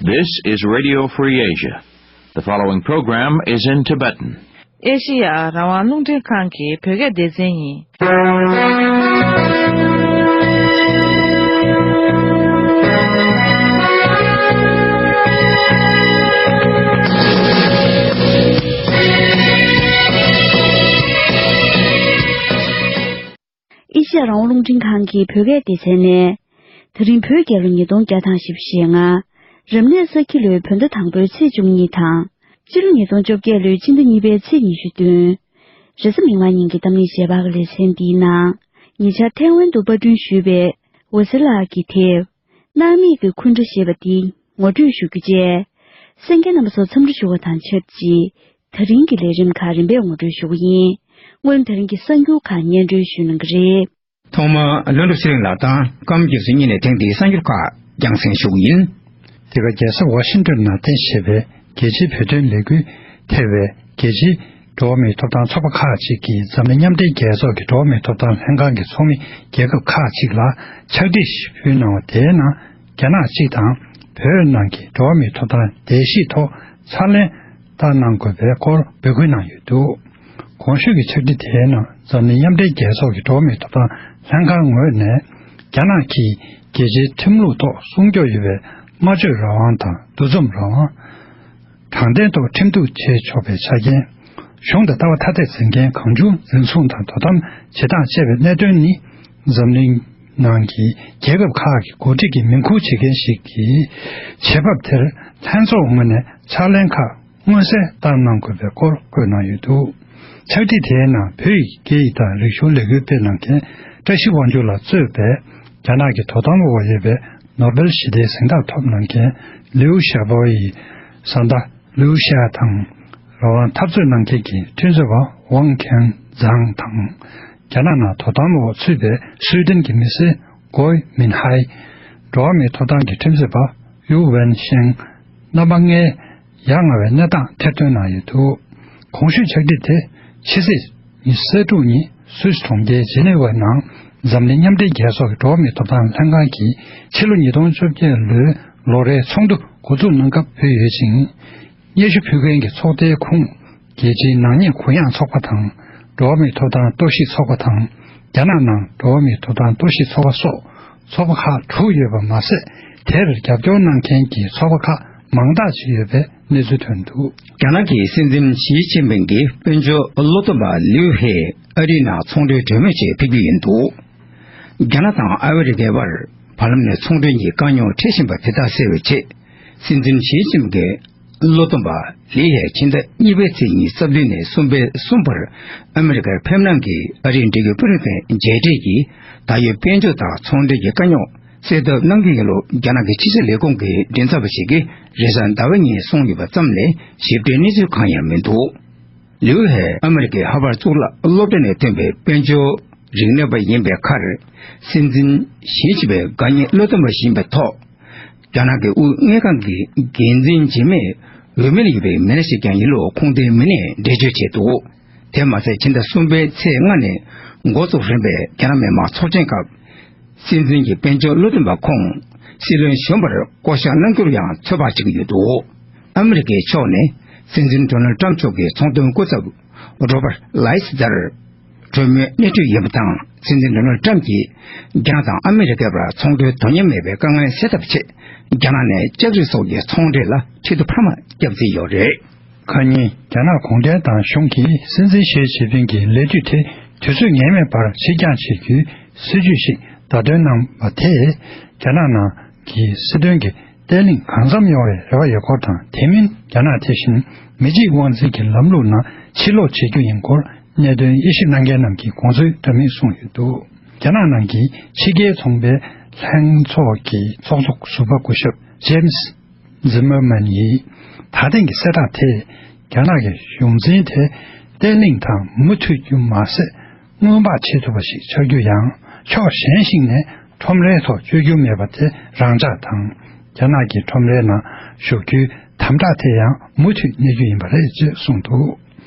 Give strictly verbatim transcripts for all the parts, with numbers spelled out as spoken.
This is Radio Free Asia. The following program is in Tibetan. ཨེ་ཤི་ཡ་རང་དབང་རླུང་འཕྲིན་ཁང་གི་བོད་སྐད་སྡེ་ཚན་ཡིན། ཨེ་ཤི་ཡ་རང་དབང་རླུང་འཕྲིན་ཁང་གི་བོད་སྐད་སྡེ་ཚན་ནས། ད་རིང་བོད་རྒྱལ་ལོ་ཉིས་སྟོང་བརྒྱ་དང་བཞི་བཅུ་ཞེ་ལྔ། རབ་གནས་ས་ཁྱི་ལོའི་བོད་ཟླ་དང་པོའི་ཚེས་བཅུ་གཉིས་དང་། སྤྱི་ལོ་ཉིས་སྟོང་བཅོ་བརྒྱད་ལོའི་སྤྱི་ཟླ་གཉིས་པའི་ཚེས་ཉི་ཤུ་བདུན། རེས་གཟའ་མིག་དམར་ཉིན་གྱི་གཏམ་གླེང་རྒྱས་པ་གི་ལེ་ཚན་འདིའི་ནང་། ཉེ་ཆར་ཐའེ་ཝན་དུ་པར་སྐྲུན་ཞུས་པའི་འོད་ཟེར་ལགས་ཀྱི་དེབ། སྣང་མེད་ཀྱི་འཁུན་སྒྲ་ཞེས་པ་འདི་ངོ་སྤྲོད་ཞུ་རྒྱུ་བཅས། གསན་མཁན་རྣམ་པ་ཚོ་འཚམས་འདྲི་ཞུ་བ་དང་ཆབས་ཅིག་ད་རིང་གི་ལས་རིམ་ཁག་རིམ་པས་ངོ་སྤྲོད་ཞུ་གི་ཡིན། སྔོན་ད་རིང་གི་གསར་འགྱུར་ཁག་སྙན་སྒྲོན་ཞུ་གནང་གི་རེད། ཐོག་མར་ལྷུན་གྲུབ་ཚེ་རིང་ལགས་དང་ཀརྨ་རྒྱལ་མཚན་གཉིས་ནས་ཐེངས་འདིའི་གསར་འགྱུར་ཁག་རྒྱང་སྲིང་ཞུ་གི་ཡིན། འདི་ག་རྒྱལ་ས་ཝ་ཤིང་ཏོན་ནང་རྟེན་གཞི་བྱས་པའི་རྒྱལ་སྤྱིའི་བོད་དོན་ལས་འགུལ་ཐེ་བའི་རྒྱལ་སྤྱིའི་འགྲོ་བ་མིའི་ཐོབ་ཐང་ཚོགས་པ་ཁག་ཅིག་གིས་འཛམ་གླིང་མཉམ་འབྲེལ་རྒྱལ་ཚོགས་ཀྱི་འགྲོ་བ་མིའི་ཐོབ་ཐང་ལྷན་ཁང་གི་ཚོགས་མི་རྒྱལ་ཁབ་ཁག་ཅིག་ལ་ཕྱག་བྲིས་ཤིག་ཕུལ་གནང་བ་དེའི་ནང་། རྒྱ་ནག་གཅིག་དང་བོད་ནང་གི་འགྲོ་བ་མིའི་ཐོབ་ཐང་བརྡལ་བཤིག་ཐོག་ཚ་ལན་བཏང་གནང་དགོས་པའི་སྐོར་འབོད་སྐུལ་གནང་ཡོད་འདུག་གོང་ཞུས་ཀྱི་ཕྱག་བྲིས་དེའི་ནང་། འཛམ་གླིང་མཉམ་འབྲེལ་རྒྱལ་ཚོགས་ཀྱི་འགྲོ་བ་མིའི་ཐོབ་ཐང་ལྷན་ཁང་ངོས་ནས། རྒྱ་ནག་གིས་རྒྱལ་སྤྱིའི་ཁྲིམས་ལུགས་ཐོག་སྲུང་སྐྱོབ་ཡོད་པའི་སྨྲ་བརྗོད་རང་དབང་དང་འདུ་འཛོམས་རང་དབང་། དྲང་བདེན་ཐོག་ཁྲིམས་གཏུག་བྱེད་ཆོག་པའི་ཆ་རྐྱེན། གཞུང་དང་ལྟ་བ་ཐ་དད་འཛིན་མཁན་གང་བྱུང་འཛིན་བཟུང་དང་དོ་དམ་བྱེད་སྟངས་བཅས་པའི་གནད་དོན་ནི། འཛམ་གླིང་ནང་གི་རྒྱལ་ཁབ་ཁག་གི་འགོ་ཁྲིད་ཀྱིས་མིང་ཁུར་བྱེད་མཁན་ཞིག་གིས། བྱེད་བབ་དེར་ལྷན་ཚོགས་ངོས་ནས་ཕྱག་ལེན་ཁག་མངོན་གསལ་བཏང་གནང་དགོས་པའི་སྐོར་བཀོད་གནང་ཡོད་འདུག་ཕྱག་བྲིས་དེའི་ནང་། བོད་ཡིག་སྐད་ཡིག་དང་རིག་གཞུང་ལས་འགུལ་སྤེལ་གནང་མཁན་བཀྲ་ཤིས་དབང་ཕྱུག་ལ་གཙོས་པའི་རྒྱ་ནག་གི་དོ་དམ་འོག་ཡོད་པའི་ནོ་སྦེལ་ཞི་བདེའི་གཟེངས་རྟགས་ཐོབ་གནང་མཁན་ལིའུ་ཞའོ་པོ་ཡི་བཟའ་ཟླ་ལིའུ་ཞའོ་དང་། རང་དབང་འཐབ་རྩོད་གནང་མཁན་གྱི་ཁྲིམས་རྩོད་པ་ཝང་ཁེན་ཛང་དང་། རྒྱ་ནག་ནང་དོ་དམ་འོག་ཚུད་པའི་སུའེ་ཏེན་གྱི་མི་སེར་གོའི་མིན་ཧའེ། འགྲོ་བ་མིའི་ཐོབ་ཐང་གི་ཁྲིམས་རྩོད་པ་ཡུའུ་ཝེན་ཤེང་། རྣམ་པ་ལྔའི་ཡ་ང་བའི་གནས་སྟངས་ཐེར་འདོན་གནང་ཡོད་འདུག་གོང་ཞུས་ཕྱག་བྲིས་དེ་ཕྱི་ཚེས་ཉི་ཤུ་རྩ་དྲུག་ཉིན་སུད་སི་གྲོང་ཁྱེར་ཇི་ནི་ཝའི་ནང་འཛམ་གླིང་མཉམ་འབྲེལ་རྒྱལ་ཚོགས་ཀྱི་འགྲོ་བ་མིའི་ཐོབ་ཐང་ལྷན་ཁང་གིས་ཕྱི་ལོ་ཉིས་སྟོང་བཅོ་བརྒྱད་ལོའི་ལོ་རེའི་ཚོགས་འདུ་འགོ་འཛུགས་གནང་སྐབས་ཕུལ་ཡོད་ཅིང་། སྙན་ཞུ་ཕུལ་མཁན་གྱི་ཚོགས་སྡེའི་ཁོངས། རྒྱལ་སྤྱིའི་ནག་ཉེས་གུ་ཡངས་ཚོགས་པ་དང་། འགྲོ་བ་མིའི་ཐོབ་ཐང་གཏོར་བཤིག་ཚོགས་པ་དང་། རྒྱ་ནག་ནང་འགྲོ་བ་མིའི་ཐོབ་ཐང་གཏོར་བཤིག་ཚོགས་པ་སོགས་ཚོགས་པ་ཁག་དྲུག་ཡོད་པ་མ་ཟད། དེར་རྒྱབ་སྐྱོར་གནང་མཁན་གྱི་ཚོགས་པ་ཁག་མང་དག་ཅིག་ཡོད་པའི་གནས་ཚུལ་ཐོན་འདུག་རྒྱ་ནག་གི་སྲིད་འཛིན་ཞི་ཅིན་ཕིང་གིས་དཔལ་འབྱོར་བློ་འདོན་པ་ལིའུ་ཧེ་ཨ་རིའི་ནང་ཚོང་འབྲེལ་གྲོས་མོལ་ཆེད་ཕེབས་ཀྱི་ཡིན་འདུག་རྒྱ་ནག་དང་ཨ་མི་རི་ཀའི་དབར་བར་ལམ་ནས་ཚོང་འབྲེལ་གྱི་དཀའ་རྙོག་འཕྲད་བཞིན་པ་དེ་དག་སེལ་བའི་ཆེད། སྲིད་འཛིན་ཞི་ཅིན་ཕིང་གི་བློ་འདོན་པ་ལི་ཡས་ཕྱི་ཟླ་གཉིས་པའི་ཚེས་ཉི་ཤུ་རྩ་བདུན་ནས་གསུམ་པའི་གསུམ་བར་ཨ་མི་རི་ཀར་ཕེབས་གནང་གིས་ཨ་རིའི་འབྲེལ་ཡོད་དཔོན་རིགས་དང་མཇལ་འཕྲད་ཀྱིས། ད་ཡོད་དཔལ་འབྱོར་དང་ཚོང་འབྲེལ་གྱི་དཀའ་རྙོག་སེལ་ཐབས་གནང་གི་ཡིན་ལུགས་རྒྱ་ནག་གི་ཕྱི་སྲིད་ལས་ཁུངས་ཀྱི་མགྲིན་ཚབ་པ་ཞིག་གིས་རེས་གཟའ་ཟླ་བའི་ཉིན་གསུངས་ཡོད་པ་ཙམ་ལས་ཞིབ་ཕྲའི་གནས་ཚུལ་གང་ཡང་མི་འདུག་ལིའུ་ཧེ་ཨ་མི་རི་ཀའི་ཧར་ཝར་གཙུག་ལག་སློབ་གྲྭ་ནས་ཐོན་པའི་དཔལ་འབྱོར་རིག་གནས་པ་ཡིན་པའི་ཁར། སྲིད་འཛིན་ཞི་ཅིན་ཕིང་དགའ་ཉེ་བློ་འདོན་པ་ཞིག་ཡིན་པའི་ཐོག་རྒྱ་ནག་གི་དབུས་དངུལ་ཁང་གི་འགན་འཛིན་འཇིགས་མེད་འོས་མིར་ཡོད་པའི་མི་སྣ་ཞིག་ཀྱང་ཡིན་ལུགས་ཁུངས་ལྡན་མི་སྣས་འགྲེལ་བརྗོད་བྱས་འདུག་དེ་མ་ཟད། ཕྱི་ཟླ་གསུམ་པའི་ཚེས་ལྔ་ནས་འགོ་བཙུགས་རིམ་པས་རྒྱ་ནག་མི་དམངས་ཚོགས་ཆེན་སྐབས། སྲིད་འཛིན་གྱི་དཔལ་འབྱོར་བློ་འདོན་པ་ཁོང་སྲིད་བློན་གཞོན་པར་བསྐོ་གཞག་གནང་རྒྱུར་ཡང་ཚོད་དཔག་བྱེད་ཀྱི་ཡོད་འདུག་ཨ་མི་རི་ཀའི་ཕྱོགས་ནས་སྲིད་འཛིན་ཌོ་ནལ་ཌི་ཊརམ་མཆོག་གི་ཚོང་དོན་སྐུ་ཚབ་རོ་བར་ལའི་སི་ཛར་གྲོས་མོལ་སྣེ་ཁྲིད་ཡིན་པ་དང་། སྲིད་འཛིན་ཌོ་ནལ་ཌི་ཊརམ་གྱིས་རྒྱ་ནག་དང་ཨ་མི་རི་ཀའི་བར་ཚོང་དོན་དོན་མཉམ་མེད་པའི་དཀའ་ངལ་སེལ་ཐབས་ཆེད། རྒྱ་ནག་ནས་ལྕགས་རིགས་སོགས་ཀྱི་ཚོང་འབྲེལ་ལ་ཁྲིད་སྟོབས་འཕར་མ་བརྒྱབ་རྩིས་ཡོད་རེད། ཁ་ཉིན་རྒྱ་ནག་གུང་ཁྲན་ཏང་གཞུང་གིས་སྲིད་འཛིན་ཞི་ཅིན་ཕིང་གི་ལས་དུས་དེ་དུས་ཚོད་ངེས་མེད་པར་ཕྱིར་འགྱངས་བྱེད་རྒྱུའི་སྲིད་ཇུས་ཤིག་བརྡ་སྟོན་གནང་བ་དེས། རྒྱ་ནག་ནང་གི་སྲིད་དོན་གྱི་བརྟན་ལྷིང་གང་འཚམ་ཡོང་བའི་རེ་བ་ཡོད་སྐོར་དང་། དེ་མིན་རྒྱ་ནག་དེ་བཞིན་མི་གཅིག་དབང་འཛིན་གྱི་ལམ་ལུགས་ནང་ཕྱིར་ལོག་བྱེད་རྒྱུ་ཡིན་སྐོར་གནད་དོན་དབྱེ་ཞིབ་གནང་མཁན་རྣམས་ཀྱིས་དགོངས་ཚུལ་འདྲ་མིན་གསུངས་ཡོད་འདུག་རྒྱ་ནག་ནང་གི་ཕྱི་རྒྱལ་ཚོང་པའི་ལྷན་ཚོགས་ཀྱི་ཚོགས་གཙོ་ཟུར་པ་སྐུ་ཞབས་ཇེམ་སི་ཛི་མར་མན་ཡིས། ད་ཐེངས་ཀྱི་གསལ་བསྒྲགས་དེས་རྒྱ་ནག་གི་གཞུང་འཛིན་དེ་བརྟན་ལྷིང་དང་མུ་མཐུད་རྒྱུ་མ་ཟད། སྔོན་དཔག་བྱེད་ཐུབ་པ་ཞིག་ཆགས་རྒྱུ་ཡང་། ཕྱོགས་གཞན་ཞིག་ནས་ཁྲོམ་རའི་ཐོག་བཅོས་བསྒྱུར་མེད་པ་དེ་རང་འཇགས་དང་། རྒྱ་ནག་གི་ཁྲོམ་རའི་ནང་ཞུགས་རྒྱུའི་དམ་དྲག་དེ་ཡང་མུ་མཐུད་གནས་རྒྱུ་ཡིན་པ་རེད་ཅེས་གསུངས་འདུག་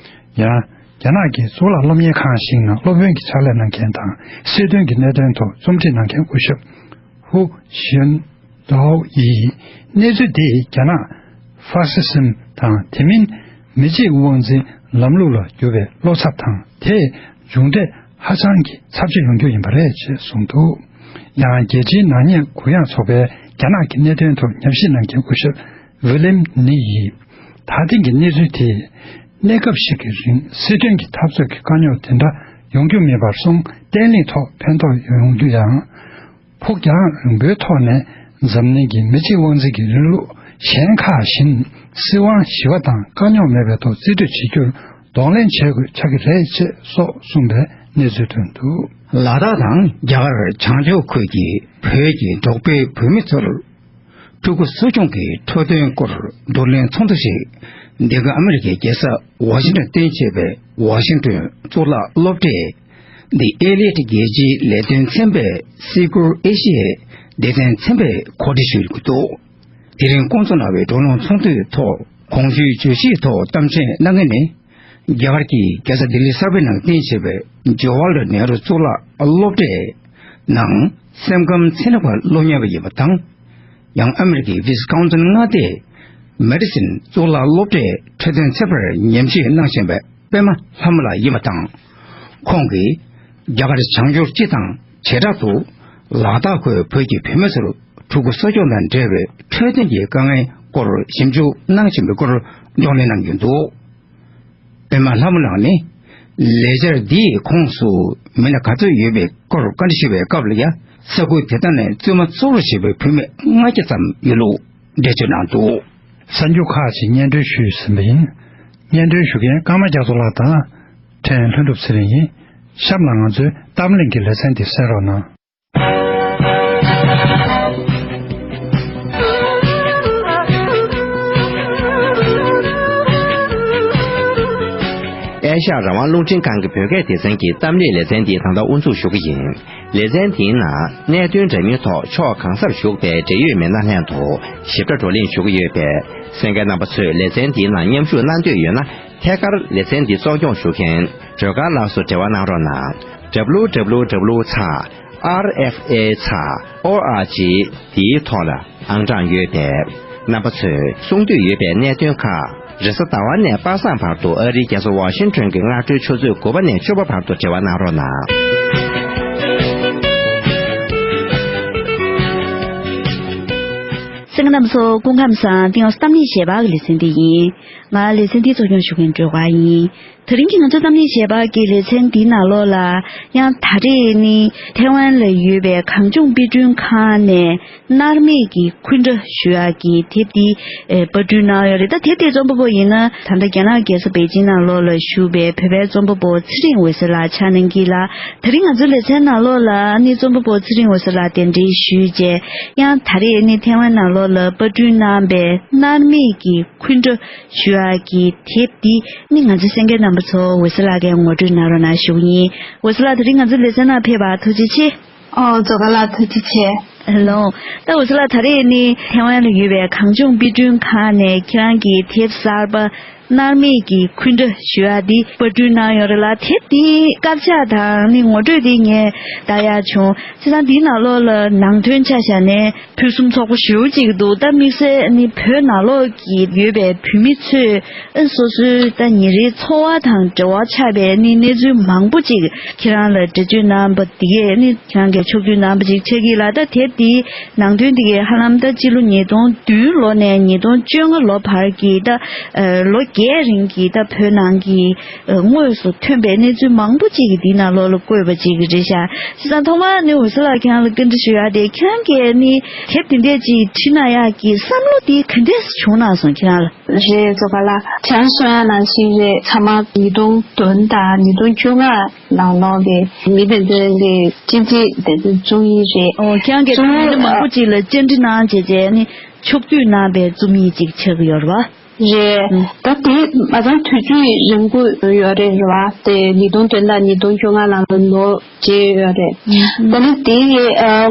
ཡང་། རྒྱ་ནག་གི་གཙུག་ལག་སློབ་གཉེར་ཁང་ཞིག་ནང་སློབ་དཔོན་གྱི་ཕྱག་ལས་གནང་མཁན་དང་། སྲིད་དོན་གྱི་གནད་དོན་ཐོག་རྩོམ་སྒྲིག་གནང་མཁན་སྐུ་ཞབས་ཧུ་ཞུན། ཏོའོ་ཡིས། གནས་ཚུལ་འདིས་རྒྱ་ནག་ཧྥ་ཤི་སིམ་དང་དེ་མིན་མི་གཅིག་དབང་འཛིན་ལམ་ལུགས་ལ་གྱུར་པའི་བློ་འཚབ་དང་དེས་མཇུག་འབྲས་ཧ་ཅང་གི་ཚབས་ཆེ་ཡོང་རྒྱུ་ཡིན་པ་རེད་ཅེས་གསུངས་འདུག། ཡང་རྒྱལ་སྤྱིའི་ནག་ཉེས་གུ་ཡངས་ཚོགས་པའི་རྒྱ་ནག་གི་གནད་དོན་ཐོག་ཉམས་ཞིབ་གནང་མཁན་སྐུ་ཞབས་ཝི་ལེམ་ནི་ཡིས། ད་ཐེངས་ཀྱི་གནས་ཚུལ་དེས་གནས་སྐབས་ཤིག་གི་རིང་སྲིད་དོན་གྱི་འཐབ་རྩོད་ཀྱི་དཀའ་རྙོག་དེ་འདྲ་ཡོང་རྒྱུ་མིན་པར་སོང་བརྟན་ལྷིང་ཐོག་ཕན་ཐོགས་ཡོང་རྒྱུ་ཡང་། ཕུགས་རྒྱང་རིང་པོའི་ཐོག་ནས་འཛམ་གླིང་གི་མི་གཅིག་དབང་འཛིན་གྱི་རིང་ལུགས་གཞན་ཁག་བཞིན་སྲིད་དབང་ཞི་བ་དང་དཀའ་རྙོག་མེད་པའི་ཐོག་རྩིས་སྤྲོད་བྱེད་རྒྱུར་གདོང་ལེན་བྱེད་དགོས་ཆགས་ཀྱི་རེད་ཅེས་སོགས་གསུངས་པའི་གནས་ཚུལ་ཐོན་འདུག། ལ་དྭགས་དང་རྒྱ་གར་བྱང་ཕྱོགས་ཁུལ་གྱི་བོད་ཀྱི་འབྲོག་པའི་བུད་མེད་ཚོར་ཕྲུ་གུ་གསོ་སྐྱོང་གི་འཕྲོད་བསྟེན་སྐོར་བགྲོ་གླེང་ཚོགས་འདུ་ཞིག་འདི་ག་ཨ་མི་རི་ཀའི་རྒྱལ་ས་ཝ་ཤིང་ཏོན་རྟེན་བྱས་པའི་ཝ་ཤིང་ཏོན་གཙུག་ལག་སློབ་གྲྭའི་The Elite རྒྱལ་སྤྱིའི་ལས་དོན་ཚན་པས་སིལ་བུར་ཨེ་ཤི་ཡའི་སྡེ་ཚན་ཚན་པས་གོ་སྒྲིག་ཞུས་ཡོད་འདུག། དེ་རིང་སྐོང་ཚོགས་གནང་བའི་བགྲོ་གླེང་ཚོགས་འདུའི་ཐོག་གོང་ཞུས་བརྗོད་གཞིའི་ཐོག་གཏམ་བཤད་གནང་མཁན་ནི། རྒྱ་གར་གྱི་རྒྱལ་ས་ལྡི་ལི་གསར་པའི་ནང་རྟེན་བྱས་པའི་ཇ་ཝ་ཧར་ལལ་ནེ་རུ་གཙུག་ལག་སློབ་གྲྭའི་ནང་སེམས་ཁམས་ཚན་རིག་པ་སློབ་གཉེར་བ་ཡིན་པ་དང་། ཡང་ཨ་མི་རི་ཀའི་ཝིས་ཀོན་སིན་མངའ་སྡེའི་མེ་ཌི་སིན་གཙུག་ལག་སློབ་གྲྭའི་འཕྲོད་བསྟེན་ཚན་པར་ཉམས་ཞིབ་གནང་བཞིན་པའི་པད་མ་ལྷ་མོ་ལགས་ཡིན་པ་དང་། ཁོང་གིས་རྒྱ་གར་བྱང་ཕྱོགས་སྤྱི་དང་བྱེ་བྲག་ཏུ་ལ་དྭགས་ཁུལ་བོད་ཀྱི་བུད་མེད་ཚོར་ཕྲུ་གུ་གསོ་སྐྱོང་དང་འབྲེལ་བའི་འཕྲོད་བསྟེན་གྱི་དཀའ་ངལ་སྐོར་ཞིབ་འཇུག་གནང་བཞིན་པའི་སྐོར་གདོང་ལེན་གནང་གི་འདུག། པད་མ་ལྷ་མོ་ལགས་ནི་ལས་འཆར་འདིའི་ཁོངས་སུ་མི་སྣ་ག་ཚོད་ཡོད་པའི་སྐོར་བཀའ་འདྲི་ཞུ་བའི་སྐབས་ལ་ཡང་ས་ཁུལ་དེ་དག་ནས་བཙུན་མ་གཙོ་བོར་བྱེད་པའི་བུད་མེད་ལྔ་བརྒྱ་ཙམ་ཡོད་ལུགས་འགྲེལ་བརྗོད་གནང་འདུག། གསར་འགྱུར་ཁག་ཅིག་སྙན་སྒྲོན་ཞུས་ཟིན་པ་ཡིན། སྙན་སྒྲོན་ཞུ་མཁན་ཀརྨ་རྒྱ་མཚོ་ལགས་དང་། ཕྲན་ལྷུན་གྲུབ་ཚེ་རིང་ཡིན། གཤམ་ལ་ང་ཚོའི་གཏམ་གླེང་གི་ལེ་ཚན་འདི་གསན་རོགས་གནང་། ཨེ་ཤ་ཡ་རང་དབང་རླུང་འཕྲིན་ཁང་གི་བོད་སྐད་སྡེ་ཚན་གྱི་གཏམ་གླེང་ལེ་ཚན་འདི་ད་ལྟ་དབུ་འཛུགས་ཞུ་གི་ཡིན། ལེ་ཚན་འདིའི་ནང་གནད་དོན་འདྲ་མིན་ཐོག་ཕྱོགས་གང་སར་བཞུགས་པའི་འབྲེལ་ཡོད་མི་སྣ་ལྷན་དུ་ཞིབ་ཕྲ་བགྲོ་གླེང་ཞུ་གི་ཡོད་པས། གསན་མཁན་རྣམ་པ་ཚོས་ལེ་ཚན་འདིའི་ནང་མཉམ་ཞུགས་གནང་འདོད་ཡོད་ན། ཐད་ཀར་ལེ་ཚན་འདི་གཙོ་སྐྱོང་ཞུ་མཁན་སྒྲོལ་དཀར་ལགས་སུ་འབྲེལ་བ་གནང་རོགས་གནང་། W W W ཚེག་R F A ཚེག O R G འདིའི་ཐོག་ལ་ཨང་གྲངས་ཡོད་པས། རྣམ་པ་ཚོས་གསུང་འདོད་ཡོད་པའི་གནད་དོན་ཁག་རེས་གཟའ་ཟླ་བ་ནས་པ་སངས་བར་དུ་ཨ་རིའི་རྒྱལ་ས་ཝ་ཤིང་ཊོན་གྱི་སྔ་དྲོའི་ཆུ་ཚོད་དགུ་པ་ནས་བཅུ་པ་བར་དུ་འབྲེལ་བ་གནང་རོགས་གནང་། གསན་མཁན་རྣམ་པ་ཚོ་སྐུ་ཁམས་བཟང་། འདི་ང་ཚོ་གཏམ་གླེང་ཞལ་པར་གྱི་ལེ་ཚན་འདི་ཡིན། ང་ལེ་ཚན་འདི་གཙོ་སྐྱོང་ཞུ་མཁན་སྒྲོལ་དཀར་ཡིན། དེ་རིང་གི་ང་ཚོའི་གཏམ་གླེང་ཞལ་པར་གྱི་ལེ་ཚན་འདིའི་ནང་ལོགས་ལ་ཡང་ད་རེས་ནི་ཐེ་ཝན་ལ་ཡོད་པའི་གངས་ལྗོངས་དཔེ་སྐྲུན་ཁང་ནས་མནར་མེད་ཀྱི་འཁུན་སྒྲ་ཞུ་ཡག་གི་དེབ་འདི་ཨེ་པར་སྐྲུན་གནང་ཡོད་རེད། ད་དེབ་དེའི་རྩོམ་པ་པོ་ཡིན་ན་ད་ལྟ་རྒྱ་ནག་རྒྱལ་ས་པེ་ཅིང་ནང་ལོགས་ལ་བཞུགས་པའི་བོད་པའི་རྩོམ་པ་པོ་ཚེ་རིང་འོད་ཟེར་ལགས་ཕྱག་ན་འགྱིག་ལགས། དེ་རིང་ང་ཚོའི་ལེ་ཚན་ནང་ལོགས་ལ་ནི་རྩོམ་པ་པོ་ཚེ་རིང་འོད་ཟེར་ལགས་གདན་འདྲེན་ཞུས་རྗེས་ཡང་ད་རེས་ནི་ཐེ་ཝན་ནང་ལོགས་ལ་པར་སྐྲུན་གནང་པའི་མནར་མེད་ཀྱི་འཁུན་སྒྲ་ཞུ་ཡག་གི་དེབ་འདི་ནི་ང་ཚོའི་གསན་མཁན་རྣམ་པ་ཚོ་འོད་ཟེར་ལགས་ཀྱིས་ངོ་སྤྲོད་གནང་རོགས་གནང་ཞུ་གི་ཡིན། འོད་ཟེར་ལགས་དེ་རིང་ང་ཚོའི་ལེ་ཚན་ནང་ཕེབས་པར་ཐུགས་རྗེ་ཆེ། ཨོ་རྫོ་ག་ལགས་ཐུགས་རྗེ་ཆེ། ལོ། ད་འོད་ཟེར་ལགས་ད་རེས་ནི་ཐེ་ཝན་ལ་ཡོད་པའི་གངས་ལྗོངས་དཔེ་སྐྲུན་ཁང་ནས་ཁྱེད་རང་གི་དེབ་གསར་པ་མནར་མེད་ཀྱི་འཁུན་སྒྲ་ཞུ་ཡག་འདི་པར་སྐྲུན་གནང་ཡོད་རེད་ལ། དེབ་འདིའི་དཀར་ཆག་དང་ནི་ངོ་སྤྲོད་འདི་ངས་ལྟ་ཡག་བྱུང་། བྱས་ཙང་འདིའི་ནང་ལོགས་ལ་ནང་དོན་ཆ་བཞག་ནས་ཕུན་སུམ་ཚོགས་པོ་ཞེ་པོ་ཅིག་འདུག། ད་དམིགས་བསལ་ནི་བོད་ནང་ལོགས་ཀྱི་ཡོད་པའི་བོད་མི་ཚོས་ཨ་སོ་སོའི་ད་ཉིན་རེའི་འཚོ་བ་དང་འབྲེལ་བ་ཆགས་པའི་ནི་གནས་ཚུལ་མང་པོ་ཅིག་ཁྱེད་རང་ལ་འགྲེལ་བརྗོད་གནང་པ་འདི་གས་ནི་ཁྱེད་རང་གིས་ཕྱོགས་བསྡུས་གནང་པ་ཅིག་ཆགས་ཀྱི་ལ། ད་དེབ་འདིའི་ནང་དོན་འདི་གས་ཧ་ལམ་ད་སྤྱི་ལོ་ཉིས་སྟོང་བདུན་ལོ་ནས་ཉིས་སྟོང་བཅོ་ལྔ་ལོ་བར་གྱི་ད་ལོ་བརྒྱད་རིང་གི་ད་བོད་ནང་གི་དངོས་སུ་ཐོན་པའི་གནས་ཚུལ་མང་པོ་ཅིག་གི་འདི་ནང་ལོགས་ལ་བཀོད་པ་ཅིག་རེད་ཤག། བྱས་ཙང་ཐོག་མར་ནི་འོད་ཟེར་ལགས་ཁྱེད་རང་ལ་བཀའ་འདྲི་ཞུ་ཡག་དེ་ཁྱེད་རང་གིས་ནི་དེབ་དེ་འདྲས་ཅིག་བྲིས་གནང་ཡག་གི་བསམ་བློ་དེ་ག་འདྲས་བྱུང་གནང་སོང་ཁྱེད་རང་ལ། རེད་རྫོ་ག་ལགས། ཁྱེད་རང་གསུང་ཡག་ནང་བཞིན་རེད། ཚང་མ་ཉིས་སྟོང་བདུན་དང་ཉིས་སྟོང་བཅོ་ལྔ་ནང་ལོགས་ཀྱི་མི་དེ་ཚོའི་གི་བཅར་འདྲི་དེ་ཚོ་བྱུང་ཡིན་རེད། ཨོ་ཁྱེད་རང་གིས་ད་མི་སྣ་མང་པོ་ཅིག་ལ་བཅར་འདྲི་གནང་བྱས་རྗེས་ནི་ཕྱོགས་བསྡུས་གནང་པའི་རྩོམ་ཡིག་ཅིག་ཆགས་ཀྱི་ཡོད་རེད་བ། རེད། ད་དེ་མ་ཚང་དུས་ཚོད་རིང་པོ་ཡོད་རེད། རེད་བ། དེ་ཉིས་སྟོང་བདུན་དང་ཉིས་སྟོང་བཅོ་ལྔ་ལ་ལོ་བརྗེས་ཡོད་རེད། ད་ནི་དེ་ཡི་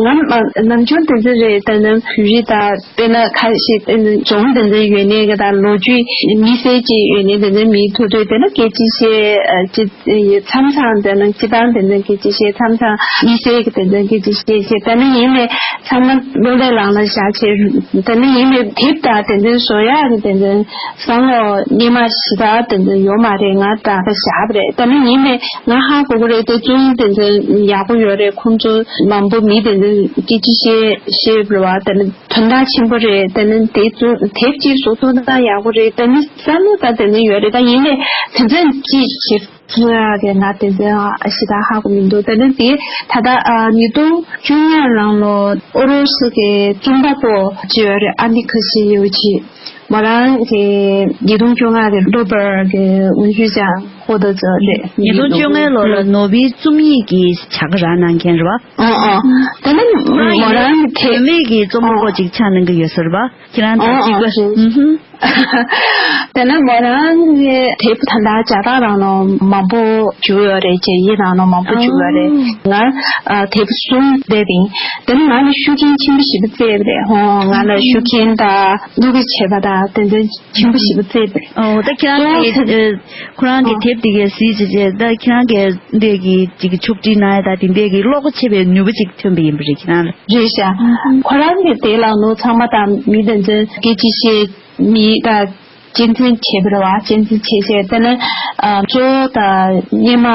ང་ནམ་རྒྱུན་དེ་ཚོ་རེད། ད་ནི་བོད་རིགས་དང་དཔེར་ན་ཁ་ཤས་དེ་ནི་རྫོང་དེ་ཚོ་ཡོད་ནས་གི་ད་ལོ་རྒྱུས་མི་སེར་ཅིག་ཡོད་ནས་དེ་ཚོ་མི་ཐུག་དུས་དེ་ནི་སྐད་ཆ་བཤད་ཅི་མཚམས་མཚམས་དེ་ནི་སྤྱི་བཏང་དེ་ཚོ་སྐད་ཆ་བཤད། མཚམས་མཚམས་མི་སེར་གི་དེ་ཚོ་སྐད་ཆ་བཤད་ཅི། ད་ནི་ཡིན་ནས་ཚང་མ་བློ་ལས་ལངས་ལ་བཞག་བྱས། དེ་ནི་ཡིན་ནས་དེབ་དང་དེ་ཚོ་བཟོ་ཡག་གི་དེ་ཚོ་བསམ་བློ་སྔོན་མ་ཞེ་དྲག་དེ་ཚོ་ཡོད་མ་རེད། ང་ད་ལྟ་བཞག་པ་རེད། ད་ནི་ཡིན་ནས་ང་ཧ་གོ་གི་རེད། དེ་ཚོ་དེ་ཚོ་ཡག་པོ་ཡོད་རེད། ཁོང་ཚོ་མང་པོ་མི་དེ་ཚོ་སྐད་ཆ་བཤད་བཤད་པ་རེད་བ། ད་ནི་དོན་དག་ཆེན་པོ་རེད། ད་ནི་དེ་ཚོ་དེབ་ཅིག་བཟོ་ཐུབ་ན་ཡག་པོ་རེད། ད་ནི་བསམ་བློ་ད་དེ་ཚོ་ཡོད་རེད། ད་ཡིན་ནས་དེ་ཚོ་ཅིག་བྱེད་ཐུབ་ཡག་གི་ང་དེ་ཚོ་ཞེ་དྲག་ཧ་གོ་མི་འདུག་ད་ནི་དེ་ད་ལྟ་ཉིས་སྟོང་བཅོ་ལྔ་ནང་ལོ་ཨུ་རུ་སུ་གི་རྩོམ་པ་པོ་ཅིག་ཡོད་རེད། ཨན་ནི་ཁ་ཤི་ཡོ་ཆི། མོ་རང་གི་ཉིས་སྟོང་བཅོ་ལྔ་གི་ནོ་བེལ་གི་དབང་ཞུ་ཅང་ཧོ་ད་ཙོ་རེད། ཉིས་སྟོང་བཅོ་ལྔ་ལོ་ལ་ནོ་བེལ་རྩོམ་ཡིག་གི་བྱ་དགའ་རག་གནང་མཁན་རེད་བ། ཨོ་ཨོ། ད་ནི་མོ་རང་གི་དེ་བུད་མེད་ཀྱི་རྩོམ་པ་པོ་ཅིག་ཆགས་གནང་གི་ཡོད་ས་རེད་བ། ཁྱེད་རང་དང་གཅིག་པ། ཨུ་ཧུམ། ད་ནི་མོ་རང་གི་དེབ་ད་ལྟ་བརྒྱ་ཕྲག་རང་ནང་མང་པོ་བྱུང་ཡོད་རེད། རྒྱ་ཡིག་ནང་ནང་མང་པོ་བྱུང་ཡོད་རེད། ང་ཨ་དེབ་གསུམ་བསྡད་པ་ཡིན། ད་ནི་ང་ལ་ཤུགས་རྐྱེན་ཆེན་པོ་ཞེ་པོ་བསྩལ་བ་རེད། ཧོ། ང་ལ་ཤུགས་རྐྱེན་དང་བློ་འགྱོད་བྱེད་པ་དང་དེ་ཚོ་ཆེན་པོ་ཞེ་པོ་བསྩལ་བ་རེད། ཨོ། ད་ཁྱེད་རང་གི་ཨ་ཁོ་རང་གི་དེབ་དེ་གའི་གཟིགས་བྱས་རྗེས་ད་ཁྱེད་རང་གི་འདི་གི་ཅིག་ཕྱོགས་སྒྲིག་གནང་ཡ་ད་དེ་འདྲའི་གི་བློ་ཁོག་ཆེ་བའི་ནུས་པ་ཅིག་ཐོན་པ་ཡིན་པ་རེད་ཁྱེད་རང་ལ། རེད་ཤག་ཁོ་རང་གི་དེ་ལ་ནོ་ཚང་མ་དང་མི་དེ་ཚོ་སྐད་ཆ་བཤད། མི་དང་གཅེས་འཛིན་བྱས་པ་རེད་བ། གཅེས་འཛིན་བྱས་བྱས་དེ་ནི་ཨ་གཙོ་བོ་དང་སྔོན་མ་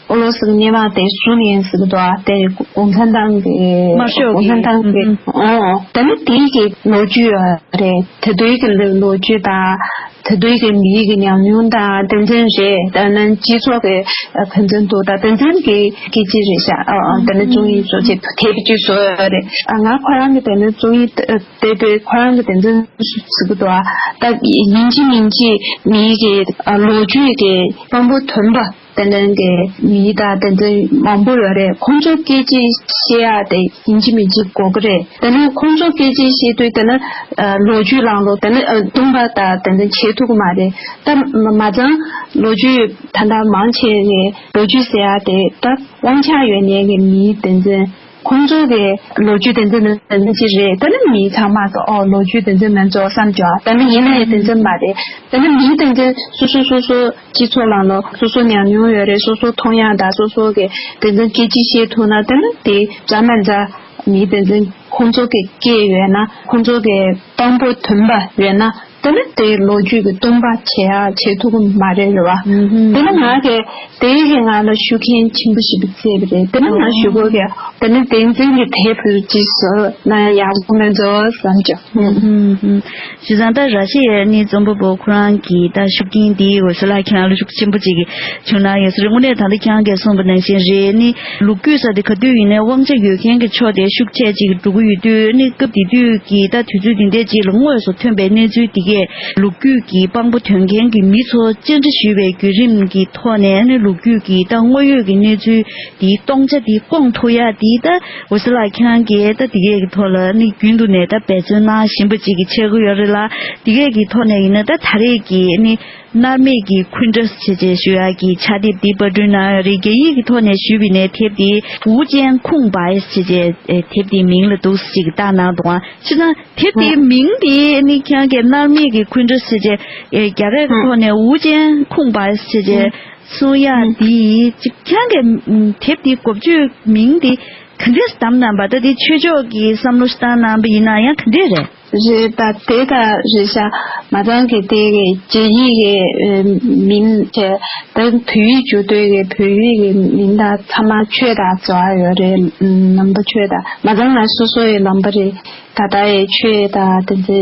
ཨུ་རུ་སུ་གི་སྔོན་མ་དེ་སུ་ཡིན་ཟེར་གི་འདུག་ཨ། དེ་གུང་ཁྲན་ཏང་གི་དམར་ཤོག་གི་གུང་ཁྲན་ཏང་གི་ཨོ་དེ་ནི་དེའི་གི་ལོ་རྒྱུས་རེད། དེ་དུས་ཀྱི་ལོ་རྒྱུས་དང་དེ་དུས་ཀྱི་མི་ཡི་གི་ཉམས་མྱོང་དང་དེ་འཛིན་རེད། དེ་ནི་སྤྱི་ཚོགས་ཀྱི་ཕན་ཚུན་དུ་དང་དེ་འཛིན་གྱི་སྐད་ཆ་རེད་ཤག་ཨ་ཨ་དེ་ནི་ཅུང་ཡིན་བཟོ་བྱས་དེབ་ཅིག་བཟོ་ཡོད་རེད། ཨ་ང་ཁོ་རང་གི་དེ་ནི་ཅུང་ཡིན། དེ་དུས་ཁོ་རང་གི་དེ་ཚོ་ཟེར་གི་འདུག་ཨ། ད་ཡིན་གཅིག་མིན་གཅིག་མིའི་གི་ཨ་ལོ་རྒྱུས་ཀྱི་དཔང་པོ་ཐོན་པ་དེ་འདྲ་གི་མི་དང་དེ་ཚོ་མང་པོ་ཡོད་རེད། ཁོང་ཚོ་སྐད་ཆ་བཤད་ཡ་དེ་ཡིན་གཅིག་མིན་གཅིག་དགོས་ཀྱི་རེད། དེ་ནས་ཁོང་ཚོ་སྐད་ཆ་བཤད་དུས་དེ་ནི་ཨ་ལོ་རྒྱུས་ནང་ལོགས་དེ་ནི་ཨ་སྟོང་པ་དང་དེ་ཚོ་བྱེད་ཐུབ་ཀྱི་མ་རེད། ད་མ་ཚང་ལོ་རྒྱུས་ད་ལྟ་མང་ཆེ་གི་ལོ་རྒྱུས་ཟེར་ཡ་དེ་ད་དབང་ཆ་ཡོད་མཁན་གི་མི་དེ་ཚོ། ཁོང་ཚོ་གི་ལོ་རྒྱུས་དེ་ཚོ་ནི་དེ་ཚོ་ཅི་རེད། ད་ནི་མི་ཚང་མ་གི་ཨོ་ལོ་རྒྱུས་དེ་ཚོ་མིན་ཚོ་བསམ་བྱུང་། ད་ནི་ཡིན་ནའི་དེ་ཚོ་མ་རེད། ད་ནི་མི་དེ་ཚོ་སོ་སོ་སོ་སོ་སྤྱི་ཚོགས་ནང་ལོགས་སོ་སོ་ཉམས་མྱོང་ཡོད་རེད། སོ་སོ་མཐོང་ཡག་དང་སོ་སོ་གི་དེ་ཚོ་སྐད་ཆ་བཤད་ཐུབ་ན་ད་ནི་དེ་འདྲ་མི་འདྲ་མི་དེ་ཚོ་ཁོང་ཚོ་གི་སྐད་ཡོད་ན་ཁོང་ཚོ་གི་དཔང་པོ་ཐོན་པ་ཡོད་ན། དེ་ནི་དེའི་ལོ་རྒྱུས་ཀྱི་སྟོང་པ་བྱེད་ཡ་བྱེད་ཐུབ་ཀྱི་མ་རེད་རེད་བ། དེ་ནི་ང་གི་དེའི་གི་ང་ལ་ཤུགས་རྐྱེན་ཆེན་པོ་ཞིག་བསྩལ་བ་རེད། དེ་ནི་ང་ཞུ་དགོས་གི་དེ་ནི་བསྟན་འཛིན་གྱི་དེབ་ཅིག་བཟོ་ན་ཡག་པོ་མེད་འགྲོ་བསམ་བྱུང་། བྱས་ཙང་ད་ར་ཤི་ཡའི་ནི་རྩོམ་པ་པོ་ཁོ་རང་གི་ད་ཤུགས་རྐྱེན་དེའི་འོད་ཟེར་ལ་ཁྱེད་རང་ལ་ཤུགས་ཆེན་པོ་ཅིག་བྱུང་ན་ཡོད་ས་རེད། དངོས་གནས་ད་ལྟ་ཁྱེད་རང་གིས་གསུངས་པ་ནང་བཞིན་རེད། ནི་ལོ་རྒྱུས་ས་དེ་ག་དུས་ཡིན་ནའི་དབང་ཆ་ཡོད་མཁན་གྱི་ཕྱོགས་དེ་ཤུགས་ཆེ་ཅིག་འགྲོ་གི་ཡོད་དུས། ནི་སྐབས་དེ་དུས་ཀྱི་ད་དུས་ཚོད་དེ་འདྲ་ཅིག་ལ་དངོས་སུ་ཐོན་པའི་གནས་ཚུལ་དེ་གས་ལོ་རྒྱུས་ཀྱི་དཔང་པོ་འདོན་མཁན་གྱི་མི་ཚོ་བཅར་འདྲི་ཞུས་པའི་བརྒྱུད་རིམ་གྱི་ཐོག་ནས། ནི་ལོ་རྒྱུས་ཀྱི་ད་དངོས་ཡོད་ཀྱི་གནས་ཚུལ་དེའི་སྟོང་ཆ་དེ་སྐོང་ཐུབ་ཡ་དེ་ད་འོད་ཟེར་ལགས་ཁྱེད་རང་གིས་ད་དེ་གས་ཀྱི་ཐོག་ལ་ནི་རྒྱུན་དུ་ནས་ད་འབད་བརྩོན་གནང་བཞིན་པ་ཅིག་གི་ཆགས་ཀྱི་ཡོད་རེད་ལ། དེ་གས་ཀྱི་ཐོག་ནས་ཡིན་ན་ད་ད་རེས་ཀྱི་ནི། མནར་མེད་ཀྱི་འཁོན་འདྲ་ཞེས་བྱས་ཞུ་ཡག་གི་ཕྱག་དེབ་འདི་པར་སྐྲུན་གནང་ཡོད་རེད། རྒྱ་ཡིག་གི་ཐོག་ནས་ཞུས་པ་ཡིན་ནའི་དེབ་འདི་ཝུ་ཅན་ཁུང་བའེ་ཞེས་བྱས་དེབ་འདིའི་མིང་ལ་འདུག་ཅིག་བཏགས་གནང་འདུག་ཨང་། བྱས་ཙང་དེབ་འདིའི་མིང་འདི་ནི་ཁྱེད་རང་གིས་མནར་མེད་ཀྱི་འཁོན་འདྲ་ཞེས་བྱས་རྒྱ་སྐད་ཀྱི་ཐོག་ནས་ཝུ་ཅན་ཁུང་བའེ་ཞེས་བྱས་གསུང་ཡག་འདི་ཅིག་ཁྱེད་རང་གིས་དེབ་འདིའི་འགོ་བརྗོད་མིང་འདི་ག་འདྲས་བདམས་གནང་བ། ད་འདི་ཆོས་ཕྱོགས་ཀྱི་བསམ་བློ་ཞིག་བཏང་གནང་བ་ཡིན་ན་ཡང་ག་འདྲས་རེད། རེད། ད་དེ་ད་རེད་ཤག་མ་ཚང་གི་དེ་གི་རྒྱ་ཡིག་གི་མིང་བྱས། ད་བོད་ཡིག་བསྒྱུར་དུས་གི་བོད་ཡིག་གི་མིང་ད་ཚང་མ་ཆོས་དང་འབྲེལ་བ་ཡོད་རེད། ནང་པ་ཆོས་དང་། མ་ཚང་ང་སོ་སོ་ཡི་ནང་པ་རེད། ད་ལྟ་ཡི་ཆོས་དང་དེ་ཚོ་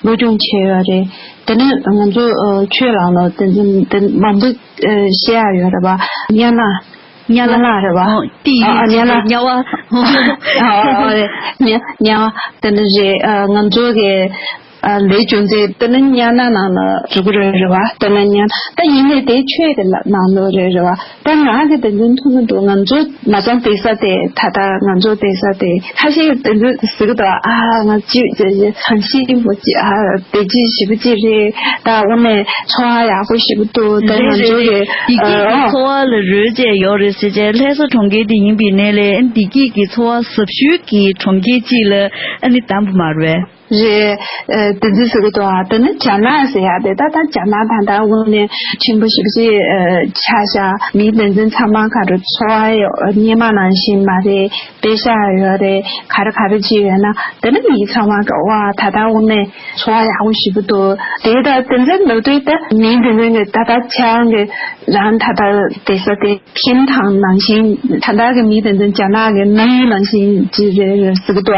སློབ་སྦྱོང་བྱས་ཡོད་རེད། དེ་ནས་ང་ཚོ་ཆོས་ལ་ལོ་དེ་ཚོ་དེ་མང་པོ་བཤད་ཡ་ཡོད་རེད་པ། དམྱལ་བ། དམྱལ་བ་དམྱལ་བ་རེད་པ། ཨོ་དེ་ཡིན། ཨ་དམྱལ་བ། དམྱལ་བ། ཨོ་ཨོ་རེད། དམྱལ་དམྱལ་བ་དེ་འདྲ་རེད། ཨ་ང་ཚོ་གི་ ཨ་ལས་བྱུང་ཚེ་དེ་ནི་གཉའ་ན་ནང་ལ་འཇུག་གི་རེད་རེད་བ། དེ་ནི་གཉའ་ད་ཡིན་ནའི་དེ་ཆོས་དེ་ལ་ནང་ལོགས་རེད་རེད་བ། ད་ང་གི་དེ་འདྲའི་མཐོང་གི་འདུག་ང་ཚོ་མ་ཚང་བསྡད་ས་དེ་ད་ལྟ་ང་ཚོ་བསྡད་ས་དེ་ཁ་ཤས་དེ་འདྲ་ཟེར་གི་འདུག་ཨ་ང་ཅི་གང་ཤེས་པོ་ཅི་ཨ་བདེ་སྐྱིད་ཞེ་པོ་ཅི་རེད། ད་དངོས་གནས་འཚོ་བ་ཡག་པོ་ཞེ་པོ་འདུག་ད་རེད་ང་ཚོ་རེད་གི་རེད། བདེ་སྐྱིད་ཀྱི་ཨ་འཚོ་བ་ལ་རོལ་བྱས་ཡོད་རེད་ཟེར་བྱས་ལྷ་ས་གྲོང་ཁྱེར་དེ་ཡིན་པའི་ནས་ལས་བདེ་སྐྱིད་ཀྱི་འཚོ་བ་ཟབ་ཤོས་ཀྱི་གྲོང་ཁྱེར་ཅིག་ལ་ཨ་ནི་བདམས་པ་མ་རེད་པས། རེད། ཨ་དེ་ཚོ་ཟེར་གི་འདུག་ཨ་དེ་ནི་རྒྱ་ནག་ཟེར་ཡ་དེ་ད་ད་རྒྱ་ནག་ད་ད་དངོས་གནས་ཆེན་པོ་ཞེ་པོ་ཅིག་ཨ་ཆགས་ཤག་མི་དེ་ཚོ་ཚང་མ་ག་རེ་འཚོ་བ་ཡོད་སྔོན་མ་ནང་བཞིན་མ་རེད། པེ་ཤག་ཡོད་རེད། ག་རེ་ག་རེ་ཅིག་ཡོད་ན་དེ་ནི་མི་ཚང་མ་གི་ཨོ་ཨ་ད་ད་དངོས་གནས་འཚོ་བ་ཡག་པོ་ཞེ་པོ་འདུག་དེ་ད་དེ་ཚོ་ནོར་དུས་ད་མི་དེ་ཚོ་གི་ད་ད་ཆང་གི་རང་ད་ལྟ་བསྡད་ས་དེ་ཁྱིམ་དང་ནང་བཞིན་ད་ལྟ་གི་མི་དེ་ཚོ་རྒྱ་ནག་གི་གནའ་ཡུལ་ནང་བཞིན་ཅིག་རེད་རེད་ཟེར་གི་འདུག་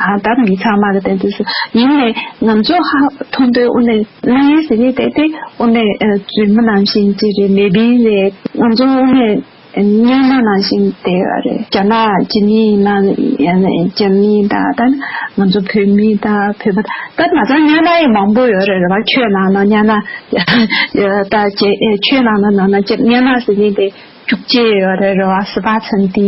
ཨ་ད་མི་ཚང་མ་གི་དེ་ཚོ་ཡིན་ནའི་ང་ཚོ་ཧ་མཐོང་དུས་དངོས་གནས་གནའ་ཡུལ་ཟེར་གི་དེ་དེ་དངོས་གནས་རྫུན་མ་ནང་བཞིན་ཅིག་རེད། མེ་འཕེན་རེད། ང་ཚོ་དངོས་གནས་སྔོན་མ་ནང་བཞིན་བསྡད་ཡོད་རེད། རྒྱ་ནག་ཅི་ནི་ཡིན་ན་ཡང་ན་རྒྱ་མི་དང་ད་ང་ཚོ་བོད་མི་དང་བོད་པ་ད་མ་ཚང་ཉ་ན་ཡི་མང་པོ་ཡོད་རེད་རེད་བ། ཆོས་ནང་ན་ཉ་ན་ད་ཆོས་ནང་ན་ནང་ན་ཉ་ན་ཟེར་ནི་དེ་བཅུ་གཅིག་ཡོད་རེད་རེད་བ། སི་པ་ཚན་ཏི་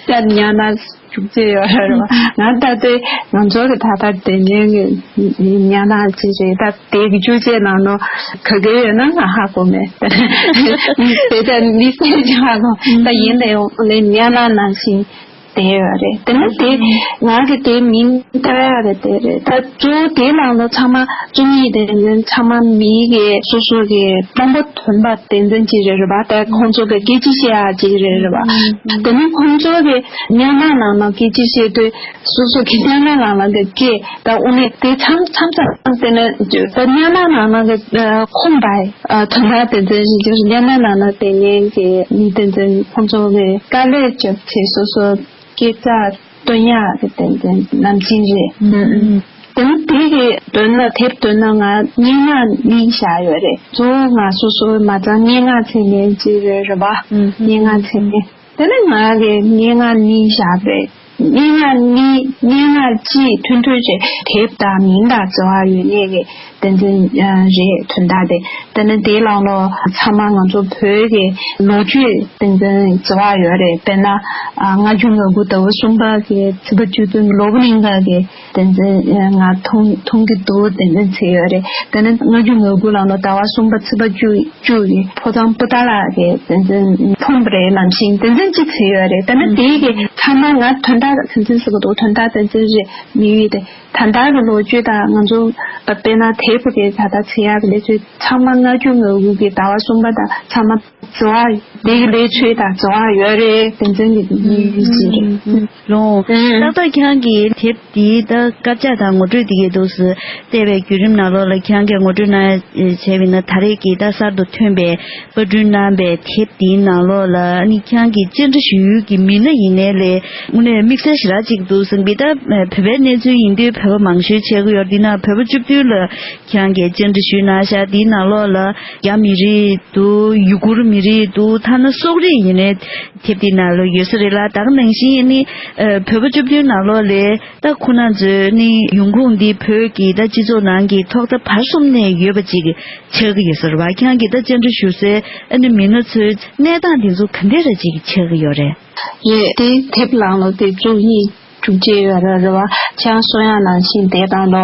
ཡ་ཉ་ན་བཅུ་གཅིག་ཡོད་རེད་རེད་བ། ང་ད་ལྟའི་ང་ཚོ་གི་ད་ལྟ་དེ་ཉན་གི་ཉ་ན་ཅི་རེད་ད། དེ་གི་བཅུ་གཅིག་ནང་ནོ་ག་གེ་ཡོད་ན་ང་ཧ་གོ་མེད། དེ་ད་མི་སེར་གྱི་ཧ་གོ་ད་ཡིན་ནའི་ལས་ཉ་ན་ནང་བཞིན་བསྡད་ཡོད་རེད། དེ་ནི་དེ་ང་གི་དེ་མིང་བཏགས་ཡ་རེད། དེ་རེད་ད་གཙོ་བོ་དེ་ནང་ལོ་ཚང་མ་བཅུ་གཉིས་དེ་ཚང་མ་མི་གི་སོ་སོ་གི་དཔང་པོ་ཐོན་པ་དེ་ཚོ་ཅིག་རེད་རེད་པ། ད་ཁོང་ཚོ་གི་སྐད་ཆ་བཤད་ཡ་ཅིག་རེད་རེད་པ། དེ་ནི་ཁོང་ཚོ་གི་ཉ་ན་ནང་ནོ་སྐད་ཆ་བཤད་དུས། སོ་སོ་གི་སྙན་ངག་ནང་ལ་གི་སྐད་ད་དངོས་གནས་དེ་མཚམས་མཚམས་མཚམས་དེ་ནི་ད་སྙན་ངག་ནང་ལ་གི་ཁོམ་པའི་དོན་དག་དེ་ཚོ་ཞིག་སྙན་ངག་ནང་ལ་དེ་ཉན་གི་མི་དེ་ཚོ་ཁོང་ཚོ་གི་དཀའ་ལས་བརྒྱབ་ཚེ་སོ་སོ་སྐད་ཆ་སྟོན་ཡག་གི་དེ་ཚོ་ནམ་རྒྱུན་རེད། དེ་ནི་དེ་གི་དོན་ལ་དེབ་དོན་ལ་ང་སྙན་ངག་གཉིས་བཞག་ཡོད་རེད། གཙོ་བོ་ང་སོ་སོ་མ་ཚང་སྙན་ངག་ཚེ་ངན་ཅིག་རེད་རེད་པ། སྙན་ངག་ཚེ་ངན། དེ་ནི་ང་གི་སྙན་ངག་གཉིས་བཞག་པས། སྙན་ངག་གཉིས་སྙན་ངག་གཅིག་མཐུན་མཐུན་བྱས་དེབ་དང་མིང་དང་འབྲེལ་བ་ཡོད་ངེས་ཀྱི་བསྟན་འཛིན་རེད་དོན་དག་དེ། དེ་ནི་དེའི་ནང་ལོ་ཚང་མ་ང་ཚོ་བོད་ཀྱི་ལོ་རྒྱུས་བསྟན་འཛིན་འབྲེལ་བ་ཡོད་རེད། དཔེར་ན་ལྔ་བཅུ་ང་དགུ་ཟླ་བ་གསུམ་པ་གི་ཚེས་པ་བཅུ་བདུན་གྱི་ལོ་བུ་གླིང་ག་གི་བསྟན་འཛིན་ང་མཐོང་མཐོང་གི་འདུག་བསྟན་འཛིན་བྱས་ཡོད་རེད། དེ་ནི་ལྔ་བཅུ་ང་དགུ་ལ་ལོ་ཟླ་བ་གསུམ་པ་ཚེས་པ་བཅུ་བཅུ་ཡི་ཕོ་བྲང་པོ་ཏཱ་ལ་གི་བསྟན་འཛིན་ཕོངས་པ་རེད། ནམ་ཞིག་བསྟན་འཛིན་གཅིག་བྱས་ཡོད་རེད། དེ་ནི་དེའི་གི་ཚང་མ་ང་དོན་དག་བསྟན་འཛིན་ཟེར་གི་འདུག་དོན་དག་བསྟན་འཛིན་རེད་མི་ཡུལ་དེ་ད་ལྟ་གི་ལོ་རྒྱུས་དང་ང་ཚོ་དཔེར་ན་དེབ་ཀྱི་ད་ལྟ་བྱེད་ཡག་གི་ལས་ཚོད་ཚང་མ་ལྔ་བཅུ་ང་དགུ་གི་ཟླ་བ་གསུམ་པ་དང་ཚང་མ་འབྲེལ་བ་དེ་གི་ལས་ཚོད་དང་འབྲེལ་བ་ཡོད་རེད། བསྟན་འཛིན་གྱི་མི་ཡུལ་ཅིག་རེད། ལོང་། ཏག་ཏག་ཁྱེད་རང་གིས་དེབ་འདིའི་ད་དཀར་ཆག་དང་ངོ་སྤྲོད་འདི་གའི་འདུག་སེ་བལྟས་པའི་བརྒྱུད་རིམ་ནང་ལོགས་ལ་ཁྱེད་རང་གིས་ངོ་སྤྲོད་གནང་བྱས་པ་ཡིན་ན་ད་རེས་ཀྱི་ད་གསར་དུ་ཐོན་པའི་པར་སྐྲུན་གནང་པའི་དེབ་འདིའི་ནང་ལོགས་ལ་ཨ་ནི་ཁྱེད་རང་གིས་བཅར་འདྲི་ཞུ་ཡུལ་གྱི་མི་སྣ་ཡིན་ནའི་ལས་དངོས་གནས་དམིགས་བསལ་ཞེ་དྲག་ཅིག་འདུག་སེ་འབི་ད་བོད་པའི་གནས་ཚུལ་ཡིན་དུས་བོད་པ་མང་ཤོས་བྱེད་ཀྱི་ཡོད་རེད། འདི་ན་བོད་པ་བཅུ་བདུན་ལ་ཁྱེད་རང་གིས་བཅར་འདྲི་ཞུས་གནང་ཤག་འདིའི་ནང་ལོགས་ལ་རྒྱ་མི་རིགས་འདུག་ཡུ་གུར་མི་རིགས་འདུག་ཐ་ན་སོག་རིགས་ཡིན་ནའི་དེབ་འདི་ནང་ལ་ཡོད་ས་རེད་ལ། ད་ག་ནང་བཞིན་ཨ་ནི་ཨ་བོད་པ་བཅུ་བདུན་ནང་ལོགས་ལས་ད་ཁོ་ན་ཚོའི་ནི་ཡོང་ཁུངས་འདི་བོད་ཀྱི་ད་སྤྱི་ཚོགས་ནང་གི་ཐོག་མཐའ་བར་གསུམ་ནས་ཡོད་པ་ཅིག་ཆགས་ཀྱི་ཡོད་ས་རེད་བ། ཁྱེད་རང་གིས་ད་བཅར་འདྲི་ཞུ་སའི་ཨ་ནི་མི་སྣ་ཚོའི་གནས་སྟངས་འདི་ཚོ་ག་འདྲ་རེ་ཅིག་ཆགས་ཀྱི་ཡོད་རེད། རེད་དེ་དེབ་ནང་ལ་དེབ་བཅུ་གཉིས་བཅུ་གཅིག་ཡོད་རེད་རེད་བ། ཁྱེད་རང་གསུང་ཡག་ནང་བཞིན་དེ་དང་ལོ་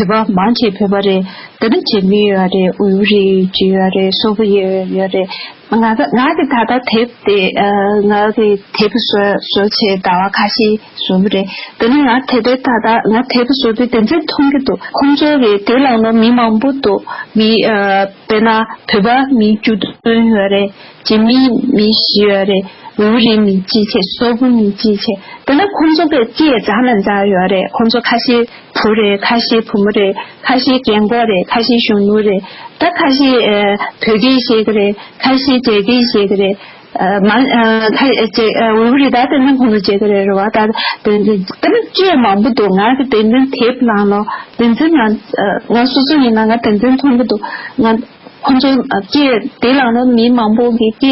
བོད་པ་མང་ཆེ་བོད་པ་རེད། དེ་ནི་བྱེད་མི་ཡོད་རེད། ཨོ་ཡུ་རི་ཅི་ཡོད་རེད། སོག་པོ་ཡོད་ཡོད་རེད། ང་ད་ང་གི་ད་ལྟ་དེབ་དེ་ཨ་ང་གི་དེབ་བཟོ་བཟོ་བྱས་ཟླ་བ་ཁ་ཤས་བཟོ་བ་རེད། དེ་ནི་ང་དེ་དེ་ད་ལྟ་ང་དེབ་བཟོ་དུས་དེ་ཚོ་མཐོང་གི་འདུག་ཁོང་ཚོ་གི་དེ་ལ་ནོ་མི་མང་པོ་འདུག་མི་ཨ་དཔེར་ན་བོད་པ་མི་བཅུ་བདུན་ཡོད་རེད། བྱེད་མི་མི་བཞི་ཡོད་རེད། ཨོ་ཡུ་རི་མི་གཅིག་བྱས། སོག་པོ་མི་གཅིག་བྱས། དེ་ནི་ཁོང་ཚོ་གི་སྐད་རྩ་ནས་རྩ་ཡོད་རེད། ཁོང་ཚོ་ཁ་ཤས་བུ་རེད། ཁ་ཤས་བུ་མོ་རེད། ཁ་ཤས་རྒན་གོག་རེད། ཁ་ཤས་གཞོན་ནུ་རེད། ད་ཁ་ཤས་ཨ་བོད་སྐད་ཤེས་ཀྱི་རེད། ཁ་ཤས་རྒྱ་སྐད་ཤེས་ཀྱི་རེད། ཨ་མང་ཨ་ཁ་ཅིག་ཨ་འུ་རི་ད་དེ་ནི་ཁོང་ཚོ་བྱེད་ཀྱི་རེད་རེད་བ། ད་དེ་དེ་ནི་སྐད་མང་པོ་འདུག་ང་གི་དེ་འདྲའི་དེབ་ནང་ལོ་དེ་ཚོ་ང་ཨ་ང་སོ་སོ་ཡིན་ན་ང་དེ་འདྲའི་མཐོང་གི་འདུག་ང་ ཁོང་ཚོ་ཨ་སྐད་དེ་ལ་ནི་མི་མང་པོ་གི་སྐད་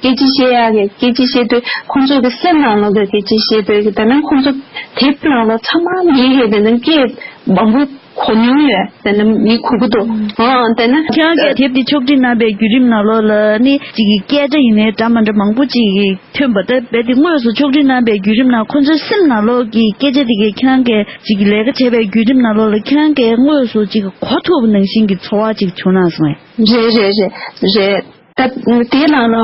སྐད་ཅིག་བཤད་ཡག་གི་སྐད་ཅིག་བཤད་དུས་ཁོང་ཚོ་གི་སེམས་ནང་ལོགས་ཀྱི་སྐད་ཅིག་བཤད་དུས་ཀྱི་དེ་ནི་ཁོང་ཚོ་དེབ་ནང་ལོགས་ཚང་མ་མི་གི་དེ་ནི་སྐད་མང་པོ་གོ་མྱོང་ཡོད། དེ་ནི་མི་གོ་གི་འདུག་ཨང་དེ་ནི་ཁྱེད་རང་གིས་དེབ་འདི་ཕྱོགས་སྒྲིག་གནང་པའི་བརྒྱུད་རིམ་ནང་ལོགས་ལ་ནི་ཅིག་གི་སྐད་ཆ་ཡིན་ནའི་འདྲ་མ་འདྲ་མང་པོ་ཅིག་ཐོན་པ་དེ་རྦད་དེ་དངོས་སུ་ཕྱོགས་སྒྲིག་གནང་པའི་བརྒྱུད་རིམ་ནང་ཁོང་ཚོའི་སེམས་ནང་ལོགས་ཀྱི་སྐད་ཆ་དེ་གའི་ཁྱེད་རང་གིས་ཅིག་གི་ལས་ཀ་བྱས་པའི་བརྒྱུད་རིམ་ནང་ལོགས་ལ་ཁྱེད་རང་གིས་དངོས་སུ་ཅིག་གོ་ཐུབ་པ་ནང་བཞིན་གྱི་ཚོར་བ་ཅིག་བྱུང་ན་སོང་ངས། རེད་རེད་རེད་རེད། ད་དེའི་ནང་ལ་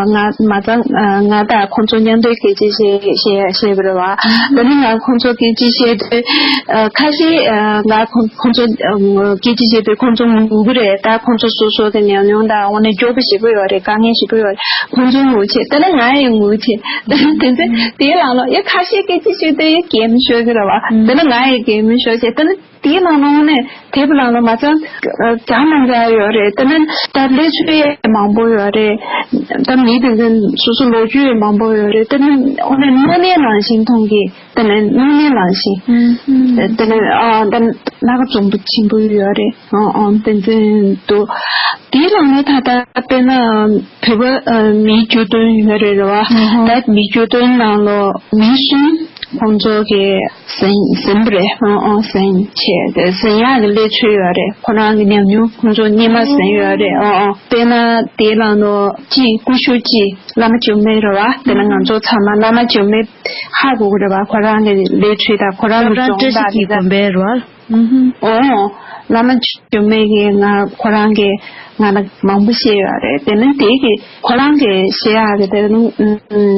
ང་མ་ཚང་ང་དང་ཁོང་ཚོ་མཉམ་དུ་སྐད་ཆ་བཤད་བཤད་བཤད་པ་རེད་བ། ད་ནི་ང་ཁོང་ཚོ་སྐད་ཆ་བཤད་དུས་ཁ་ཤས་ང་ཁོང་ཁོང་ཚོ་སྐད་ཆ་བཤད་དུས་ཁོང་ཚོ་ངུ་གི་རེད། ད་ཁོང་ཚོ་སོ་སོ་གི་ཉམས་མྱོང་དང་དངོས་གནས་སྐྱོ་པོ་ཞེ་པོ་ཡོད་རེད། དཀའ་ངལ་ཞེ་པོ་ཡོད་རེད། ཁོང་ཚོ་ངུ་བྱས་ད་ནི་ང་ཡང་ངུ་བྱས། ད་ནི་དེ་ཚེ་དེའི་ནང་ལ་ཡ་ཁ་ཤས་སྐད་ཆ་བཤད་དུས་ཡ་གད་མོ་ཤོར་གི་རེད་བ། ད་ནི་ང་ཡང་གད་མོ་ཤོར་བྱས་ད་ནི། དེའི་ནང་ལོགས་ནས་དེབ་ནང་ལ་མ་ཚང་བྱ་མ་འདྲ་ཡོད་རེད། དེ་ནས་ད་ལས་ཚོད་ཡས་མང་པོ་ཡོད་རེད། ད་མི་དེ་ཚོ་སོ་སོ་ལོ་རྒྱུས་ཡས་མང་པོ་ཡོད་རེད། དེ་ནས་དངོས་གནས་སྣང་བརྙན་ནང་བཞིན་མཐོང་གི། དེ་ནས་སྣང་བརྙན་ནང་བཞིན། དེ་ནས་ཨ་ད་སྣ་ཁ་འཛོམས་པོ་ཆེན་པོ་ཡོད་རེད། ཨ་ཨ་དེ་ཚོ་འདུག་དེའི་ནང་ནས་ད་ལྟ་དཔེར་ན་བོད་པ་མི་བཅུ་བདུན་ཡོད་རེད་རེད་བ། ད་མི་བཅུ་བདུན་ནང་ལོགས་མི་གསུམ་ཁོང་ཚོ་གི་ཟིན་ཟིན་པ་རེད། ཨོ་ཨོ་ཟིན་བྱས་ཏེ་ཟིན་ཡག་གི་གནས་ཚུལ་ཡོད་རེད། ཁོ་རང་གི་ཉམས་མྱོང་ཁོང་ཚོ་སྔོན་མ་ཟིན་ཡོད་རེད། ཨོ་ཨོ་དཔེར་ན་དེའི་ནང་ལོགས་གཅིག་སྐུ་ཞབས་གཅིག་བླ་མ་འཇམ་དཔལ་རེད་བ། དེ་ནས་ང་ཚོ་ཚང་མ་བླ་མ་འཇམ་དཔལ་ཧ་གོ་གི་རེད་བ། ཁོ་རང་གི་གནས་ཚུལ་དང་ཁོ་རང་གི་སློབ་གྲྭ་སྒྲ་སྦྱོང་བ་ཞིག་གི་དེ་དགོན་པའི་རེད་བ། ཨོ་བླ་མ་འཇམ་དཔལ་གྱིས་ང་ཁོ་རང་གི་ང་ལ་མང་པོ་བཤད་ཡོད་རེད། དེ་ནས་དེ་གི་ཁོ་རང་གི་བཤད་ཡག་གི་དེ་ནི་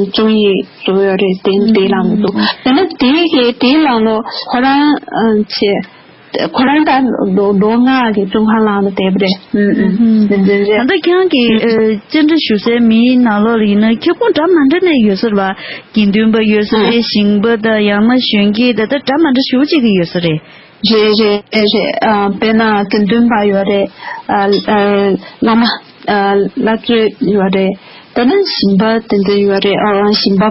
རྩོམ་ཡིག་བཟོ་ཡོད་རེད། དེ་དེ་ལང་འདུག་དེ་ནི་དེ་གི་དེ་ལང་ལོ་ཁོ་རང་ཨ་བྱས་ཁོ་རང་ད་ལོ་ལོ་ལྔ་གི་ཙོང་ཁ་ལང་ལ་བསྡད་པ་རེད། ཨུམ་ཨུམ་དེ་འདྲ་རེད། ད་ལྟ་ཁྱེད་རང་གི་ཨ་བཅར་འདྲི་ཞུ་སའི་མིའི་ནང་ལོགས་ལ་ཡིན་ན་ཁྱབ་ཁོངས་འདྲ་མ་འདྲ་ནས་ཡོད་ས་རེད་བ། དགེ་འདུན་པ་ཡོད་ས་རེད། ཞིང་པ་དང་ཡང་ན་གཞོན་སྐྱེས་དང་ད་འདྲ་མ་འདྲ་ཞེ་པོ་ཅིག་གི་ཡོད་ས་རེད། རེད་རེད་རེད། ཨ་དཔེར་ན་དགེ་འདུན་པ་ཡོད་རེད། ཨ་ཨ་བླ་མ་ཨ་བླ་མཆོད་ཡོད་རེད། དེ་ནས་ཞིང་པ་དེ་འདྲ་ཡོད་རེད། ཨ་ཞིང་པ་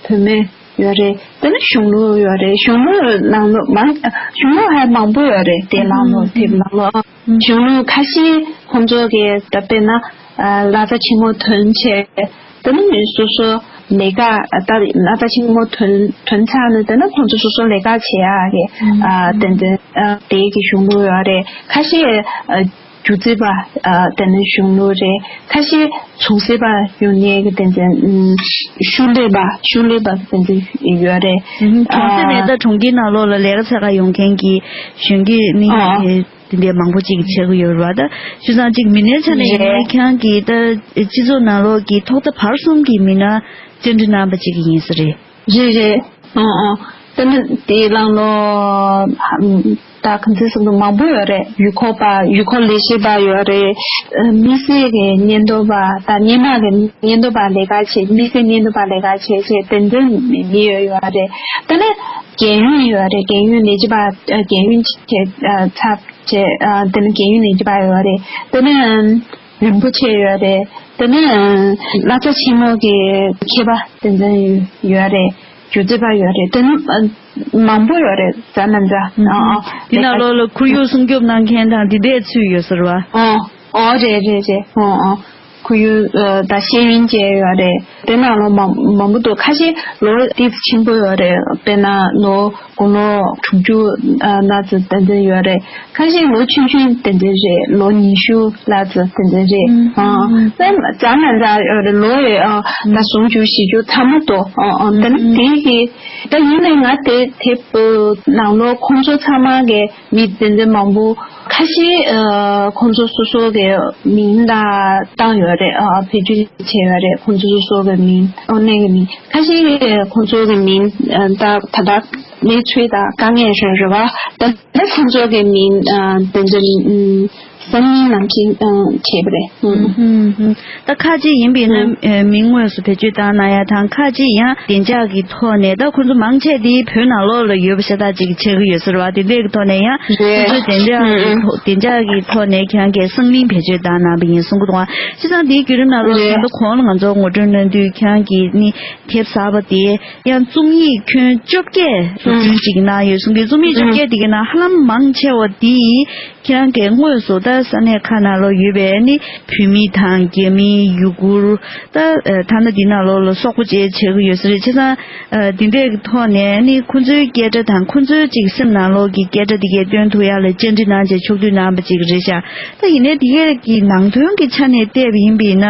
བུད་མེད་ཡོད་རེད། དེ་ནས་གཞུང་ལུགས་ཡོད་རེད། གཞུང་ལུགས་ནང་ལོགས་མང་གཞུང་ལུགས་ཧ་མང་པོ་ཡོད་རེད། དེ་ནང་ལོགས་དེབ་ནང་ལོགས་གཞུང་ལུགས་ཁ་ཤས་ཁོང་ཚོ་གི་ད་དཔེར་ན་ཨ་ལྷ་ས་ཆེན་མོ་ཐོན་བྱས། དེ་ནས་མི་སོ་སོ་ལས་ཀ་ད་ལྷ་ས་ཆེན་མོ་ཐོན་ཐོན་ཚར་ནས་དེ་ནས་ཁོང་ཚོ་སོ་སོ་ལས་ཀ་བྱེད་ཡག་གི་ཨ་དེ་འདྲ་ཨ་དེ་གི་གཞུང་ལུགས་ཡོད་རེད། ཁ་ཤས་ཨ་སྒྱུ་རྩལ་པ་ཨ་དེ་ནས་གཞུང་ལུགས་རེད། ཁ་ཤས་ཚོང་ཟས་པ་ཡོང་ནས་གི་དེ་འདྲ་ཨ་ཤུགས་ལས་པ་ཤུགས་ལས་པ་དེ་འདྲ་ཡོད་རེད། གྲོང་གསེབ་ནས་ད་གྲོང་ཁྱེར་ནང་ལོགས་ལ་ལས་ཀ་བྱེད་ག་ཡོང་མཁན་གྱི་གཞོན་སྐྱེས་ནི། དེ་འདྲའི་མང་པོ་ཅིག་བྱེད་ཀྱི་ཡོད་རེད་བ། ད་བྱས་ཙང་ཅིག་མི་སྣའི་ཆ་ནས་ཡིན་ན་ཁྱེད་རང་གིས་ད་སྤྱི་ཚོགས་ནང་ལོགས་ཀྱི་ཐོག་མཐའ་བར་གསུམ་གྱི་མི་སྣ་བཅར་འདྲི་གནང་བ་ཅིག་ཡིན་ས་རེད། རེད་རེད། ཨོ་ཨོ། ད་ནི་དེའི་ནང་ལོགས་ད་ག་ཚོད་ཟེར་དུས་མང་པོ་ཡོད་རེད། ཡུལ་སྐོར་པ་ཡུལ་སྐོར་ལས་བྱེད་པ་ཡོད་རེད། དམིགས་བསལ་གྱི་སྙན་ཐོ་པ་ད་སྔོན་མ་གི་སྙན་ཐོ་པ་ལས་ཀ་བྱེད་དམིགས་བསལ་སྙན་ཐོ་པ་ལས་ཀ་བྱེད་བྱེད་དེ་འདྲ་མི་ཡོད་ཡོད་རེད། ད་ནི། རྒན་ཡོལ་ཡོད་རེད། རྒན་ཡོལ་ནད་གཞི་པ་རྒན་ཡོལ་བྱས་ཚར་བྱས་དེ་ནི་རྒན་ཡོལ་ནད་གཞི་པ་ཡོད་རེད། དེ་ནི་རིན་པོ་ཆེ་ཡོད་རེད། དེ་ནི་བླ་གྲྭ་ཆེན་མོ་གི་མཁས་པ་དེ་འདྲ་ཡོད་རེད། སྒྱུ་རྩལ་པ་ཡོད་རེད། དེ་ནི་མང་པོ་ཡོད་རེད། ཛ་ན་ཛ། ཨ་ཨ། དེ་ནང་ལོགས་ལ་ཁོར་ཡུག་སྲུང་སྐྱོབ་གནང་མཁན་དང་དེ་འདྲས་ཚུད་ཡོད་ཟེར་བ། ཨ། ཨོ་རེད་རེད་རེད། ཨོ་ཨོ། ཁོར་ཡུག་ཨ་ད་ཤེས་ཡོན་ཅན་ཡོད་རེད། དེ་ནང་ལོགས་མང་མང་པོ་འདུག་ཁ་ཤས་ལོ་ཏོག་ཙམ་ཆེན་པོ་ཡོད་རེད། དཔེར་ན་ལོ་དགུང་ལོ་དྲུག་ཅུ་ཨ་ན་ཙམ་དེ་འདྲ་ཡོད་རེད། ཁ་ཤས་ལོ་ཆུང་ཆུང་དེ་འདྲ་རེད། ལོ་ཉི་ཤུ་ལ་ཙམ་དེ་འདྲ་རེད། ཨ་དཔེར་ན་ཛ་ན་ཛ་ཡོད་རེད། ལོ་ཡོད་ཨ་ད་སུམ་ཅུ་བཞི་ཅུ་ཚང་མ་འདུག་ཨ་ཨ་དེ་ནི་དེ་གི་ད་ཡིན་ནའི་ང་དེ་དེབ་ནང་ལོགས་ཁོང་ཚོ་ཚང་མ་གི་མི་དེ་འདྲ་མང་པོ་ཁ་ཤས་ཨ་ཁོང་ཚོ་སོ་སོ་གི་མིང་ལ་བཏང་ཡོད་རེད། ཨ་བེད་སྤྱོད་བྱས་ཡོད་རེད། ཁོང་ཚོ་སོ་སོ་གི་མིང་དངོས་གནས་གི་མིང་ཁ་ཤས་ཁོང་ཚོ་གི་མིང་ཨ་ད་ད་ལྟ་གནས་ཚུལ་དང་དཀའ་ངལ་རེད་རེད་བ། ད་ལྟ་ཁོང་ཚོ་གི་མིང་ཨ་དེ་འདྲ་ཨ་སང་ཉིན་ནང་བཞིན་ཨ་བྱས་པ་རེད། ཨུ། ཨུ། ད་ཁ་ཅིག་ཡིན་པས་ན་ཨུ། ཨ་མིང་དངོས་སུ་བེད་སྤྱོད་བཏང་གནང་ཡ་དང་ཁ་ཅིག་ཡང་བདེ་འཇགས་ཀྱི་ཐོག་ནས་ད་ཁོང་ཚོ་མང་ཆེ་དེ་བོད་ནང་ལོགས་ལ་ཡོད་པ་ཤ་སྟག་ཅིག་ཆགས་ཀྱི་ཡོད་ཟེར་བ། དེ་འདྲས་ཀྱི་ཐོག་ནས་ཡང་རེད། ཁོང་ཚོ་བདེ་འཇགས་ཀྱི་ཨུ། ཐོག་བདེ་འཇགས་ཀྱི་ཐོག་ནས་ཁྱེད་རང་གིས་སང་ཉིན་བེད་སྤྱོད་བཏང་གནང་བ་ཡིན་གསུང་གི་འདུག་ཨ། བྱས་ཙང་དེའི་བརྒྱུད་རིམ་ནང་ལོགས་རེད། ད་ལྟ་གོང་ལ་ང་ཚོ་ངོ་སྤྲོད་གནང་དུས་ཁྱེད་རང་གིས་ནི་དེབ་གསར་པ་དེ་ཡང་རྩོམ་ཡིག་ཁྱོན་བཅོ་བརྒྱད་བཟོ་སྐྲུན་ཅིག་གནང་ཡོད་གསུང་གི། རྩོམ་ཡིག་བཅོ་བརྒྱད་དེ་གི་ནང་ཧ་ལམ་མང་ཆེ་བ་དེ། ཁྱེད་རང་གིས་དངོས་སུ་ད་ས་གནས་ཁག་ནང་ལོགས་ཡོད་པའི་ནི་བོད་མི་དང་རྒྱ་མི་ཡུ་གུར་ད་ཨ་ཐ་ན་འདི་ནང་ལོགས་ལ་སོག་པོ་བཅས་བྱེད་ཀྱི་ཡོད་ས་རེད། བྱས་ཙང་ཨ་འདི་འདྲའི་གི་ཐོག་ནས་ནི་ཁོ་ཚོའི་སྐད་སྒྲ་དང་ཁོ་ཚོའི་ཅིག་སེམས་ནང་ལོགས་ཀྱི་སྐད་སྒྲ་འདི་གས་སྟོན་ཐུབ་ཡག་ལ་བཅར་འདྲི་གནང་བྱས་ཕྱོགས་བསྡུས་གནང་བ་ཅིག་རེད་ཤག་ད་ཡིན་ནའི་འདི་གས་ཀྱི་ནང་དོན་གྱི་ཆ་ནས་བལྟས་པ་ཡིན་པས་ན།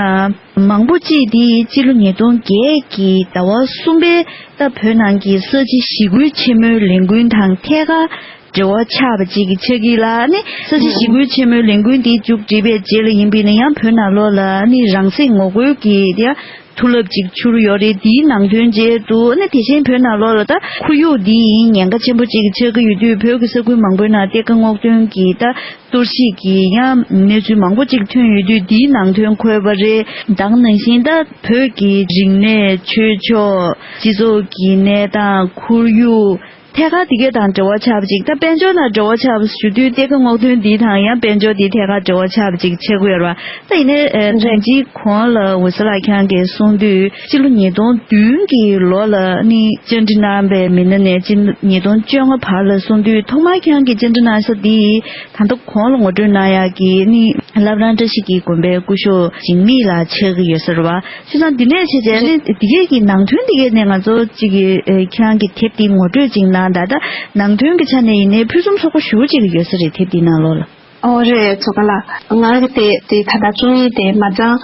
མང་པོ་ཅིག་འདི་སྤྱི་ལོ་ཉིས་སྟོང་བརྒྱད་ཀྱི་ཟླ་བ་གསུམ་པའི་ད་བོད་ནང་གི་ས་བྱི་ཞི་རྒོལ་ཆེན་མོའི་ལས་འགུལ་དང་ཐད་ཀར་འབྲེལ་བ་ཆགས་པ་ཅིག་གི་ཆགས་ཀྱི་ལ་ནི། ས་བྱི་ཞི་རྒོལ་ཆེན་མོའི་ལས་འགུལ་འདི་མཇུག་བསྒྲིལ་བའི་རྗེས་ལ་ཡིན་པས་ན་ཡང་བོད་ནང་ལོགས་ལ་ནི་རང་སྲེག་ངོ་རྒོལ་གྱི་ཡ་མཐུ་རླབས་ཅིག་འཕྱུར་ཡོད་རེད། འདིའི་ནང་དོན་བཅས་དུ་ནི་དེ་བཞིན་བོད་ནང་ལོགས་ལ་ད་ཁོར་ཡུག་འདི་ཡིན་ཉེན་ཁ་ཆེན་པོ་ཅིག་ཆགས་ཀྱི་ཡོད་དུས་བོད་ཀྱི་ས་ཁུལ་མང་པོའི་ནང་གཏེར་ཁ་སྔོག་འདོན་གྱི་ད། གཏོར་བཤིག་གི་ཡང་གནས་ཚུལ་མང་པོ་ཅིག་ཐོན་ཡོད་དུས་འདིའི་ནང་དོན་འཁོད་པ་རེད། ད་ག་ནང་བཞིན་ད་བོད་ཀྱི་རིག་གནས་ཆོས་ཕྱོགས་སྤྱི་ཚོགས་ཀྱི་གནས་སྟངས་ཁོར་ཡུག་ཐད་ཀར་དེ་གས་དང་འབྲེལ་བ་ཆགས་པ་ཅིག་ད་དཔལ་འབྱོར་ནང་འབྲེལ་བ་ཆགས་པ་ཞུ་དུས་གཏེར་ཁ་སྔོག་འདོན་འདི་དང་ཡང་དཔལ་འབྱོར་འདི་ཐད་ཀར་འབྲེལ་བ་ཆགས་པ་ཅིག་ཆགས་ཀྱི་ཡོད་རེད་བ། ད་ཡིན་ནའི་ཨ་ད་ལྟའི་གོང་ལ་འོད་ཟེར་ལགས་ཁྱེད་རང་གིས་གསུངས་དུས་སྤྱི་ལོ་ཉིས་སྟོང་བདུན་གྱི་ལོ་ལ་ནི་བཅར་འདྲི་གནང་བའི་མི་སྣ་ནས་སྤྱི་ལོ་ཉིས་སྟོང་བཅོ་ལྔ་བར་ལ་གསུངས་དུས་ཐོག་མར་ཁྱེད་རང་གིས་བཅར་འདྲི་གནང་ས་འདི། ད་ལྟ་གོང་ལ་ངོ་སྤྲོད་གནང་ཡག་གི་ནི་བླ་བྲང་བཀྲ་ཤིས་ཀྱི་དགོན་པའི་སྐུ་ཞབས་འཇིགས་མེད་ལགས་ཆགས་ཀྱི་ཡོད་ས་རེད་བ། བྱས་ཙང་འདི་ནས་བྱས་བྱས་ནི་འདི་གས་ཀྱི་ནང་དོན་འདི་གས་ནས་ང་ཚོ་གཅིག་གི་ཨེ་ཁྱེད་རང་གི་དེབ་འདི་ངོ་སྤྲོད་ཅིག་གནང་དང་ད་ནང་དོན་གྱི་ཆ་ནས་ཡིན་ནའི་ཕུན་སུམ་ཚོགས་པོ་ཞེ་པོ་ཅིག་ཡོད་ས་རེད། དེབ་འདི་ནང་ལོགས་ལ། ཨོ་རེད་ཚོ་ག་ལ། ང་གི་དེ་དེ་ད་ལྟ་རྩོམ་ཡིག་དེ་མ་ཚང་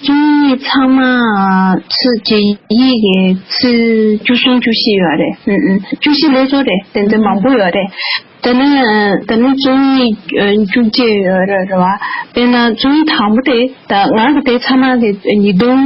རྩོམ་ཡིག་ཚང་མ་ཚིག་རྒྱ་ཡིག་གི་ཚིག་བཅུ་གསུམ་བཅུ་བཞི་ཡོད་རེད། ཨུ་ཨུ་བཅུ་བཞི་ལས་ཚོ་རེད། དེ་ཚོ་མང་པོ་ཡོད་རེད། དེ་ནས་དེ་ནས་རྩོམ་ཡིག་ཨ་བཅུ་གཅིག་ཡོད་རེད་རེད་བ། དཔེར་ན་རྩོམ་ཡིག་དང་པོ་དེ་ད་ང་གི་དེ་ཚང་མ་གི་ཉིས་སྟོང་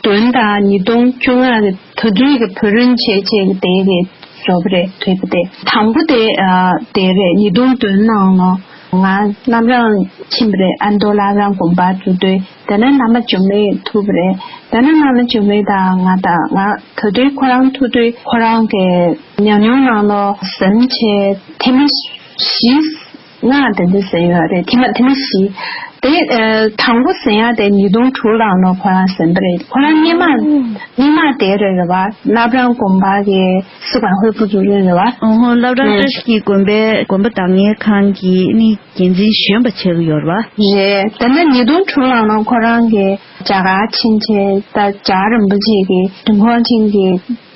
བདུན་དང་ཉིས་སྟོང་བཅོ་ལྔ་གི་ད་དུང་གི་བོད་རིགས་བྱས་བྱས་ཀྱི་དེ་གི་བཟོ་པ་རེད། དེ་གི་དེ་དང་པོ་དེ་ཨ་དེ་རེད། ཉིས་སྟོང་བདུན་ནང་ལ་ང་བླ་བྲང་ཕྱིན་པ་རེད། ཨ་མདོ་བླ་བྲང་དགོན་པ་འཛུགས་དུས་དེ་ནས་བླ་མ་འཇམ་དཔལ་ཐུག་པ་རེད། དེ་ནས་བླ་མ་འཇམ་དཔལ་དང་ང་དང་ང་ད་དུང་ཁོ་རང་ཐུག་དུས་ཁོ་རང་གི་ཉམས་མྱོང་ནང་ལ་ཟིན་བྱས་ཐེངས་མ་བཞི་ལྔ་དེ་འདྲ་ཟིན་ཡོད་རེད། ཐེངས་མ་ཐེངས་མ་བཞི། དེ་ཨ་དང་པོ་ཟིན་ཡག་དེ་ཉིས་སྟོང་དྲུག་ལ་ནོ་ཁོ་རང་ཟིན་པ་རེད། ཁོ་རང་སྔོན་མ་སྔོན་མ་དེ་རེད་རེད་བ། བླ་བྲང་དགོན་པ་གི་སི་ཁྲོན་ཧོས་ཕུ་ཛུ་རེད་རེད་བ། ཨོ་ཧོ། བླ་བྲང་བཀྲ་ཤིས་ཀྱི་དགོན་པའི་དགོན་པ་བདག་གཉེར་ཁང་གི་ནི་འགན་འཛིན་གཞོན་པ་བྱེད་ཀྱི་ཡོད་རེད་བ། རེད། དེ་ནས་ཉིས་སྟོང་དྲུག་ལ་ནོ་ཁོ་རང་གི་རྒྱ་གར་ཕྱིན་ཆད་ད་རྒྱལ་བ་རིན་པོ་ཆེ་གི་དུས་འཁོར་ཆེན་གྱི་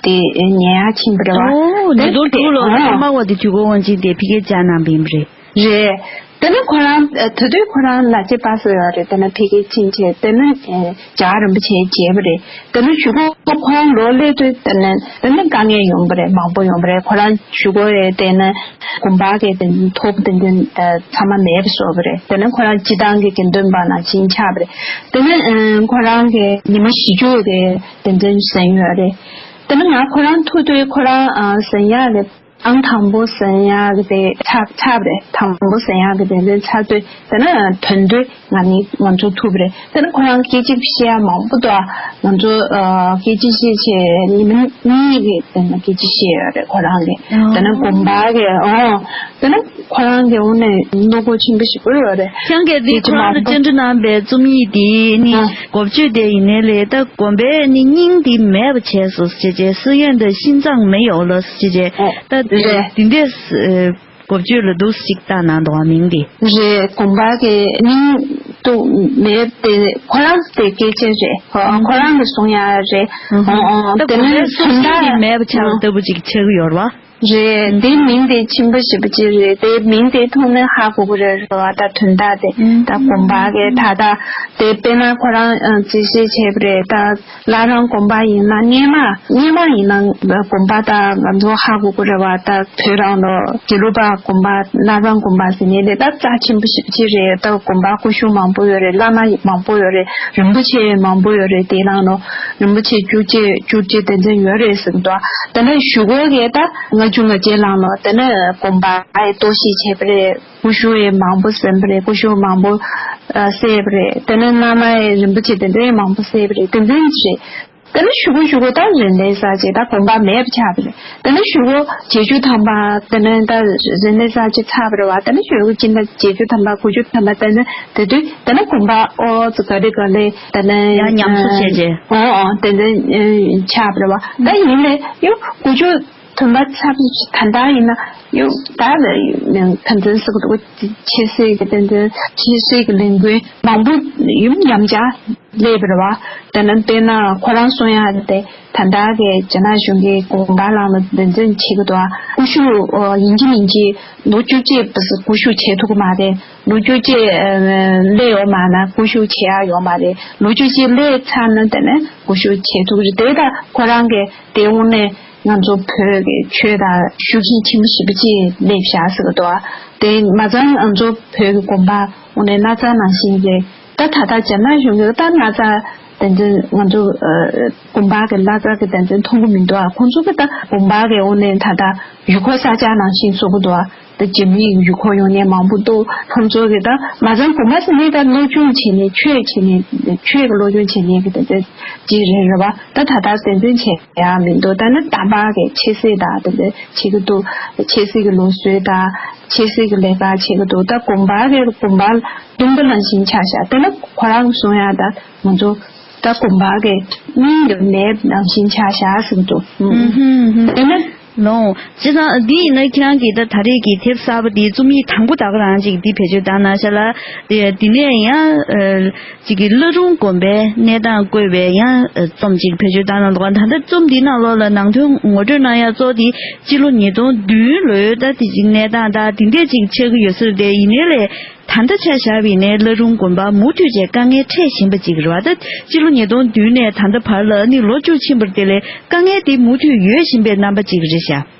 དེ་ཉན་ཡག་ཕྱིན་པ་རེད་བ། ཨོ་ཉིས་སྟོང་དྲུག་ལོ་ཨ་ཨ་མ་བ་དེ་དུས་འཁོར་དབང་ཆེན་དེ་ཕ་གིར་བཅར་གནང་བ་ཡིན་པ་རེད། རེད། དེ་ནས་ཁོ་རང་ཨ་དེ་དུས་ཁོ་རང་ལ་ཅེ་པ་སོ་ཡོད་རེད། དེ་ནས་ཕ་གིར་ཕྱིན་བྱས་དེ་ནས་ཨ་རྒྱལ་བ་རིན་པོ་ཆེ་མཇལ་བ་རེད། དེ་ནས་གཞུག་གུ་ཁོ་རང་ལོག་སླེབས་དུས་དེ་ནས་དེ་ནས་དཀའ་ངལ་ཡོང་གི་རེད། མང་པོ་ཡོང་གི་རེད། ཁོ་རང་གཞུག་གུ་རེད་དེ་ནས་དགོན་པ་གི་དེ་ནས་ཐོབ་དེ་འདྲ་ཨ་ཚང་མ་མེད་པ་བཟོ་བ་རེད། དེ་ནས་ཁོ་རང་སྤྱི་བཏང་གི་དགེ་འདུན་པ་ནང་བཞིན་ཆགས་པ་རེད། དེ་ནས་ཨ་ཁོ་རང་གི་ཉི་མ་བཞི་བཅུ་གི་དེ་འདྲ་ཟིན་ཡོད་རེད། དེ་ནས་ང་ཁོ་རང་ཐུག་དུས་ཁོ་རང་ཨ་ཟིན་ཡག་གི་ཨང་དང་པོ་ཟིན་ཡག་གི་དེ་ཆགས་ཆགས་པ་རེད། དང་པོ་ཟིན་ཡག་གི་དེ་འདྲ་ཆགས་དུས་དེ་ནས་ཐོན་དུས་ང་ནི་ང་ཚོ་ཐུག་པ་རེད། དེ་ནས་ཁོ་རང་སྐད་ཆ་བཤད་ཡག་མང་པོ་འདུག་ང་ཚོ་ཨ་སྐད་ཆ་བཤད་བྱས་ཉི་མ་གཉིས་ཀྱི་དེ་ནས་སྐད་ཆ་བཤད་ཡོད་རེད་ཁོ་རང་གིས། དེ་ནས་དགོན་པ་གི་ཨོ་དེ་ནས་ཁོ་རང་གི་འོ་ནས་བློ་ཁོག་ཆེན་པོ་ཞེ་པོ་ཡོད་རེད། ཁྱེད་རང་གིས་འདི་ཁོ་རང་ལ་བཅར་འདྲི་གནང་པའི་རྩོམ་ཡིག་འདི་ནི་ཨ་འགོ་བརྗོད་དེ་ཡིན་ནའི་ལས་ད་དགོན་པའི་ནི་སྙིང་འདི་མེད་པ་བྱས་སོ་ཟེར་བྱས། 寺院的心脏没有了ཟེར་བྱས། ཨ་ད་རེད། འདི་འདྲས་ཨ་འགོ་བརྗོད་ལ་འདུག་ཅིག་བཏང་གནང་འདུག་བ་མིང་འདི། རེད། དགོན་པ་གི་སྙིང་སྟོབས་མེད་དེ་ཁོ་རང་དེ་སྐད་ཆ་རེད། ཨ་ཁོ་རང་གིས་གསུང་ཡག་རེད། ཨ་ཨ་ད་དེ་དགོན་པའི་ནས་སོ་སོ་དོན་དག་འདི་མེད་པ་ཆགས་པ་ལྟ་བུ་ཅིག་ཆགས་ཀྱི་ཡོད་རེད་བ། རེད། དེ་མིང་དེ་ཆེན་པོ་ཞེ་པོ་ཅིག་རེད། དེ་མིང་དེ་མཐོང་ནས་ཧ་གོ་གི་རེད་རེད་བ། ད་དོན་དག་དེ་ད་དགོན་པ་གི་ད་ད་དེ་དཔེར་ན་ཁོ་རང་ཨ་རྩིས་བཤེར་བྱས་པ་རེད། ད་བླ་བྲང་དགོན་པ་ཡིན་ན་སྔོན་མ་སྔོན་མ་ཡིན་ན་དགོན་པ་ད་ང་ཚོ་ཧ་གོ་གི་རེད་བ། ད་བོད་རང་ལོ་དགེ་ལུགས་པ་དགོན་པ་བླ་བྲང་དགོན་པ་ཟེར་ནས་དེ་ད་རྩ་ཆེན་པོ་ཞེ་པོ་ཅིག་རེད། ད་དགོན་པ་སྐུ་གཞོགས་མང་པོ་ཡོད་རེད། བླ་མ་མང་པོ་ཡོད་རེད། རིན་པོ་ཆེ་མང་པོ་ཡོད་རེད། དེ་ནང་ལོ་རིན་པོ་ཆེ་བཅུ་གཅིག་བཅུ་གཅིག་དེ་ཚོ་ཡོད་རེད་ཟེར་གི་འདུག་དེ་ནས་གཞུག་གུ་གི་ད་ལྔ་བཅུ་ང་བརྒྱད་ལང་ལོ་དེ་ནས་དགོན་པ་ཡི་གཏོར་བཤིག་བྱས་པ་རེད། སྐུ་གཞོགས་ཡི་མང་པོ་ཟིན་པ་རེད། སྐུ་གཞོགས་མང་པོ་ཨ་བསད་པ་རེད། དེ་ནས་བླ་མ་ཡི་རིན་པོ་ཆེ་དེ་ཚོ་ཡི་མང་པོ་བསད་པ་རེད། དེ་ཚོ་རེད། དེ་ནས་གཞུག་གུ་གཞུག་གུ་ད་རིན་ལྡན་གསར་བརྗེ་ད་དགོན་པ་མེད་པ་ཆགས་པ་རེད། དེ་ནས་གཞུག་གུ་བརྒྱད་ཅུ་ཐམ་པ་དེ་ནས་ད་རིན་ལྡན་གསར་བརྗེ་ཚར་བ་རེད་བ། དེ་ནས་གཞུག་གུ་སྤྱི་ཟླ་བརྒྱད་ཅུ་ཐམ་པ་དགུ་བཅུ་ཐམ་པ་དེ་ནས་དེ་དུས་དེ་ནས་དགོན་པ་ཨོ་ཙི་ག་རེ་ག་ལེ་དེ་ནས་ཡང་ཉམས་གསོ་བྱས་རྗེས། ཨོ་ཨོ་དེ་ནས་ཆགས་པ་རེད་བ། ད་ཡིན་ནའི་ཡང་དགུ་བཅུ། དོན་པ་ཚབ་ད་ལྟ་ཡིན་ན་ཡང་ད་ལ་ཁ་འཛིན་སུ་གི་འདུག་ཆེ་སྲིད་ཀྱི་དོན་དོན་ཆེ་སྲིད་ཀྱི་ལས་འགུལ་མང་པོ་ཡུམ་ཉམས་ཆག་སླེབས་པ་རེད་བ། དེ་ནི་དཔེར་ན་ཁོ་རང་གསུང་ཡག་དེ་ད་ལྟ་གི་རྒྱ་ནག་གཞུང་གིས་གོང་པ་ལགས་ལ་འདོན་འཛིན་བྱེད་ཀྱི་འདུག་ཀུ་ཤུ་ཡིན་གཅིག་མིན་གཅིག་ལོ་བཅུ་གཅིག་བར་སྐུ་ཞབས་བྱེད་ཐུབ་ཀྱི་མ་རེད། ལོ་བཅུ་གཅིག་སླེབས་ཡོད་མ་ན་སྐུ་ཞབས་བྱེད་ཡག་ཡོད་མ་རེད། ལོ་བཅུ་གཅིག་སླེབས་ཚར་ན་དེ་ནི་སྐུ་ཞབས་བྱེད་ཐུབ་ཀྱི་རེད། དེ་ད་ཁོ་རང་གི་དེ་དབང་ནས། ང་ཚོ་བོད་ཀྱི་ཆོས་དང་ཞུགས་མཁན་ཆེན་པོ་ཞེ་པོ་ཅིག་སླེབས་བཞག་ཟེར་གི་འདུག་དེ་མ་ཚད་ང་ཚོ་བོད་ཀྱི་དགོན་པ་དངོས་གནས་ན་ཚ་ནང་བཞིན་རེད། ད་ད་ལྟ་རྒྱ་ནག་གཞུང་གིས་ད་ན་ཚ་དེ་ཚོ་ང་ཚོ་དགོན་པ་གི་ན་ཚ་གི་དེ་ཚོ་མཐོང་གི་མི་འདུག་ཁོང་ཚོ་གི་ད་དགོན་པ་གི་དངོས་གནས་ད་ལྟ་ཡུལ་སྐོར་ས་ཆ་ནང་བཞིན་བཟོ་གི་འདུག་ད་རྒྱ་མིའི་ཡུལ་སྐོར་ཡོང་མཁན་མང་པོ་འདུག་ཁོང་ཚོ་གི་ད་མ་ཚད་དགོན་པ་ཟེར་ནས་ད་སློབ་སྦྱོང་བྱེད་མཁན་ཆོས་བྱེད་མཁན་ཆོས་ཀྱི་སློབ་སྦྱོང་བྱེད་མཁན་གི་དེ་ཚོ་ཅིག་རེད་རེད་བ། ད་ད་ལྟ་དེ་ཚོ་བྱེད་ཡག་མི་འདུག་ད་ནི་རྟ་པ་གི་ཆབ་སྲིད་དང་དེ་འདྲ་བྱེད་ཀྱི་འདུག་ཆབ་སྲིད་ཀྱི་ལུགས་སྲོལ་དང་ཆབ་སྲིད་ཀྱི་ལས་ཀ་བྱེད་ཀྱི་འདུག་ད་དགོན་པ་གི་དགོན་པ་སྟོང་པ་ནང་བཞིན་ཆགས་ཤག་དེ་ནི་ཁོ་རང་གསུང་ཡག་ད་ང་ཚོ་ད་དགོན་པ་གི་སྙིང་གི་ནད་ནང་བཞིན་ཆགས་ཤག་ཟེར་གྱི་འདུག་ཨུ་ཧུམ་ཧུམ། དེ་ནི་ལོང་། བྱས་ཙང་འདི་ཡིན་ན་ཁྱེད་རང་གིས་ད་ད་རེས་ཀྱི་དེབ་གསར་པ་འདིའི་རྩོམ་ཡིག་དང་པོ་ད་ག་རང་ཅིག་འདི་བེད་སྤྱོད་བཏང་གནང་ཤག་ལ། དེ་དེ་ནས་ཡང་། ཅིག་གི་བླ་རུང་དགོན་པའི་གནས་སྟངས་བཀོད་པའི་ཡང་རྩོམ་ཅིག་བེད་སྤྱོད་བཏང་གནང་འདུག་ད་ལྟ་རྩོམ་འདིའི་ནང་ལོགས་ལ་ནང་དོན་ངོ་སྤྲོད་གནང་ཡག་གཙོ་དེ་སྤྱི་ལོ་ཉིས་སྟོང་བདུན་ལོའི་ད་དེ་ཅིག་གནས་སྟངས་ད་དེ་འདྲས་ཅིག་ཆགས་ཀྱི་ཡོད་ས་རེད། དེ་ཡིན་ནའི་ལས་ད་ལྟ་ཆ་བཞག་པ་ཡིན་ནའི་བླ་རུང་དགོན་པ་མུ་མཐུད་བྱས་དཀའ་ངལ་འཕྲད་བཞིན་པ་ཅིག་རེད་བ། ད་སྤྱི་ལོ་ཉིས་སྟོང་བདུན་ནས་ད་ལྟ་བར་ལ་ནི་ལོ་བཅུ་ཕྱིན་པ་རེད། དེ་ལས་དཀའ་ངལ་དེ་མུ་མཐུད་ཡོད་བཞིན་པའི་རྣམ་པ་ཅིག་རེད་ཤག་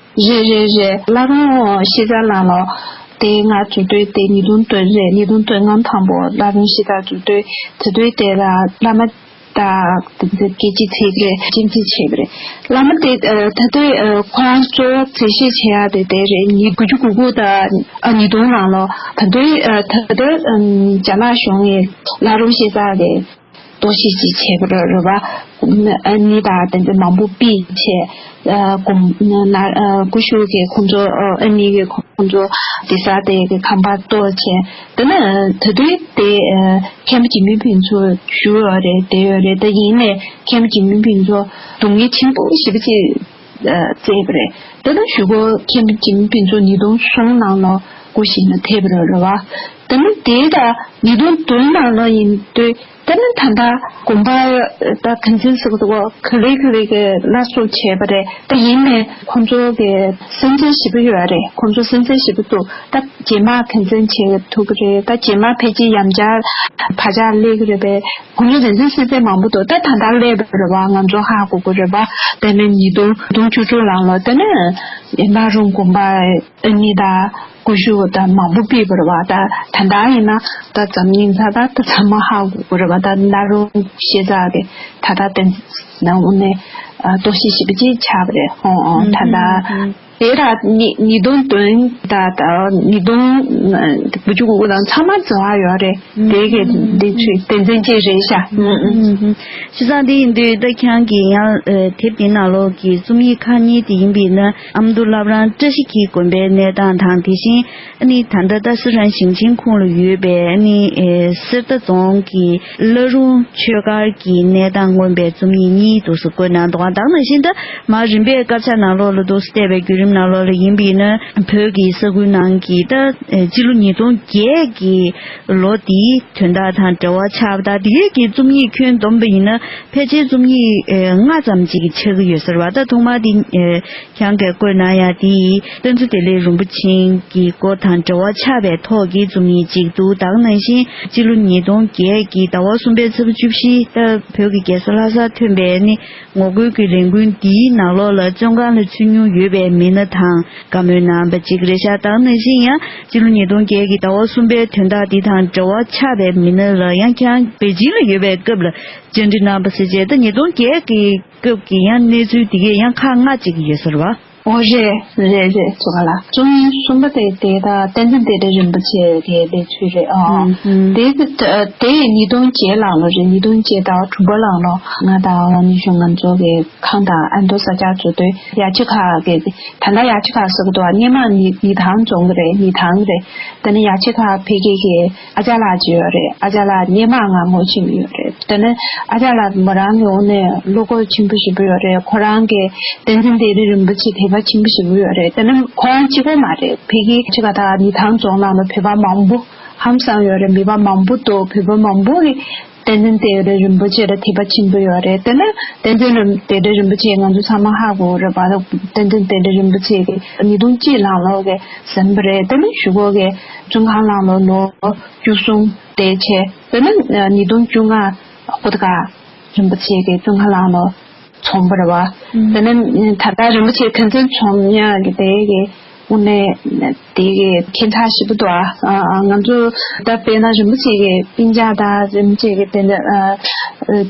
རེད་རེད་རེད། བླ་རུང་ཤེས་བྱ་ནང་ལོགས་དེ་ང་འཛུལ་དུས་དེ་ཉིས་སྟོང་བདུན་རེད། ཉིས་སྟོང་བདུན་ང་དང་པོ་བླ་རུང་ཤེས་བྱ་འཛུལ་དུས་དེ་དུས་དེ་ལ་བླ་མ་དང་དེ་ཚོ་སྐད་ཆ་དྲིས་པ་རེད། སྐད་ཆ་བྱས་པ་རེད། བླ་མ་དེ་ད་དུས་ཁོ་རང་གཙོ་བོ་འཛུལ་ཞུགས་བྱེད་ཡག་དེ་དེ་རེད། ཉིས་དགུ་བཅུ་གོ་དགུ་དང་ཉིས་སྟོང་ནང་ལོགས་ད་དུས་ད་དུས་རྒྱ་ནག་གཞུང་གིས་བླ་རུང་ཤེས་བྱ་གི་གཏོར་བཤིག་ཅིག་བྱས་པ་རེད་བ། ཨ་ནི་དང་དེ་ཚོ་མང་པོ་ཕུད་བྱས། ཨ་གོང་ན་ཨ་སྐུ་ཞབས་ཀྱིས་ཁོང་ཚོ་ཨ་ནི་གིས་ཁོང་ཚོ་དེ་ས་དེ་གི་ཁང་པ་གཏོར་བྱས། དེ་ནས་ད་དུས་དེ་ཨ་མཁན་པོ་འཇིགས་མེད་ཕུན་ཚོགས་བཞུགས་ཡོད་རེད། བསྡད་ཡོད་རེད། དེ་ཡིན་ནའི་མཁན་པོ་འཇིགས་མེད་ཕུན་ཚོགས་སྡུག་བསྔལ་ཆེན་པོ་ཞེ་པོ་ཅིག་བརྩད་པ་རེད། དེ་ནས་གཞུག་གུ་མཁན་པོ་འཇིགས་མེད་ཕུན་ཚོགས་ཉིས་སྟོང་གསུམ་ནང་ལོགས་སྐུ་ཞིག་ནས་ཐེབས་པ་རེད་བ། དེ་ནས་དེ་དང་ཉིས་སྟོང་བདུན་ནང་ལོགས་ཡིན་དུས། དེ་ནི་ད་ལྟ་དགོན་པ་ད་ཁ་འཛིན་ཟེར་གི་འདུག་ག་ག་ལེ་ག་ལེ་གི་སླར་གསོ་བྱས་པ་རེད། ད་ཡིན་ནའི་ཁོང་ཚོ་གི་སེམས་ཅན་ཞེ་པོ་ཡོད་རེད། ཁོང་ཚོ་སེམས་ཅན་ཞེ་པོ་འདུག་ད་རྗེས་མ་ཁ་འཛིན་བྱེད་ཐུབ་ཀྱི་རེད། ད་རྗེས་མ་ཕལ་ཆེར་ཡང་བསྐྱར་བག་ཆགས་སླེབས་ཀྱི་རེད་པས། ཁོང་ཚོ་རེ་འཛིན་སེམས་ཅན་མང་པོ་འདུག་ད་ད་ལྟ་སླེབས་པ་རེད་བ། ང་ཚོ་ཧ་གོ་གི་རེད་བ། དེ་ནས་ཉིས་སྟོང་ཉིས་སྟོང་བཅུ་དྲུག་ལང་ལོ་དེ་ནས་བླ་རུང་དགོན་པ། ཨ་ནི་ད་སྐུ་ཞབས་ད་མང་པོ་ཕུད་པ་རེད་བ། ད་ད་ལྟ་ཡིན་ན་ད་འཛམ་གླིང་ས་ད་ད་ཚང་མ་ཧ་གོ་གི་རེད་བ། ད་བླ་རུང་ཤེས་བྱ་གི་ད་ལྟ་དེ་ནང་ནས་གཏོར་བཤིག་ཞེ་པོ་ཅིག་ཆགས་པ་རེད། ཧོ་ཨོ་ད་ད་དེ་ད་ཉིས་ཉིས་སྟོང་བདུན་ད་ད་ཉིས་སྟོང་དགུ་བཅུ་གོ་དགུ་དང་ཚང་མ་འཛོལ་བ་ཡོད་རེད། དེ་གི་འདི་ཚོའི་དོན་ཚན་གཅིག་རེད་ཤག་ཨུ་ཨུ། བྱས་ཙང་དེ་ཡིན་དུས་ད་ཁྱེད་རང་གིས་ཡང་དེབ་དེའི་ནང་ལོགས་ཀྱི་རྩོམ་ཡིག་ཁག་གཉིས་དེ་ཡིན་པས་ན་ཨ་མདོ་བླ་བྲང་བཀྲ་ཤིས་འཁྱིལ་དགོན་པའི་གནས་སྟངས་དང་། དེ་བཞིན་ཨ་ནི་ད་ལྟ་ད་སི་ཁྲོན་ཞིང་ཆེན་ཁོངས་ལ་ཡོད་པའི་ཨ་ནི་གསེར་རྟ་རྫོང་གི་བླ་རུང་ཆོས་སྒར་གྱི་གནས་སྟངས་མངོན་པའི་རྩོམ་ཡིག་གཉིས་འདུག་སེ་བཀོད་གནང་འདུག་ད་ག་ནང་བཞིན་ད་མར་རིམ་པས་དཀར་ཆག་ནང་ལོགས་ལ་འདུག་སེ་བལྟས་པའི་བརྒྱུད་རིམ་ནང་ལོགས་ལ་ཡིན་པས་ན་བོད་ཀྱི་ས་ཁུལ་ནང་གི་ད་སྤྱི་ལོ་ཉིས་སྟོང་བརྒྱད་ཀྱི་ལོ་དེའི་དོན་དག་དང་འབྲེལ་བ་ཆགས་པ་དང་། དེ་གའི་གི་རྩོམ་ཡིག་ཁྱོན་བསྡོམས་པ་ཡིན་ན་ཕལ་ཆེར་རྩོམ་ཡིག་ལྔ་ཙམ་ཅིག་ཆགས་ཀྱི་ཡོད་ས་རེད་བ། ད་ཐོག་མར་དེ་ཁྱེད་རང་གིས་བཀོད་གནང་ཡག་དེ་བསྟན་འཛིན་བདེ་ལེགས་རིན་པོ་ཆེ་གི་སྐོར་དང་འབྲེལ་བ་ཆགས་པའི་ཐོག་གི་རྩོམ་ཡིག་ཅིག་འདུག་ད་ག་ནང་བཞིན་སྤྱི་ལོ་ཉིས་སྟོང་བརྒྱད་ཀྱི་ཟླ་བ་གསུམ་པའི་ཚེས་པ་བཅུ་བཞི་ད་བོད་ཀྱི་རྒྱལ་ས་ལྷ་སར་ཐོན་པའི་ནི་ངོ་རྒོལ་གྱི་ལས་འགུལ་འདིའི་ནང་ལོགས་ལ་བཙོན་ཁང་ལ་ཚུད་མྱོང་ཡོད་པའི་མི་སྣ་དང་བཀའ་མོལ་གནང་བ་ཅིག་རེད་ཤག་ད་ག་ནང་བཞིན་ཡང་སྤྱི་ལོ་ཉིས་སྟོང་བརྒྱད་ཀྱི་ཟླ་བ་གསུམ་པའི་དོན་དག་འདི་དང་འབྲེལ་བ་ཆགས་པའི་མི་སྣ་ལ་ཡང་ཁྱེད་རང་པེ་ཅིང་ལ་ཡོད་པའི་སྐབས་ལ་བཅར་འདྲི་གནང་བ་ཟེར་བྱས། ད་ཉིས་སྟོང་བརྒྱད་ཀྱི་སྐབས་ཀྱི་ཡང་གནས་ཚུལ་འདི་གས་ཡང་ཁག་ལྔ་ཅིག་ཡོད་ས་རེད་བ། ཨོ་རེད་རེད་རེད། ཚོ་ག་ལ་རྩོམ་ཡིག་གསུམ་པ་དེ་དེ་ད་བསྟན་འཛིན་བདེ་ལེགས་རིན་པོ་ཆེ་གི་གནས་ཚུལ་རེད། ཨོ། ཨུམ་ཨུམ། དེ་དེ་ཉིས་སྟོང་བརྒྱད་ལང་ལོ་རེད། ཉིས་སྟོང་བརྒྱད་ཟླ་བ་དྲུག་པ་ལང་ལོ་ང་དང་ཨ་ནི་གཞུང་ང་ཚོ་གི་ཁང་དང་ཨ་མདོ་ས་ཆ་འཛུལ་དུས་ཡ་ཆེ་ཁག་གི་ད་ལྟ་ཡ་ཆེ་ཁག་ཟེར་གི་འདུག་སྔོན་མ་ཉི་ཉི་ཐང་རྫོང་གི་རེད། ཉི་ཐང་རེད། དེ་ནས་ཡ་ཆེ་ཁག་ཕ་གི་གི་ཨ་ཅག་ལགས་ཅིག་ཡོད་རེད། ཨ་ཅག་ལགས་སྔོན་མ་ང་ངོ་ཤེས་ཀྱི་ཡོད་རེད། དེ་ནས་ཨ་ཅག་ལགས་མོ་རང་གི་འོག་ནས་བློ་ཁོག་ཆེན་པོ་ཞེ་པོ་ཡོད་རེད། ཁོ་རང་གི་བསྟན་འཛིན་བདེ་ལེགས་རིན་པོ་ཆེ་དེ་ བ་ཆེན་པོ་ཞེ་པོ་ཡོད་རེད། དེ་ནི་ཁོ་རང་གཅིག་པོ་མ་རེད། ཕ་གི་ཆེ་ག་ད་ཉི་ཐང་རྫོང་ནང་ལ་བོད་པ་མང་པོ་ཧམ་སང་ཡོད་རེད། མི་པ་མང་པོ་འདུག་བོད་པ་མང་པོ་གི་ཏན་ཏན་ཏན་རེད། རིན་པོ་ཆེ་ལ་དད་པ་ཆེན་པོ་ཡོད་རེད། དེ་ནི་ཏན་ཏན་རིན་དད་རེད། རིན་པོ་ཆེ་ང་ཚོ་ཚང་མ་ཧ་གོ་རེད་པ། ཏན་ཏན་དད་རེད། རིན་པོ་ཆེ་གི་ཉིས་སྟོང་གཅིག་ལང་ལོ་གི་ཟིན་པ་རེད། དེ་ནི་གཞུག་གུ་གི་ཙོང་ཁ་ལང་ལོ་ལོ་བཅུ་གསུམ་དེ་བྱས། དེ་ནི་ཉིས་སྟོང་བཅོ་ལྔ་ཧོ་ད་ག་རིན་པོ་ཆེ་གི་ཙོང་ཁ་ལང་ལོ་ཚོམས་པ་རེད་བ། དེ་ནས་ད་ལྟ་རིན་པོ་ཆེ་དོན་ཚན་ཚོམས་ཡག་གི་དེ་གི་དངོས་གནས་དེ་གི་ཁྱད་མཚར་ཞིག་འདུག་ཨ། ང་ཚོ་ད་དཔེར་ན་རིན་པོ་ཆེ་གི་སྤུན་ཀྱག་དང་རིན་པོ་ཆེ་གི་དེ་འདྲ་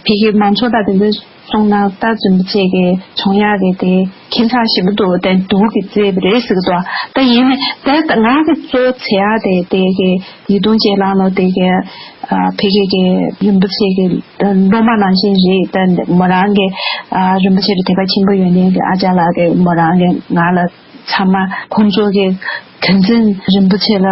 ཕ་གི་མང་ཚོགས་དང་དེ་འདྲ་སོང་ན་ད་རིན་པོ་ཆེ་གི་ཚོམས་ཡག་གི་དེ་ཁྱད་མཚར་ཞིག་འདུག་དེ་སྡུག་གི་རྩེ་བ་རེད་ཟེར་གི་འདུག་ད་ཡིན་ནའི་ད་ང་གི་གཙོ་བོ་བྱེད་ཡག་དེ་དེ་གི་ཡིད་གཏོང་བྱེད་ལང་ལོ་དེ་གི་ཨ། ཕ་གི་གི་རིན་པོ་ཆེ་གི་སློབ་མ་ནང་བཞིན་རེད། ད་མོ་རང་གི་ཨ། རིན་པོ་ཆེ་ལ་དད་པ་ཆེན་པོ་ཡོད་མཁན་གི་ཨ་ཅག་ལགས་ཀྱིས་མོ་རང་གི་ང་ལ་ཚང་མ་ཁོང་ཚོ་གི་དོན་ཚན་རིན་པོ་ཆེ་ལ་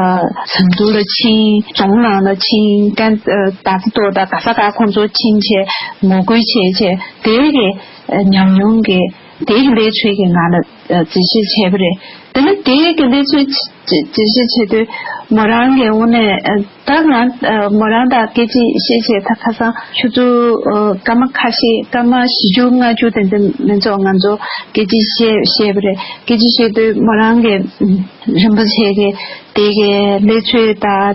ཟམ་གདོང་ལ་ཕྱིན། རྫོང་ནང་ལ་ཕྱིན། ཀན་ཨ། ད་ཚ་ཏོ་དང་ག་ས་ག་ཁོང་ཚོ་ཕྱིན་བྱས་ངོ་རྒོལ་བྱས་བྱས་དེ་གི་ཨ། ཉམས་མྱོང་གི་དེ་གི་ལས་ཚོད་ཀྱིས་ང་ལ་ཨ། འཛིན་བཟུང་བྱས་པ་རེད། དེ་ནས་དེ་གི་ལས་ཚོད་འཛིན་བཟུང་བྱས་དུས་མོ་རང་གི་དངོས་གནས་ཨ། ད་ང་ཨ། མོ་རང་དང་སྐད་ཆ་བཤད་བྱས་ད་ཁ་སང་ཆུ་ཚོད་ཨ། སྐར་མ་ཁ་ཤས་སྐར་མ་བཞི་བཅུ་ལྔ་བཅུ་དེ་འདྲ་མིན་ཚོགས་ང་ཚོ་སྐད་ཆ་བཤད་བཤད་པ་རེད། སྐད་ཆ་བཤད་དུས་མོ་རང་གི་རིན་པོ་ཆེ་གི་དེ་གི་ལས་ཚོད་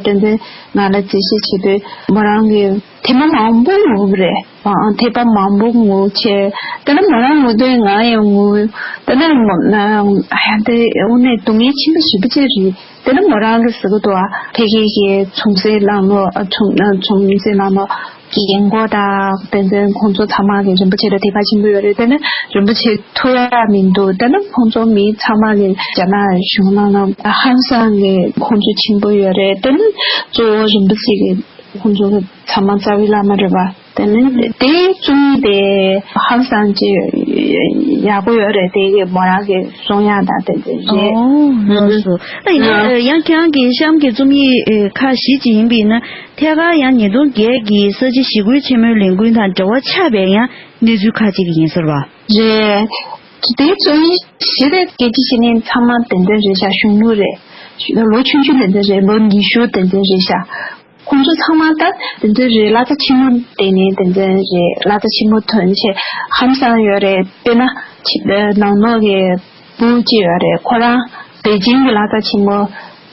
དང་དེ་འདྲ་ང་ལ་འཛིན་བཟུང་བྱས་དུས་མོ་རང་གི་ཐེངས་མ་མང་པོ་ངུས་པ་རེད། ཨང་། ཐེངས་མ་མང་པོ་ངུས་བྱས། དེ་ནས་མོ་རང་ངུ་དུས་ང་ཡང་ངུས། དེ་ནས་མོ་ཨ། ཡང་དེ་དངོས་གནས་སྡུག་བསྔལ་ཆེན་པོ་ཞེ་པོ་ཅིག་རེད། དེ་ནས་མོ་རང་གིས་ཟེར་གི་འདུག་ཨ། ཕ་གི་གི་ཚོམས་སེ་ལང་ལོ་ཨ། ཚོམས་ཨ། ཚོམས་སེ་ལང་ལོ་རྒན་གོག་དང་དེ་ཚོ་ཁོང་ཚོ་ཚང་མ་གི་རིན་པོ་ཆེ་ལ་དད་པ་ཆེན་པོ་ཡོད་རེད། དེ་ནས་རིན་པོ་ཆེ་ཐུག་ཡག་མི་འདུག་དེ་ནས་ཁོང་ཚོ་མི་ཚང་མ་གི་རྒྱ་ནག་གཞུང་ནང་ལ་ཧང་སང་གི་ཁོང་ཚོ་ཆེན་པོ་ཡོད་རེད། དེ་ནས་གཙོ་བོ་རིན་པོ་ཆེ་གི་ཁོང་ཚོ་གི་ཚང་མ་རྩ་བའི་བླ་མ་རེད་པ། དེ་ནས་དེའི་རྩོམ་ཡིག་དེ་ཧང་སང་ཅིག་ཡག་པོ་ཡོད་རེད། དེ་གི་མོ་རང་གི་གསུང་ཡག་དང་དེ་འདྲ་རེད། ཨོ་ལགས་སོ། ད་ཡིན་ན་ཡང་ཁྱེད་རང་གི་གཤམ་གྱི་རྩོམ་ཡིག་ཁག་བཞི་ཅིག་ཡིན་པ་ཡིན་ན་ཐད་ཀར་ཡང་ཉིས་སྟོང་བརྒྱད་ཀྱི་ས་བྱི་ཞི་རྒོལ་ཆེན་མོའི་ལས་འགུལ་དང་འབྲེལ་བ་ཆགས་པའི་ཡང་གནས་ཚུལ་ཁག་ཅིག་ཡིན་ཟེར་བ། རེད། དེའི་རྩོམ་ཡིག་བཞི་རེད། སྐད་ཆ་བཤད་མཁན་ཚང་མ་དེ་འདྲ་རེད་ཤག་གཞོན་ནུ་རེད། ལོ་ཆུང་ཆུང་དེ་འདྲ་རེད། ལོ་ཉི་ཤུ་དེ་འདྲ་རེད་ཤག་ཁོང་ཚོ་ཚང་མ་ད་དེ་འདྲ་རེད། གླ་ཆ་ཆེན་མོ་དེ་ནས་དེ་འདྲ་རེད། གླ་ཆ་ཆེན་མོ་ཐོན་བྱས་ཧང་སང་ཡོད་རེད། དཔེར་ན་ཕྱི་ནང་ལོགས་ཀྱི་ཕྲུ་གུ་ཅིག་ཡོད་རེད། ཁོ་རང་པེ་ཅིང་གི་གླ་ཆ་ཆེན་མོ་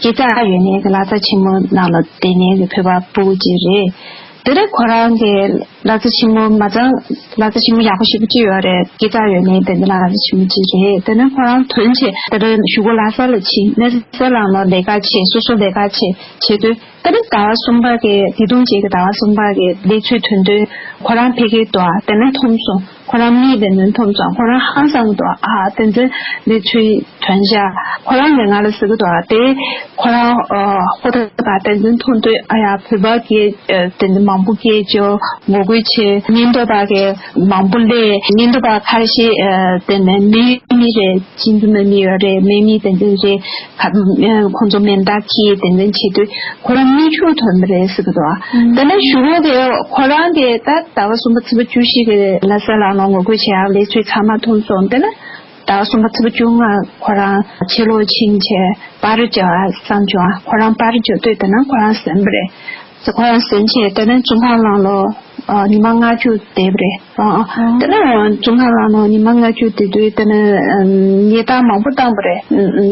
སྐས་འཛེག་ཡོད་ནས་གི་གླ་ཆ་ཆེན་མོ་ནང་ལ་བསྡད་ནས་གི་བོད་པ་ཕྲུ་གུ་ཅིག་རེད། དེ་ནས་ཁོ་རང་གི་གླ་ཆ་ཆེན་མོ་མ་ཚང་། གླ་ཆ་ཆེན་མོ་ཡག་པོ་ཞེ་པོ་ཅིག་ཡོད་རེད། སྐས་འཛེག་ཡོད་ནས་དེ་འདྲ་གླ་ཆ་ཆེན་མོ་ཅིག་རེད། དེ་ནས་ཁོ་རང་ཐོན་བྱས་དེ་འདྲ་གཞུག་གུ་ལྷ་ས་ལ་ཕྱིན། ལྷ་ས་ལ་ལོ་ལས་ཀ་བྱས། སོ་སོ་ལས་ཀ་བྱས་བྱས་དུས། ད་ནི་ཟླ་བ་གསུམ་པ་གི་ཉིས་སྟོང་བརྒྱད་ཀྱི་ཟླ་བ་གསུམ་པ་གི་ལས་ཚོད་ཐོན་དུས་ཁོ་རང་ཕ་གིར་འདུག་ཨ། དེ་ནས་འཐོམ་སོང་། ཁོ་རང་མིག་དེ་ནས་འཐོམ་སོང་། ཁོ་རང་ཧང་སང་གི་འདུག་ཨ། དེ་ཚོའི་ལས་ཚོད་ཐོན་བཞག་ཁོ་རང་གིས་ང་ལ་ཟེར་གི་འདུག་ཨ། དེ་ཁོ་རང་ཨ། ཧོ་ད་ག་དེ་ཚོ་མཐོང་དུས་ཨ་ཡ་བོད་པ་གི་ཨ། དེ་ཚོ་མང་པོ་སྐད་ཅོ་ངོ་རྒོལ་བྱས། མི་འདོད་པ་གི་མང་པོ་སླེབས། མི་འདོད་པ་ཁ་ཤས་ཨ། དེ་ནས་མི་མི་རེད། ཅིན་ཏུ་མི་མི་ཡོད་རེད། མི་མི་དེ་ཚོ་རེད། ཁོང་ཚོ་མེ་མདའ་འཁྱེར་དེ་འདྲ་བྱེད་དུས་ཁོ་རང་མིག་ཆུ་ཐོན་པ་རེད་ཟེར་གི་འདུག་ཨ། དེ་ནས་གཞུག་གུ་དེ་ཁོ་རང་གིས་ད་ཟླ་བ་གསུམ་པ་ཚེས་པ་བཅུ་བཞི་གི་ལྷ་ས་ལ་ནང་ངོ་རྒོལ་བྱེད་ཡག་ལས་ཚོད་ཚང་མ་ཐོན་སོང་། དེ་ནས་ཟླ་བ་གསུམ་པ་ཚེས་པ་བཅོ་ལྔ་ཁོ་རང་ཕྱི་ལོགས་ཕྱིན་བྱས་པར་རྒྱག་བསམ་བྱུང་ཨ། ཁོ་རང་པར་རྒྱག་དུས་དེ་ནས་ཁོ་རང་གཟན་པ་རེད། ཁོ་རང་གཟན་བྱས་དེ་ནས་ཙོང་ཁ་ལང་ལོ་ཉི་མ་ལྔ་བཅུ་བསྡད་པ་རེད། ཨ། དེ་ནས་ཙོང་ཁ་ལང་ལོ་ཉི་མ་ལྔ་བཅུ་བསྡད་དུས་དེ་ནས་ཉེས་རྡུང་མང་པོ་བཏང་པ་རེད།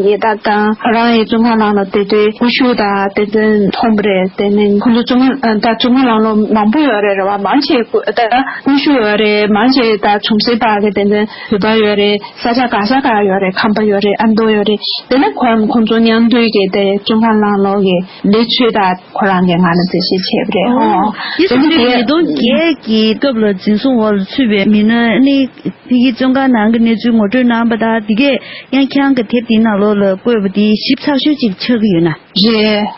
ཉེས་རྡུང་བཏང་། ཁོ་རང་ཡང་ཙོང་ཁ་ལང་ལོ་བསྡད་དུས་ཀུ་ཤུ་དང་དེ་ཚོ་མཐོང་པ་རེད། དེ་ནས་ཁོ་ཚོ་ཙོང་ཁ་ད་ཙོང་ཁ་ལང་ལོ་མང་པོ་ཡོད་རེད། རེད་བ། མང་ཆེ་ཀུ་ད་ཀུ་ཤུ་ཡོད་རེད། མང་ཆེ་ད་ཚོང་སྲིད་པ་གི་དེ་ཚོ་བོད་པ་ཡོད་རེད། ས་ཆ་ག་ས་ག་ཡོད་རེད། ཁམས་པ་ཡོད་རེད། ཨ་མདོ་ཡོད་རེད། དེ་ནས་ཁོ་ཁོང་ཚོ་མཉམ་འདུས་གི་དེ་ཙོང་ཁ་ལང་ལོ་གི་ལས་ཚོད་དང་ཁོ་རང་གིས་ང་ལ་འཛིན་བཟུང་བྱས་པ་རེད། ཨོ། ཨོ། དེ་དེ་ནས་སོང་དེ་ཉིས་སྟོང་བརྒྱད་ཀྱི་སྐབས་ལ་འཛིན་བཟུང་འོག་ལ་ཚུད་པའི་མི་སྣ་ནི་ཕ་གིའི་བཙོན་ཁང་ནང་གི་གནས་ཚུལ་ངོ་སྤྲོད་གནང་བ་དང་། དེ་གས་ཡང་ཁྱེད་རང་གི་དེབ་དེའི་ནང་ལོགས་ལ་བཀོད་པ་དེ་ཞིབ་ཚགས་ཤོས་ཅིག་ཆགས་ཀྱི་ཡོད་ན། རེད།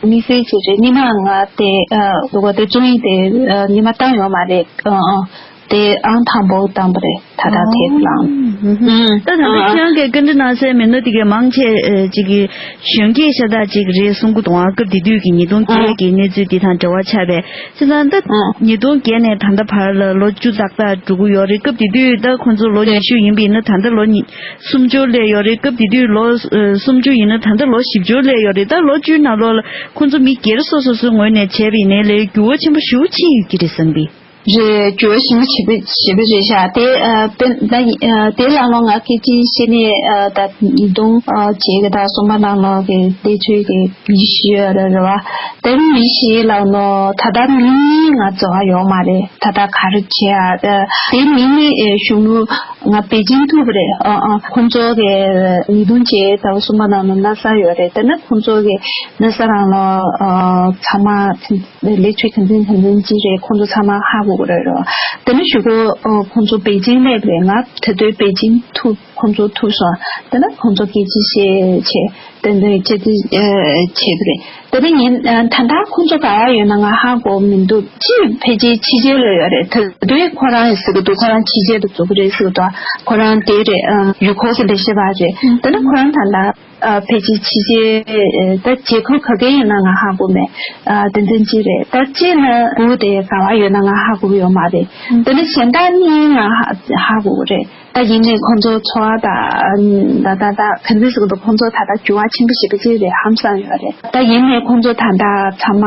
དམིགས་བསལ་ཅིག་རེད། སྔོན་མ་ང་དེ་ཨ། འདུག་ག་དེ་རྩོམ་ཡིག་དེ་ཨ། སྔོན་མ་བཏང་ཡོད་མ་རེད། ཨ། ཨ། དེ་ཨང་དང་པོ་བཏང་པ་རེད། ད་ལྟ་དེབ་ལ། ཨང་། ཨུམ། ད་ད་ལྟ་ཨ། ཁྱེད་རང་གིས་བཀའ་འདྲི་གནང་སའི་མི་སྣ་དེ་གའི་མང་ཆེ་ཨེ་ཅིག་གི་གཞོན་སྐྱེས་ཤ་སྟག་ཅིག་རེད་གསུང་གི་འདུག་ཨང་། སྐབས་དེ་དུས་ཀྱི་ཉིས་སྟོང་བརྒྱད་ཀྱི་གནས་ཚུལ་འདི་དང་འབྲེལ་བ་ཆགས་པས། བྱས་ཙང་ད་ཨ། ཉིས་སྟོང་བརྒྱད་ནས་ད་ལྟ་བར་ལ་ལོ་བཅུ་ཏག་ཏག་འགྲོ་གི་ཡོད་རེད། སྐབས་དེ་དུས་ད་ཁོང་ཚོ་ལོ་ཉི་ཤུ་ཡིན་པ་ཡིན་ན་ད་ལྟ་ལོ་ཉི་སུམ་ཅུ་སླེབས་ཡོད་རེད། སྐབས་དེ་དུས་ལོ་ཨེ་སུམ་ཅུ་ཡིན་ན་ད་ལྟ་ལོ་བཞི་བཅུ་སླེབས་ཡོད་རེད། ད་ལོ་བཅུའི་ནང་ལོགས་ལ་ཁོང་ཚོ་མི་སྒེར་སོ་སོ་སོའི་ངོས་ནས་བྱས་པ་ཡིན་ནའི་ལས་འགྱུར་བ་ཆེན་པོ་ཞེ་པོ་ཕྱིན་ཡོད་ཀྱི་རེད་བསམ་གི། རེད། འགྱུར་བ་ཞེ་པོ་ཞེ་པོ་རེད་ཤག་དེ་ཨ་དཔེར་ན་ཨ་དེ་ལ་ལོ་ང་སྐད་ཆ་བཤད་ནས་ཨ་ད་ཉིས་སྟོང་ཨ་བརྒྱད་ཀྱི་ཟླ་གསུམ་པ་ནང་ལོགས་ཀྱི་དེ་ཚོའི་གི་ཉི་ཤུ་ཡོད་རེད་རེད་བ། དེ་མི་ཞིག་ལ་ནོ་ད་ལྟ་མི་གཉིས་ང་འཛོལ་བ་ཡོད་མ་རེད། ད་ལྟ་ག་རེ་བྱེད་ཨ། དེ་མི་གཉིས་ཨེ་གཞོན་ནུ་ང་པེ་ཅིན་ཐུག་པ་རེད། ཨ་ཨ་ཁོང་ཚོ་གི་ཉིས་སྟོང་བརྒྱད་ཟླ་བ་གསུམ་པ་ནང་ལ་ན་ས་ཡོད་རེད། དེ་ན་ཁོང་ཚོ་གི་ན་ས་རང་ལོ་ཨ་ཚང་མ་ལས་ཚོད་ག་ཚོད་ག་ཚོད་ཅི་རེད། ཁོང་ཚོ་ཚང་མ་ཧ་གོ་གི་རེད་རོ། དེ་ནས་གཞུག་གུ་ཨ་ཁོང་ཚོ་པེ་ཅིན་སླེབས་རེད། ང་ད་དུང་པེ་ཅིན་ཐུག་ཁོང་ཚོ་ཐུག་སོང་། དེ་ནས་ཁོང་ཚོ་སྐད་ཆ་བཤད་བྱས་དེ་འདྲ་བྱས་ཏེ་ཨ་བྱས་པ་རེད། དེ་ནས་ངས་ཨ་ད་ལྟ་ཁོང་ཚོ་ག་བ་ཡོད་ན་ང་ཧ་གོ་མི་འདུག་ཅི་ཕལ་ཆེར་ཕྱི་རྒྱལ་ལ་ཡོད་རེད། ད་དུང་ཁོ་རང་ཡིན་ཟེར་གི་འདུག་ཁོ་རང་ཕྱི་རྒྱལ་དུ་འཛུལ་གི་རེད་ཟེར་གི་འདུག་ཁོ་རང་དེ་རེད། ཨ་ཡུལ་སྐོར་གྱི་ལས་བྱེད་པ་རེད། དེ་ནས་ཁོ་རང་ད་ལྟ་ཨ་ཕལ་ཆེར་ཕྱི་རྒྱལ་ཨ་ད་རྒྱལ་ཁབ་ག་གེ་ཡིན་ན་ང་ཧ་གོ་མེད། ཨ་དེ་འདྲ་ཅིག་རེད། ད་ཅིག་ན་བུ་དེ་ག་བ་ཡོད་ན་ང་ཧ་གོ་གི་ཡོད་མ་རེད། དེ་ནས་གཞན་དག་གཉིས་ང་ཧ་ཧ་གོ་གི་རེད། ད་ཡིན་ནའི་ཁོང་ཚོ་འཚོ་བ་དང་ད་ད་ད་ག་འདྲ་ཟེར་གི་འདུག་ཁོང་ཚོ་ད་ལྟ་འགྱུར་བ་ཆེན་པོ་ཞེ་པོ་ཅིག་རེད་ཧང་སང་ཡོད་རེད། ད་ཡིན་ནའི་ཁོང་ཚོ་ད་ལྟ་ཚང་མ་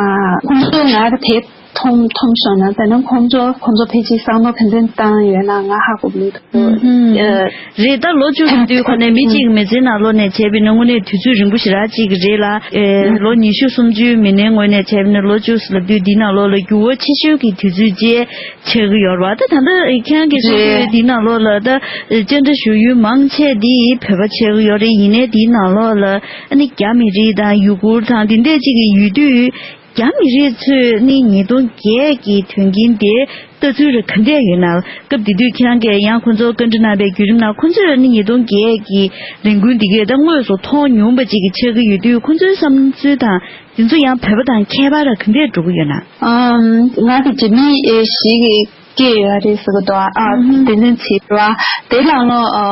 ཁོང་ཚོ་ང་དེ་མཐོང་མཐོང་སོང་ན་དེ་ནས་ཁོང་ཚོ་ཁོང་ཚོ་ཕལ་ཆེར་བསམ་བློ་ག་འདྲ་བཏང་ཡོད་ན་ང་ཧ་གོ་མི་འདུག་ཨུམ། ཨ་རེད། ད་ལོ་བཅུ་ཟེར་དུས་ཁོ་ནས་མི་གཅིག་མི་ཚེའི་ནང་ལོགས་ནས་བྱས་པ་ཡིན་ན་དངོས་གནས་དུས་ཚོད་རིང་པོ་ཞེ་དྲག་ཅིག་རེད་ལ། ཨེ་ལོ་ཉི་ཤུ་སུམ་ཅུའི་མི་སྣའི་ངོས་ནས་བྱས་པ་ཡིན་ན་ལོ་བཅུ་ཟེར་ལབ་དུས་འདིའི་ནང་ལོགས་ལ་འགྱུར་བ་ཆེ་ཤོས་ཀྱི་དུས་ཚོད་ཅིག་ཆགས་ཀྱི་ཡོད་རེད་བ། ད་ད་ལྟ་ཁྱེད་རང་གིས་གསུངས་དུས་འདིའི་ནང་ལོགས་ལ་ད་བཅར་འདྲི་ཞུ་ཡུལ་མང་ཆེ་འདི་བོད་པ་ཆགས་ཀྱི་ཡོད་རེད། ཡིན་ནའི་འདིའི་ནང་ལོགས་ལ་ཨ་ནི་རྒྱ་མི་རིགས་དང་ཡུ་གུར་དང་འདི་འདྲས་ཅིག་གི་ཡོད་དུས། རྒྱ་མི་རིགས་ཚོས་ནི་ཉིས་སྟོང་བརྒྱད་ཀྱི་དོན་རྐྱེན་དེ་ལྟ་ཚུལ་རེ་ག་འདྲས་ཡོད་ན། སྐབས་དེ་དུས་ཁྱེད་རང་གིས་ཡང་ཁོང་ཚོ་བཀའ་འདྲི་གནང་བའི་བརྒྱུད་རིམ་ནང་ཁོང་ཚོས་ནི་ཉིས་སྟོང་བརྒྱད་ཀྱི་ལས་འགུལ་འདི་གས་ད་དངོས་སུ་མཐོང་མྱོང་བ་ཅིག་གི་ཆགས་ཀྱི་ཡོད་དུས་ཁོང་ཚོའི་བསམ་ཚུལ་དང་དེ་ཚོ་ཡང་བོད་པ་དང་ཁྱད་པར་རེ་ག་འདྲས་འགྲོ་གི་ཡོད་ན། ཨམ། ང་གི་རྒྱ་མི་ཞིག་གི་སྐད་ཡོད་རེད་ཟེར་གི་འདུག་ཨ་ཨ་དེ་འདྲ་བྱེད་འགྲོ་ཨ་དེ་ལ་ནོ་ཨ་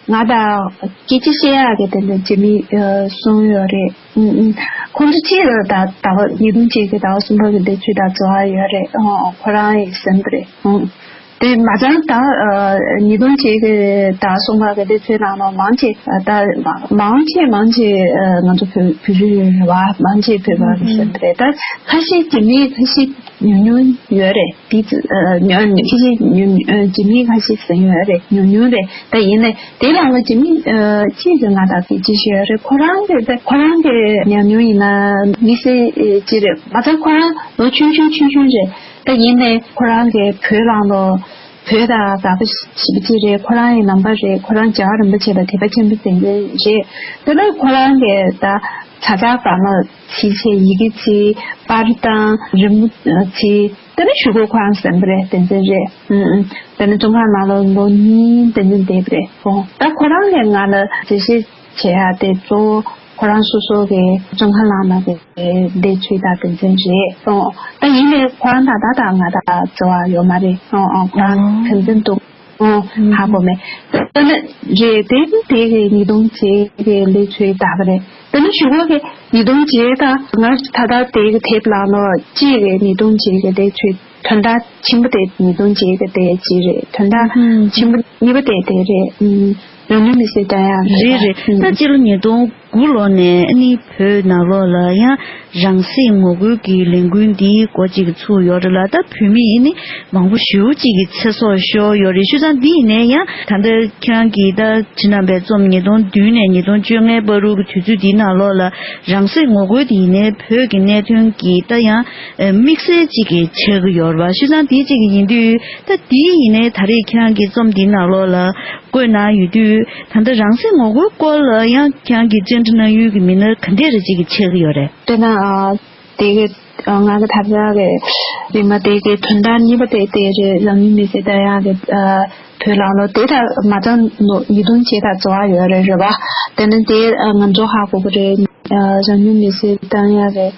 ང་དང་སྐད་ཆ་བཤད་ཡག་གི་དེ་འདྲ་རྒྱ་མི་ཨ་གསུམ་ཡོད་རེད། ཨུམ་ཨུམ། ཁོང་ཚོ་གཅིག་ལ་ད་ཟླ་བ་ཉིས་སྟོང་བརྒྱད་ཀྱི་ཟླ་བ་གསུམ་པ་གི་དེ་ཚོའི་ད་འཛོལ་བ་ཡོད་རེད། ཨོ་ཁོ་རང་ཡིན་ཟེར་གི་རེད། ཨོ་དེ་མ་ཚང་ད་ཨ་ཉིས་སྟོང་བརྒྱད་ཀྱི་ཟླ་བ་གསུམ་པ་གི་དེ་ཚོའི་ནང་ལ་མང་ཆེ་ད་མང་ཆེ་མང་ཆེ་ཨ་ང་ཚོ་བོད་བོད་རིགས་རེད་བ། མང་ཆེ་བོད་པ་རེད་ཟེར་གི་རེད། ད་ཁ་ཤས་རྒྱ་མི་ཁ་ཤས་ཉུང་ཉུང་ཡོད་རེད། དེ་ཨ་ཉོ་ཉོ་ཁ་ཤས་ཉོ་ཉོ་ཨ་རྒྱ་མི་ཁ་ཤས་ཟེར་ཡོད་རེད། ཉུང་ཉུང་རེད། ད་ཡིན་ནའི་དེ་ལ་ང་རྒྱ་མི་ཨ་གཅིག་གིས་ང་དང་སྐད་ཆ་བཤད་ཡོད་རེད། ཁོ་རང་གི་ད་ཁོ་རང་གི་ཉམས་མྱོང་ཡིན་ན་མི་སེར་ཨ་གཅིག་རེད་མ་ཚད་ཁོ་རང་ལོ་ཆུང་ཆུང་ཆུང་ཆུང་རེད། ད་ཡིན་ནའི་ཁོ་རང་གི་བོད་ལ་ལོ་བོད་དང་དགའ་པོ་ཞེ་པོ་ཅིག་རེད། ཁོ་རང་ཡི་ནང་པ་རེད། ཁོ་རང་རྒྱལ་བ་རིན་པོ་ཆེ་ལ་དད་པ་ཆེན་པོ་ཡིན་མཁན་རེད། དེ་ལ་ཁོ་རང་གི་ད་ཚ་ཚ་ག་མ་བྱིས་བྱས་ཡི་གེ་བྱིས་པར་བཏང་རི་མོ་བྱིས། དེ་ནས་གཞུག་གུ་ཁོ་རང་གསན་པ་རེད། བསྟན་འཛིན་རེད། ཨུམ་ཨུམ། དེ་ནས་བཙོན་ཁང་ནང་ལ་ལོ་གཉིས་བསྟན་འཛིན་བསྡད་པ་རེད། ཨོ་ད་ཁོ་རང་གིས་ང་ལ་འགྲེལ་བཤད་བྱེད་ཡག་དེ་གཙོ་བོ་ཁོ་རང་སོ་སོ་གི་བཙོན་ཁང་ནང་ལ་གི་བསྡད་ཚུལ་དང་བསྟན་འཛིན་རེད། ཨོ་ད་ཡིན་ནའི་ཁོ་རང་ད་ལྟ་དང་ང་དང་འབྲེལ་བ་ཡོད་མ་རེད། ཨོ་ཨོ་ཁོ་རང་ཨོ་བསྟན་འཛིན་འདུག་ཨོ་ཧ་གོ་མེད། ད་ནི་རེད་དེ་དེ་གི་ཉིས་སྟོང་བརྒྱད་གི་ལས་ཚུལ་ད་ག་རེད། དེ་ནི་གཞུག་གུ་གི་ཉིས་སྟོང་བརྒྱད་དང་ང་ད་ལྟ་དེ་གི་དེབ་ལ་ལོ་གཅིག་གི་ཉིས་སྟོང་བརྒྱད་གི་དེ་ཚོའི་དོན་དག་ཆེན་པོ་དེ་ཉིས་སྟོང་བརྒྱད་གི་དེ་གཅིག་རེད། དོན་དག་ཆེན་པོ་གཉིས་པ་དེ་དེ་རེད། ཨུམ། རང་ལུས་མེར་སྲེག་བཏང་ཡག་རེད། རེད་རེད། ད་སྤྱི་ལོ་ཉིས་སྟོང་དགུ་ལོ་ནས་ཨ་ནི་བོད་ནང་ལོགས་ལ་ཡང་རང་སྲེག་ངོ་རྒོལ་གྱི་ལས་འགུལ་འདིའི་འགོ་གཅིག་ཚུགས་ཡོད་རེད་ལ། ད་བོད་མི་ཨ་ནི་མང་པོ་ཞེ་པོ་གཅིག་གི་ཚེ་སྲོག་ཤོར་ཡོད་རེད། བྱས་ཙང་འདི་ཡིན་ནའི་ཡང་ད་ལྟ་ཁྱེད་རང་གིས་ད་བྲིས་གནང་པའི་རྩོམ་ཉིས་སྟོང་བདུན་ནས་ཉིས་སྟོང་བཅོ་ལྔའི་བར་དུ་གི་དུས་ཚོད་འདིའི་ནང་ལོགས་ལ་རང་སྲེག་ངོ་རྒོལ་འདི་ཡིན་ནའི་བོད་ཀྱི་གནད་དོན་གྱི་ད་ཡང་དམིགས་བསལ་གཅིག་གི་ཆགས་ཀྱི་ཡོད་རེད་བ། བྱས་ཙང་འདི་གཅིག་གི་ཡིན་དུས་ད་འདི་ཡིན་ནའི་ད་རེས་ཁྱེད་རང་གི་རྩོམ་འདིའི་ནང་ལོགས་ལ་བཀོད་གནང་ཡོད་དུས་ད་ལྟ་རང་སྲེག་ངོ་རྒོལ་སྐོར་ལ་ཡང་ཁྱེད་རང་གིས་བཅར་འདྲི་གནང་ཡུལ་གྱི་མི་སྣ་ག་འདྲས་རེ་གཅིག་གི་ཆགས་ཀྱི་ཡོད་རེད། དཔེར་ན་ཨ། དེ་གི་ང་གི་ཐབ་ཆག་གི་རིག་མ་དེ་གི་དོན་དག་གཉིས་པ་དེ་དེ་རེད། རང་ལུས་མེར་སྲེག་བཏང་ཡག་གི་བོད་ལ་ལོ་དེ་ད་མ་ཚང་ནོ་ཉིས་སྟོང་བརྒྱད་དང་འབྲེལ་བ་ཡོད་རེད་རེད་བ། དེ་ནི་དེ་ང་ཚོ་ཧ་གོ་གི་རེད། རང་ལུས་མེར་སྲེག་བཏང་ཡག་གི་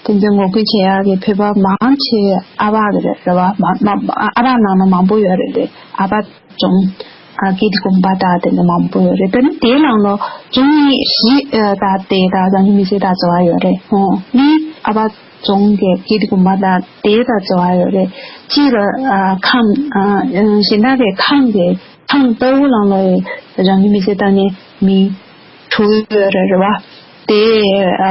དེ་ཚོ་ངོ་རྒོལ་བྱེད་ཡག་གི་བོད་པ་མང་ཆེ་ཨ་ཕ་གི་རེད། རེད་བ། མ་མ་ཨ་ཕ་ནང་ན་མང་པོ་ཡོད་རེད། རེད། ཨ་ཕ་རྫོང་ཨ་ཀིརྟི་དགོན་པ་དང་དེ་ཚོ་མང་པོ་ཡོད་རེད། དེ་ནི་དེའི་ནང་ལོ་རྫོང་གཉིས་བཞི་ཨ་དང་དེ་དང་རང་བྱུང་མི་ཚེ་དང་འབྲེལ་བ་ཡོད་རེད། ཨོ་གཉིས་ཨ་ཕ་རྫོང་གི་ཀིརྟི་དགོན་པ་དང་དེ་དང་འབྲེལ་བ་ཡོད་རེད། གཅིག་ལ་ཨ་ཁམས་ཨ་གཞན་དག་གི་ཁམས་ཀྱི་ཁམས་ལྟ་བུ་ནང་ལོ་རང་བྱུང་མི་ཚེ་དང་ནི་མི་དྲུག་ཡོད་རེད། རེད་བ། དེ་ཨ་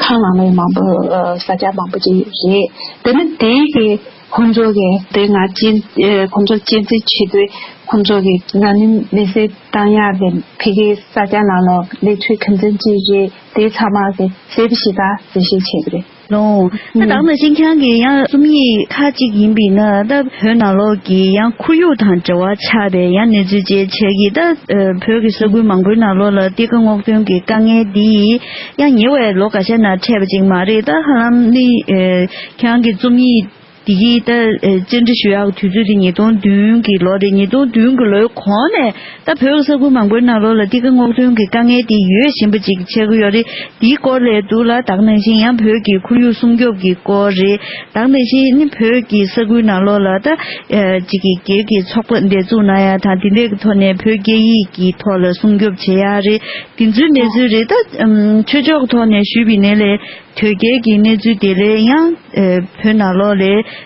ཁམས་ནང་ལོ་མང་པོ་ཨ་ས་ཆ་མང་པོ་ཅིག་རེད། དེ་ནི་དེ་གི་ཁོང་ཚོ་གི་དེ་ང་གཅེས་ཨ་ཁོང་ཚོ་གཅེས་འཛིན་བྱེད་དུས་ཁོང་ཚོ་གི་རང་བྱུང་མི་ཚེ་བཏང་ཡག་གི་ཕ་གིའི་ས་ཆ་ནང་ལོ་གནས་ཚུལ་ག་ཚོད་ཅིག་རེད། དེ་ཚང་མ་གི་གསལ་པོ་ཞིག་ག་འགྲེལ་བཤད་བྱེད་ཀྱི་རེད། ལོང་། ད་ད་ག་ནང་བཞིན་ཁྱེད་རང་གི་ཡང་རྩོམ་ཡིག་ཁག་ཅིག་ཡིན་པ་ཡིན་ན། ད་བོད་ནང་ལོགས་ཀྱི་ཡང་ཁོར་ཡུག་དང་འབྲེལ་བ་ཆགས་པའི་ཡང་གནས་ཚུལ་བཅས་བྱས་ཀྱི། ད་ཨ་བོད་ཀྱི་ས་ཁུལ་མང་པོའི་ནང་ལོགས་ལ་གཏེར་ཁ་སྔོག་འདོན་གྱི་དཀའ་ངལ་འདི་ཡང་ཉེ་བའི་ལོ་འགའ་ཤས་ནང་འཕྲད་པ་ཅིག་མ་རེད། ད་ཧ་ལམ་ནི་ཨ་ཁྱེད་རང་གི་རྩོམ་ཡིག་འདི་གི་ད་ཨ་བཅར་འདྲི་ཞུ་ཡག་དུས་ཚོད་དེ་ཉིས་སྟོང་བདུན་གྱི་ལོ་རེད། ཉིས་སྟོང་བདུན་གྱི་ལོའི་གོང་ནས་ད་བོད་ཀྱི་ས་ཁུལ་མང་པོའི་ནང་ལོགས་ལ་གཏེར་ཁ་སྔོག་འདོན་གྱི་དཀའ་ངལ་དེ་ཡོད་བཞིན་པ་ཅིག་ཆགས་ཀྱི་ཡོད་རེད། དེའི་སྐོར་ལ་འདུག་ལ། ད་ག་ནང་བཞིན་ཡང་བོད་ཀྱི་ཁོར་ཡུག་སྲུང་སྐྱོབ་ཀྱི་སྐོར་རེད། ད་ག་ནང་བཞིན་ནི་བོད་ཀྱི་ས་ཁུལ་ནང་ལོགས་ལ་ད་ཨ་ཅིག་གི་སྒེར་གྱི་ཚོགས་པ་འདི་བཙུགས་གནང་ཡ་དང་། དེ་འདྲའི་ཐོག་ནས་བོད་སྐད་ཡིག་གི་ཐོག་ལ་སྲུང་སྐྱོབ་བྱེད་ཡ་རེད། དེ་ཚོའི་གནས་ཚུལ་རེད། ད་ཨམ་ཆོས་ཕྱོགས་ཐོག་ནས་ཞུས་པ་ཡིན་ན་ལས་དོལ་རྒྱལ་གྱི་གནས་ཚུལ་དེ་ལས་ཡང་ཨ་བོད་ནང་ལོགས་ལ་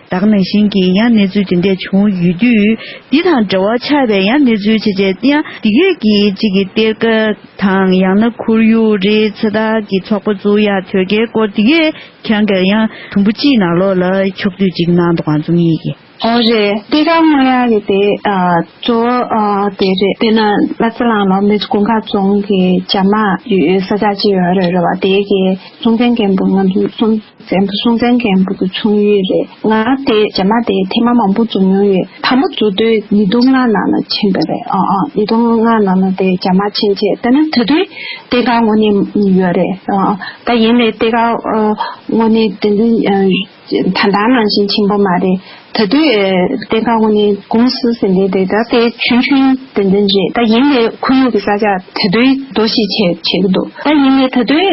ད་ག་ནང་བཞིན་གྱི་ཡང་གནས་ཚུལ་དེ་འདྲ་བྱུང་ཡོད་དུས། འདི་དང་འབྲེལ་བ་ཆགས་པའི་ཡང་གནས་ཚུལ་བྱས་བྱས་ཡང་འདི་གས་ཀྱི་གཅིག་གི་གཏེར་ཁ་དང་། ཡང་ན་ཁོར་ཡུག་རེད། ཚེ་ཐར་གྱི་ཚོགས་པ་བཙུགས་ཡ་དོལ་རྒྱལ་སྐོར་འདི་གས་ཁྱེད་རང་གིས་ཡང་དུམ་བུ་གཅིག་ནང་ལོགས་ལ་ཕྱོགས་བསྡུས་ཅིག་གནང་འདུག་ག་རྩོམ་ཡིག་གི། ཨོ་རེད། གཏེར་ཁ་སྔོག་ཡག་གི་དེ་ཨ་གཙོ་བོ་ཨ་དེ་རེད། དཔེར་ན་ལྷ་ས་ལ་ལོ་མི་ཚོ་དགོན་ཁག་རྫོང་གི་རྒྱ་དམག་ཡོད་ས་ཆ་ཅིག་ཡོད་རེད། རེད་བ། དེ་གི་སྲོང་བཙན་སྒམ་པོ་ང་ཚོ་སྲོང་བཙན་པོ་སྲོང་བཙན་སྒམ་པོ་གི་ཚོང་ཡུལ་རེད། ང་དེ་རྒྱ་དམག་དེ་ཐེངས་མ་མང་པོ་འཛོམས་མྱོང་ཡོད། དང་པོ་འཛུལ་དུས་ཉིས་སྟོང་ལྔ་ནང་ལ་ཕྱིན་པ་རེད། ཨ་ཨ་ཉིས་སྟོང་ལྔ་ནང་ལ་དེ་རྒྱ་དམག་ཕྱིན་བྱས། དེ་ནས་ད་དུང་གཏེར་ཁ་སྔོག་ནི་ཡོད་རེད། ཨ་ད་ཡིན་ནའི་གཏེར་ཁ་ཨ་སྔོག་ནི་དེ་འདྲ་ཨ་ད་ལྟ་ནང་བཞིན་ཆེན་པོ་མ་རེད། ད་དུང་ཨ་གཏེར་ཁ་སྔོག་ནི་ཀུང་སི་ཟེར་ནི་དེ་ད་དེ་ཆུང་ཆུང་དེ་འདྲ་རེད། ད་ཡིན་ནའི་ཁོར་ཡུག་གི་ས་ཆ་ད་དུང་རྡོ་ཞིག་བྱེད་བྱེད་ཀྱི་འདུག་ད་ཡིན་ནའི་ད་དུང་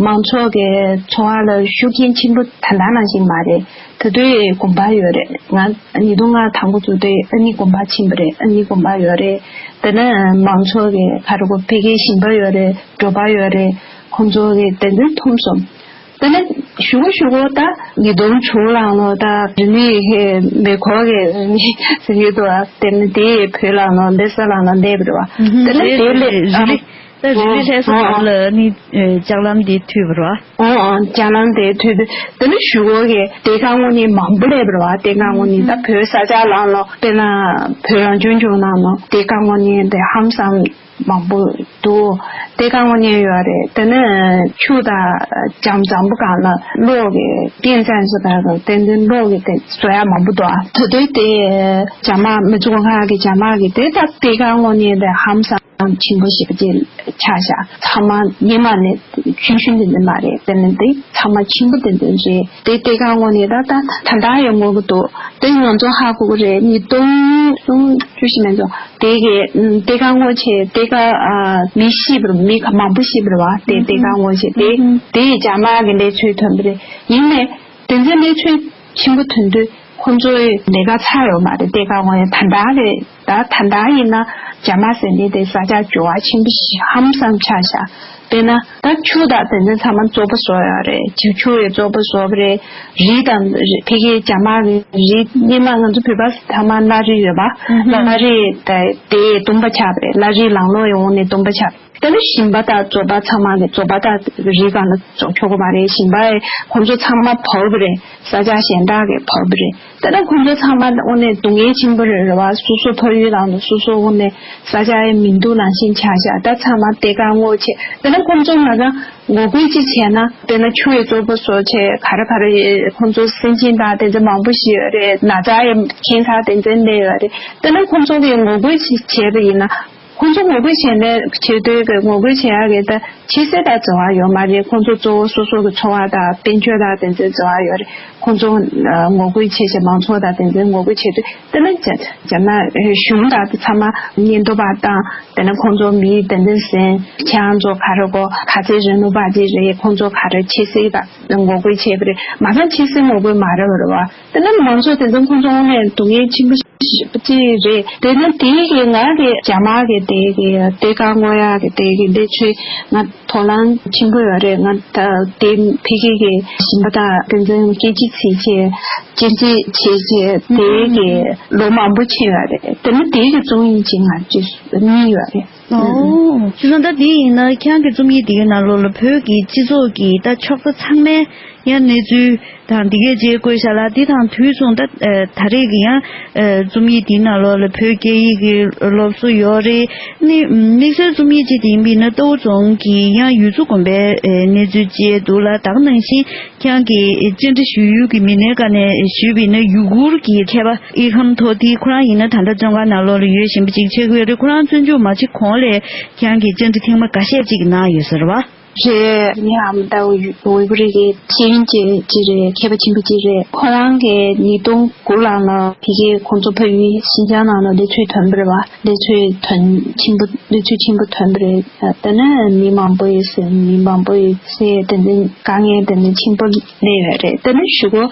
མང་ཚོགས་ཀྱི་འཚོ་བ་ལ་ཤུགས་རྐྱེན་ཆེན་པོ་ད་ལྟ་ནང་བཞིན་མ་རེད། ད་དུང་དགོན་པ་ཡོད་རེད། ང་ཉིས་སྟོང་ལྔ་དང་པོ་འཛུལ་དུས་ཨ་ནི་དགོན་པ་ཕྱིན་པ་རེད། ཨ་ནི་དགོན་པ་ཡོད་རེད། དེ་ནས་མང་ཚོགས་ཀྱི་ག་རེ་གོ་ཕ་གིའི་ཞིང་པ་ཡོད་རེད། འབྲོག་པ་ཡོད་རེད། ཁོང་ཚོ་གི་དེ་འདྲ་མཐོང་སོང་། དེ་ནས་གཞུག་གུ་གཞུག་གུ་ད་ཉིས་སྟོང་དྲུག་ལ་ལོ་ད་རིག་གནས་ཧེ་མེ་འཁོར་གྱི་རིག་གནས་ཟེར་གྱི་འདུག་ཨ། དེ་ནས་དེ་བོད་ལ་ལོ་ལྷ་ས་ལ་ལོ་སླེབས་རེད་བ། དེ་ནས་དེ་ལས་རིག་གནས་ད་རིག་གནས་ལྷ་ས་ནང་ལ་ནི་ལྕགས་ལམ་དེ་མཐུད་པ་རེད་བ། ཨོ་ཨོ་ལྕགས་ལམ་དེ་མཐུད་དེ། དེ་ནས་གཞུག་གུ་གི་གཏེར་ཁ་སྔོག་ནི་མང་པོ་སླེབས་རེད་བ། གཏེར་ཁ་སྔོག་ནི་ད་བོད་ས་ཆ་ལ་ལོ་དཔེར་ན་བོད་རང་སྐྱོང་ལྗོངས་ནང་ལོ་གཏེར་ཁ་སྔོག་ནི་དེ་ཧམ་སང་མང་པོ་འདུག་གཏེར་ཁ་སྔོག་ནི་ཡོད་རེད། དེ་ནས་ཆུ་དང་འཇམ་འཛམ་བུ་སྒང་ལ་གློག་གི་རྐྱེན་ཙམ་ཞིག་དང་ཏན་ཏན་གློག་གི་དེ་བཟོ་ཡ་མང་པོ་འདུག་ཨ། ད་དུང་དེ་རྒྱ་དམག་མི་ཚོགས་ཁག་གི་རྒྱ་དམག་གི་དེ་ད་གཏེར་ཁ་སྔོག་ནི་དེ་ཧམ་སང་ཆེན་པོ་ཞེ་པོ་ཅིག་ཆགས་ཤག་ཚང་མ་སྔོན་མ་ནས་ཆུང་ཆུང་དེ་འདྲ་མ་རེད། དེ་ནས་དེ་ཚང་མ་ཆེན་པོ་དེ་འདྲ་རེད། དེ་གཏེར་ཁ་སྔོག་ནི་ད་ད་ད་ལྟ་ཡང་སྔོག་གི་འདུག་དེ་ང་ཚོ་ཧ་གོ་གི་རེད། ཉིས་སྟོང་གསུམ་བཅུ་བཞི་མིན་འགྲོ། དེ་གི་གཏེར་ཁ་སྔོག་བྱས་གཏེར་ཁ་ཨ་མི་ཤི་བར་མི་ག་མང་པོ་ཤི་བར་བ་དེ་གཏེར་ཁ་སྔོག་བྱས་དེ་དེ་རྒྱ་དམག་གི་ལས་ཚུལ་ཐོན་པ་རེད། ཡིན་ནའི་དེ་ཚོའི་གནས་ཚུལ་ཆེན་པོ་ཐོན་དུས་ཁོང་ཚོའི་ལས་ཀ་ཚར་ཡོད་མ་རེད། གཏེར་ཁ་སྔོག་ཡ་ད་ལྟ་རེད། ད་ད་ལྟ་ཡིན་ན་རྒྱ་དམག་ཟེར་ནི་དེ་ས་ཆ་འགྱུར་བ་ཆེན་པོ་ཞིག་ཧམ་སང་ཆགས་ཤག་དཔེར་ན་ད་ཆུ་དང་དེ་ཚོ་ཚང་མ་བཙོག་པ་བཟོ་ཡོད་རེད། ཆུ་ཆུ་ཡི་བཙོག་པ་བཟོ་བ་རེད། རི་དང་རི་ཕ་གིའི་རྒྱ་དམག་གི་རི་སྔོན་མ་ང་ཚོ་བོད་པ་ཚང་མ་གླ་རི་ཡོད་པ། གླ་རི་དེ་དེ་སྟོང་པ་ཆགས་པ་རེད། གླ་རི་ལང་ལོག་ཡོང་ནས་སྟོང་པ་ཆགས། དེ་ནས་ཞིང་པ་དང་བཙོག་པ་ཚང་མ་གི་བཙོག་པ་དང་རི་སྒང་ལ་བཙོག་ཆོག་གི་མ་རེད། ཞིང་པ་ཁོང་ཚོ་ཚང་མ་བབས་པ་རེད། ས་ཆ་གཞན་དག་གི་བབས་པ་རེད། དེ་ནས་ཁོང་ཚོ་ཚང་མ་དངོས་གནས་སྡུག་བསྔལ་ཆེན་པོ་རེད་རེད་བ། སོ་སོ་ཕ་ཡུལ་ནང་དུ་སོ་སོ་དངོས་གནས་ས་ཆ་ཡང་མི་འདུག་ནང་བཞིན་ཆགས་ཤག་ད་ཚང་མ་གཏེར་ཁ་སྔོག་བྱས། དེ་ནས་ཁོང་ཚོ་ང་ཚོ་ངོ་རྒོལ་ཅིག་བྱས་ན་དཔེར་ན་ཆུ་ཡི་བཙོག་པ་བཟོ་བྱས་ག་རེ་ག་རེ་ཁོང་ཚོ་སེམས་ཅན་དང་དེ་ཚོ་མང་པོ་ཞིག་ཡོད་རེད། ན་ཚ་ཡང་ཁྱད་མཚར་དེ་ཚོ་སླེབས་ཡོད་རེད། དེ་ནས་ཁོང་ཚོ་གིས་ངོ་རྒོལ་ཅིག་བྱས་པ་ཡིན་ན། ཁོང་ཚོ་ངོ་རྒོལ་བྱས་ནས་བྱེད་དུས་ཀྱི་ངོ་རྒོལ་བྱེད་ཡག་གི་ད་ཆབ་སྲིད་དང་འབྲེལ་བ་ཡོད་མ་རེད། ཁོང་ཚོ་གཙོ་བོ་སོ་སོ་གི་འཚོ་བ་དང་དཔལ་འབྱོར་དང་དེ་ཚོའི་འབྲེལ་བ་ཡོད་རེད། ཁོང་ཚོ་ཨ་ངོ་རྒོལ་བྱེད་བྱེད་མང་ཚོགས་དང་དེ་ཚོའི་ངོ་རྒོལ་བྱེད་དུས་དེ་ནི་རྒྱ་རྒྱ་ནག་གཞུང་དང་ཚང་མ་མཉམ་དུ་བ་དང་དེ་ནི་ཁོང་ཚོ་མི་དེ་འདྲ་ཟིན་ཁྱེད་རང་ཚོ་ག་རེ་གོ་ག་ཚོད་རིང་ལུགས་པ་ཅིག་རེད། ཁོང་ཚོ་ག་རེ་ཆབ་སྲིད་དང་ངོ་རྒོལ་བྱས་པ་རེད། མ་ཚང་ཆབ་སྲིད་ངོ་རྒོལ་མ་རེད་བ་རེད་བ། དེ་ནི་མང་ཚོགས་དེ་ཚོ་ཁོང་ཚོ་དངོས་གནས་སྡུག་བསྔལ་ཆེན་པོ་ཅིག་རེད། དེ་ནི་དེའི་གི་ང་གི་རྒྱ་དམར་གི་དེའི་གི་ལྟེ་བཀའ་བསྔོག་ཡག་གི་དེའི་གི་ལས་ཚོད་ང་དོ་སྣང་ཆེན་པོ་ཡོད་རེད། ང་ད་དེ་ཕ་གི་གི་ཞིང་པ་དང་དེ་ཚོ་སྐད་ཅིག་ཚིག་བྱས་སྐྱོན་བརྗོད་བྱས་བྱས་དེའི་གི་ལོ་མང་པོ་ཕྱིན་ཡོད་རེད། དེ་ནི་དེའི་གི་རྩོམ་ཡིག་ཅིག་ང་ཅིག་གཉིས་ཡོད་རེད། ཨོ། བྱས་ཙང་ད་དེ་ཡིན་ན་ཁྱེད་རང་གི་རྩོམ་ཡིག་དེའི་ནང་ལོགས་ལ་བོད་ཀྱི་སྤྱི་ཚོགས་ཀྱི་ད་ཕྱོགས་མཐའ་ཚང་མའི་ཡང་གནས་ཚུལ་དང་འདི་གས་བཅས་བཀོད་བཞག་ལ། འདི་དང་དུས་མཚུངས་ད་ཨ་ད་རེས་ཀྱི་ཡང་ཨ་རྩོམ་ཡིག་འདིའི་ནང་ལོགས་ལ་བོད་སྐད་ཡིག་གི་སློབ་གསོ་ཡོད་རེད། ནི་དམིགས་བསལ་རྩོམ་ཡིག་ཅིག་དེ་ཡིན་པས་ན་རྟའུ་རྫོང་གི་ཡང་ཡུལ་ཚོ་དགོན་པའི་ཨ་གནས་ཚུལ་བཅས་འདུག་ལ། ད་ག་ནང་བཞིན་ཁྱེད་རང་གིས་བཅར་འདྲི་ཞུ་ཡུལ་གྱི་མི་སྣའི་བཀའ་ནས་ཞུས་པ་ཡིན་ན་ཡུ་གུར་གྱི་མཁས་པ་ཨི་ཁམ་ཐོ་ཏི་ཁོ་རང་ཡིན་ན་ད་ལྟ་བཙོན་ཁང་ནང་ལོགས་ལ་ཡོད་བཞིན་པ་ཅིག་ཆགས་ཀྱི་ཡོད་རེད། ཁོ་རང་བཙོན་འཇུག་མ་བྱེད་གོང་ལས་ཁྱེད་རང་གིས་བཅར་འདྲི་ཐེངས་མ་འགའ་ཤས་ཅིག་གནང་ཡོད་ཟེར་བ། རེད། ངའི་ཨ་མ་ད་ཝི་ཝི་པུ་རི་གི་ཤེས་ཡོན་ཅན་ཅིག་རེད། མཁས་པ་ཆེན་པོ་ཅིག་རེད། ཁོ་རང་གིས་ཉིས་སྟོང་དགུ་ལ་ལ་ཕ་གིའི་ཁོང་ཚོ་ཕ་ཡུལ་ཤིན་ཅང་ནང་ལ་གནས་ཚུལ་ཐོན་པ་རེད་བ། གནས་ཚུལ་ཐོན་ཆེན་པོ་གནས་ཚུལ་ཆེན་པོ་ཐོན་པ་རེད། དེ་ནས་མི་མང་པོ་ཡིས་མི་མང་པོ་ཡིས་དེ་འདྲའི་དཀའ་ངལ་དེ་འདྲ་ཆེན་པོ་སླེབས་ཡོད་རེད། དེ་ནས་གཞུག་གུ་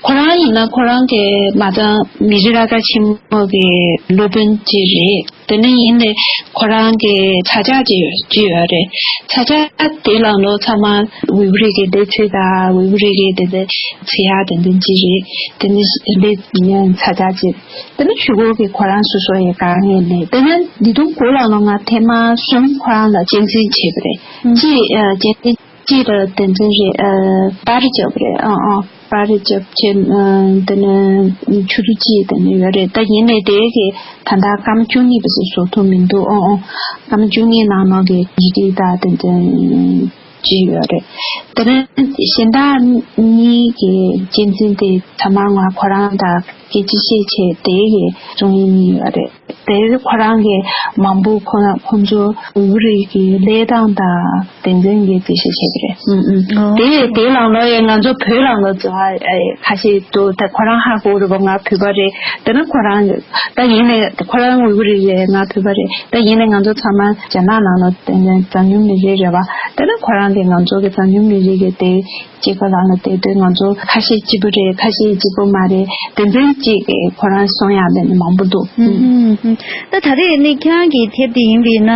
ཁོ་རང་ཡིན་ན་ཁོ་རང་གི་མ་ཚང་མི་རིགས་ལྷག་དཀར་ཆེན་མོ་གི་སློབ་དཔོན་ཅིག་རེད། དེ་ནས་ཡིན་ནའི་ཁོ་རང་གི་ཚ་གྱང་ཅིག་ཡོད་ཅིག་ཡོད་རེད། ཚ་གྱང་དེ་ལ་ལོ་ཚང་མ་ཝི་པུ་རི་གི་གནས་ཚུལ་དང་ཝི་པུ་རི་གི་དེ་འདྲ་ཚེ་ཡག་དེ་འདྲ་ཅིག་རེད། དེ་ནས་ལས་ཚ་གྱང་ཅིག་དེ་ནས་གཞུག་གུ་གི་ཁོ་རང་སོ་སོ་ཡི་དཀའ་ངལ་ལས། དེ་ནས་ཉིས་སྟོང་དགུ་ལ་ལོ་ང་ཐེངས་མ་གསུམ་ཁོ་རང་ལ་གཅེས་འཛིན་བྱས་པ་རེད། ཨང་། གཅིག་ཨ་གཅེས་འཛིན་གཅིག་ལ་དེ་འཛིན་རེད། ཨ་པར་རྒྱབ་རེད། ཨ་ཨ་པར་རྒྱབ་བྱས། ཨ་དེ་ནས་ཆུ་ཚོད་གཅིག་དེ་ནས་ཡོད་རེད། ད་ཡིན་ནའི་དེ་གི་ད་ལྟ་སྐར་མ་བཅུ་གཉིས་པ་ཞིག་བཟོ་ཐུབ་མི་འདུག་ཨོ་ཨོ་སྐར་མ་བཅུ་གཉིས་ནང་ལོགས་ཀྱི་ཡི་གེ་དང་དེ་འཛིན་ཅིག་ཡོད་རེད། དེ་ནས་གཞན་དག་གཉིས་ཀྱི་གཅེས་འཛིན་དེ་ཚང་མ་ང་ཁོ་རང་དང་སྐད་ཆ་བཤད་བྱས་དེ་གི་རྩོམ་ཡིག་གཉིས་ཡོད་རེད། དེ་ཁོ་རང་གི་མང་པོ་ཁོ་ཁོང་ཚོ་ཝི་པུ་རི་གི་ལས་སྟངས་དང་དེ་འཛིན་གྱི་འགྲེལ་བཤད་བྱས་པ་རེད། ཨུམ་ཨུམ། ཨོ། དེ་དེ་ལང་ལོ་ཡང་ང་ཚོ་བོད་ལང་ལོ་ཚོ་ཨ་ཨ་ཁ་ཤས་འདུག་ད་ཁོ་རང་ཧ་གོ་རེད་པ། ང་བོད་པ་རེད། དེ་ནི་ཁོ་རང་ད་ཡིན་ནའི་ཁོ་རང་ཝི་པུ་རི་རེད། ང་བོད་པ་རེད། ད་ཡིན་ནའི་ང་ཚོ་ཚང་མ་རྒྱ་ནག་ནང་ལ་དེ་འཛམ་གླིང་མི་རིགས་རེད་པ། དེ་ནི་ཁོ་རང་གི་ང་ཚོ་གི་འཛམ་གླིང་མི་རིགས་ཀྱི་དེ་སྐྱེས་པ་ལ་ལ་བལྟས་དུས་ང་ཚོ་ཁ་ཤས་སྐྱིད་པོ་རེད། ཁ་ཤས་སྐྱིད་པོ་མ་རེད། དེ་འདྲ་ཅིག་ཁོ་རང་གསུང་ཡག་དེ་ནི་མང་པོ་འདུག་ཨུམ། ད་ད་རེས་ནི་ཁྱེད་རང་གི་དེབ་དེ་ཡིན་པས་ན་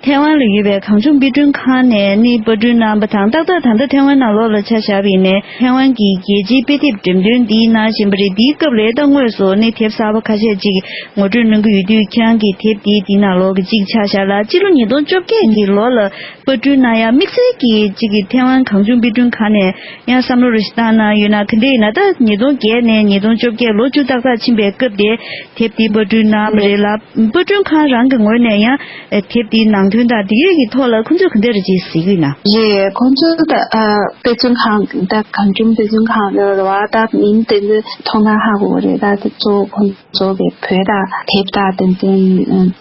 ཐའེ་ཝན་ལ་ཡོད་པའི་གངས་ལྗོངས་དཔེ་སྐྲུན་ཁང་ནས་ནི་པར་སྐྲུན་གནང་བ་དང་། ཏག་ཏག་ད་ལྟ་ཐའེ་ཝན་ནང་ལོགས་ལ་ཆ་བཞག་པ་ཡིན་ནའི་ཐའེ་ཝན་གྱི་རྒྱལ་སྤྱིའི་དཔེ་དེབ་འགྲེམས་སྟོན་འདི་གནང་བཞིན་པ་རེད། འདིའི་སྐབས་ལ་ད་དངོས་སུ་ནི་དེབ་གསར་པ་ཁ་ཤས་ཅིག་ངོ་སྤྲོད་གནང་གི་ཡོད་དུས་ཁྱེད་རང་གི་དེབ་དེ་འདི་ནང་ལོགས་ཀྱི་གཅིག་ཆ་བཞག་ལ། སྤྱི་ལོ་ཉིས་སྟོང་བཅོ་བརྒྱད་ཀྱི་ལོ་ལ་པར་སྐྲུན་གནང་ཡ་དམིགས་བསལ་གྱི་གཅིག་གི་ཐའེ་ཝན་གངས་ལྗོངས་དཔེ་སྐྲུན་ཁང་ནས་ཡང་བསམ་བློ་རེ་ཞིག་བཏང་གནང་ཡོད་ན། ག་འདྲ་ཡིན་ན་ད་ཉིས་སྟོང་བརྒྱད་ནས་ཉིས་སྟོང་བཅོ་བརྒྱད་ལོ་བཅུ་ཏག་ཏག་ཕྱིན་པའི་སྐབས་དེ་དེབ་དེ་པར་སྐྲུན་གནང་བ་རེད་ལ། པར་སྐྲུན་ཁང་རང་གི་ངོས་ནས་ཡང་དེབ་དེའི་ནང་དོན་དང་དེ་གའི་གི་ཐོག་ལ་ཁོང་ཚོས་ག་འདྲ་རེ་ཅིག་གཟིགས་ཀྱི་ཡོད་ན། རེད། ཁོང་ཚོ་ད་ཨ་དཔེ་སྐྲུན་ཁང་ད་གངས་ལྗོངས་དཔེ་སྐྲུན་ཁང་རེད་བ། ད་མིང་དེ་ཚོ་མཐོང་ན་ཧ་གོ་གི་རེད། ད་དེ་གཙོ་བོ་ཁོང་གཙོ་བོ་བོད་དང་དེབ་དང་དེ་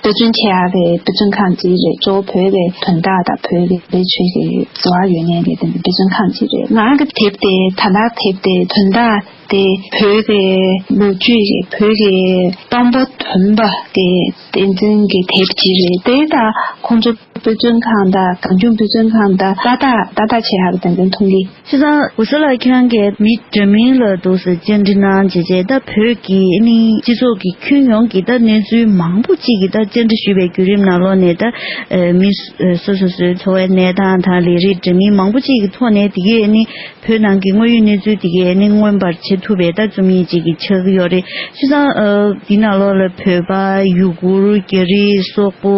ཚོ་དཔེ་སྐྲུན་བྱེད་ཡག་གི་དཔེ་སྐྲུན་ཁང་ཅིག་རེད། གཙོ་བོ་བོད་པའི་དོན་དག་དང་བོད་པའི་ལས་ཆོས་ཀྱི་འབྲེལ་བ་ཡོད་མཁན་གྱི་དེ་འདྲ་དཔེ་སྐྲུན་ཁང་ཅིག་རེད། ང་གི་དེབ་དེ་ད་ལྟ་དེབ་དེ་དོན་དག་དེ་བོད་ཀྱི་ལོ་རྒྱུས་ཀྱི་བོད་ཀྱི་དཔང་པོ་ཐོན་པ་གི་བསྟན་འཛིན་གྱི་དེབ་ཅིག་རེད། དེ་ད་ཁོང་ཚོ་དཔེ་སྐྲུན་ཁང་དང་གངས་ལྗོངས་དཔེ་སྐྲུན་ཁང་དང་ཏག་ཏག་ཏག་ཏག་བྱེད་ཡག་གི་དེ་འདྲ་མཐོང་གི། བྱས་ཙང་འུ་ཟོ་ལ་ཁྱེད་རང་གིས་མི་འདྲ་མིན་ལ་འདུག་སེ་བཅར་འདྲི་གནང་བྱས་རྗེས་ད་བོད་ཀྱི་ནི་སྤྱི་ཚོགས་ཀྱི་ཁྱོན་ཡོངས་ཀྱི་ད་གནས་ཚུལ་མང་པོ་ཅིག་གི་ད་བཅར་འདྲི་ཞུས་པའི་བརྒྱུད་རིམ་ནང་ལོགས་ནས་ད་ཨ་མི་སོ་སོ་སོའི་འཚོ་བའི་གནས་སྟངས་དང་ལས་རིགས་འདྲ་མིན་མང་པོ་ཅིག་གི་ཐོག་ནས་དེ་གའི་ནི་བོད་ནང་གི་དངོས་ཡོད་གནས་ཚུལ་དེ་གའི་ནི་མངོན་པར་བྱེད་ཐུབ་པའི་ད་རྩོམ་ཡིག་ཅིག་གི་ཆགས་ཀྱི་ཡོད་རེད། བྱས་ཙང་ཨ་འདི་ནང་ལོགས་ལ་བོད་པ་ཡུ་གུར་རྒྱ་རིགས་སོག་པོ་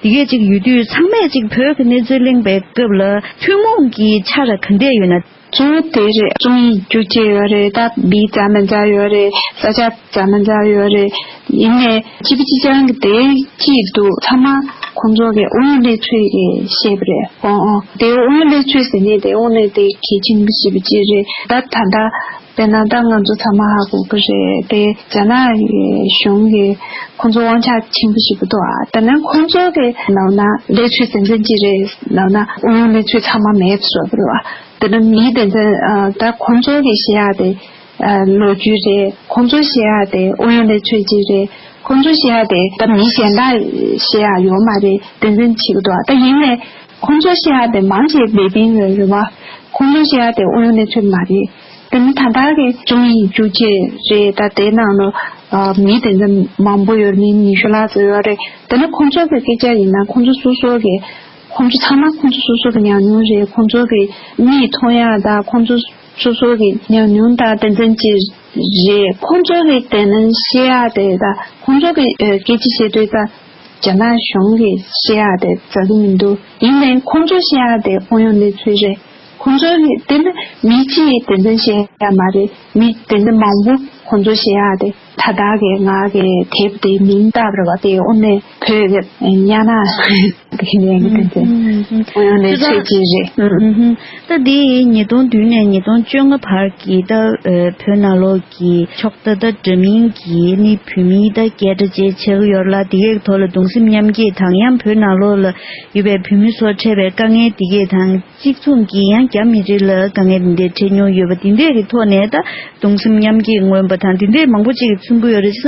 དེ་གས་ཅིག་ཡོད་དུས་ཚང་མས་ཅིག་བོད་ཀྱི་གནས་ཚུལ་གླེང་པའི་སྐབས་ལ་ཐུན་མོང་གི་ཆ་ར་ག་འདྲས་ཡོད་ན། གཙོ་བོ་དེ་རེད། རྩོམ་ཡིག་རྒྱུ་ཆ་ཡོད་རེད། ད་མི་འདྲ་མི་འདྲ་ཡོད་རེད། ས་ཆ་འདྲ་མི་འདྲ་ཡོད་རེད། ཡིན་ནའི་གཅིག་པ་གཅིག་རྐྱང་གི་དེ་གཅིག་འདུག་ཚང་མ་ ཁོང་ཚོ་གི་ཨུ་ཡོན་ལས་ཚོད་ཀྱི་བཤད་པ་རེད། ཨོ་ཨོ། དེ་ཨུ་ཡོན་ལས་ཚོད་ཟེར་ནས་དེ་དངོས་གནས་དེ་གལ་ཆེན་པོ་ཞེ་པོ་ཅིག་རེད། ད་ད་ལྟ་དཔེར་ན་ད་ང་ཚོ་ཚང་མ་ཧ་གོ་གི་རེད། དེ་རྒྱ་ནག་གི་གཞུང་གི་ཁོང་ཚོ་དབང་ཆ་ཆེན་པོ་ཞེ་པོ་འདུག་ཨ། ད་ནི་ཁོང་ཚོ་གི་ནང་ན་ལས་ཚོད་ཚན་ཚན་ཅིག་རེད། ནང་ན་ཨུ་ཡོན་ལས་ཚོད་ཚང་མ་མེད་བཟོ་གི་རེད་བ། དེ་ནི་མི་དེ་ཚོ་ད་ཁོང་ཚོ་གི་བཤད་ཡག་དེ། ལོ་རྒྱུས་རེད། ཁོང་ཚོ་བཤད་ཡག་དེ་ཨུ་ཡོན་ལས་ཚོད་ཅིག་རེད། ཁོང་ཚོ་བཤད་ཡག་དེ་ད་མི་གཞན་དག་བཤད་ཡག་ཡོད་མ་རེད། དེ་འཛིན་བྱེད་ཀྱི་འདུག་ད་ཡིན་ནའི་ཁོང་ཚོ་བཤད་ཡག་དེ་མང་ཆེ་བེ་པིན་རེད་རེད་བ། ཁོང་ཚོ་བཤད་ཡག་དེ་ཨུ་ཡོན་ལས་ཚོད་མ་རེད། དེ་ནི་ད་ལྟ་གི་ཅུང་ཡིན་རྒྱུ་ཆེ་རེད། ད་དེ་ནང་ལ་མི་དེ་འཛིན་མང་པོ་ཡོད། མི་ཉི་ཤུ་ལྷག་ཙམ་ཡོད་རེད། དེ་ནི་ཁོང་ཚོ་གི་སྐད་ཆ་ཡིན་ན་ཁོང་ཚོ་སོ་སོ་གི་ཁོང་ཚོ་ཚང་མ་ཁོང་ཚོ་སོ་སོ་གི་ཉམས་མྱོང་རེད། ཁོང་ཚོ་གི་མིག་མཐོང་ཡག་དང་ཁོང་ཚོ་སོ་སོ་གི་ཉམས་མྱོང་དང་དེ་འཛིན་ཅིག་རེད། ཁོང་ཚོ་གི་དེ་ནང་བཤད་ཡག་དེ་དང་ཁོང་ཚོ་གི་ཨ་སྐད་ཆ་བཤད་དུས་ད་རྒྱ་ནག་གཞུང་གི་བཤད་ཡག་དེ་ཛ་གི་མི་འདུག་ཡིན་ནའི་ཁོང་ཚོ་བཤད་ཡག་དེ་ཨུ་ཡོན་ལས་ཚོད་རེད། ཁོང་ཚོ་གི་དེ་ནི་མི་གཅིག་དེ་འཛིན་བཤད་ཡག་མ་རེད། མི་དེ་འཛིན་མང་པོ་ཁོང་ཚོ་བཤད་ཡག་དེ། ད་ལྟ་གི་ང་གི་དེབ་དེའི་མིང་བཏགས་པ་རེད་བ། དེ་དངོས་གནས་བོད་ཀྱི་ཉ་ནག་གི་ལན་གྱི་དེ་ཚོ་ཨུ་ཡོན་ལས་ཚོད་ཅིག་རེད། ད་དེ་ཉིས་སྟོང་བདུན་ནས་ཉིས་སྟོང་བཅོ་ལྔ་བར་གྱི་ད་བོད་ནང་ལོགས་ཀྱི་ཕྱོགས་མཐའ་ད་འདྲ་མིན་གྱི་ནི་བོད་མིའི་ད་སྐད་སྒྲ་བཅས་ཆགས་ཡོད་ལ། དེ་གའི་ཐོག་ལ་གདུང་སེམས་མཉམ་སྐྱེད་དང་། ཡང་བོད་ནང་ལོགས་ལ་ཡོད་པའི་བོད་མི་ཚོར་འཕྲད་པའི་དཀའ་ངལ་དེ་གའི་དང་། གཅིག་མཚུངས་ཀྱིས་ཡང་རྒྱ་མི་རིགས་ལ་དཀའ་ངལ་འདི་འདྲའི་འཕྲད་མྱོང་ཡོད་པ་འདི་འདྲས་ཀྱི་ཐོག་ནས་ད་གདུང་སེམས་མཉམ་སྐྱེད་མངོན་པ་དང་འདི་འདྲས་མང་པོ་ཅིག་གིས་མཚོན་གྱི་ཡོད་རེད། བྱས་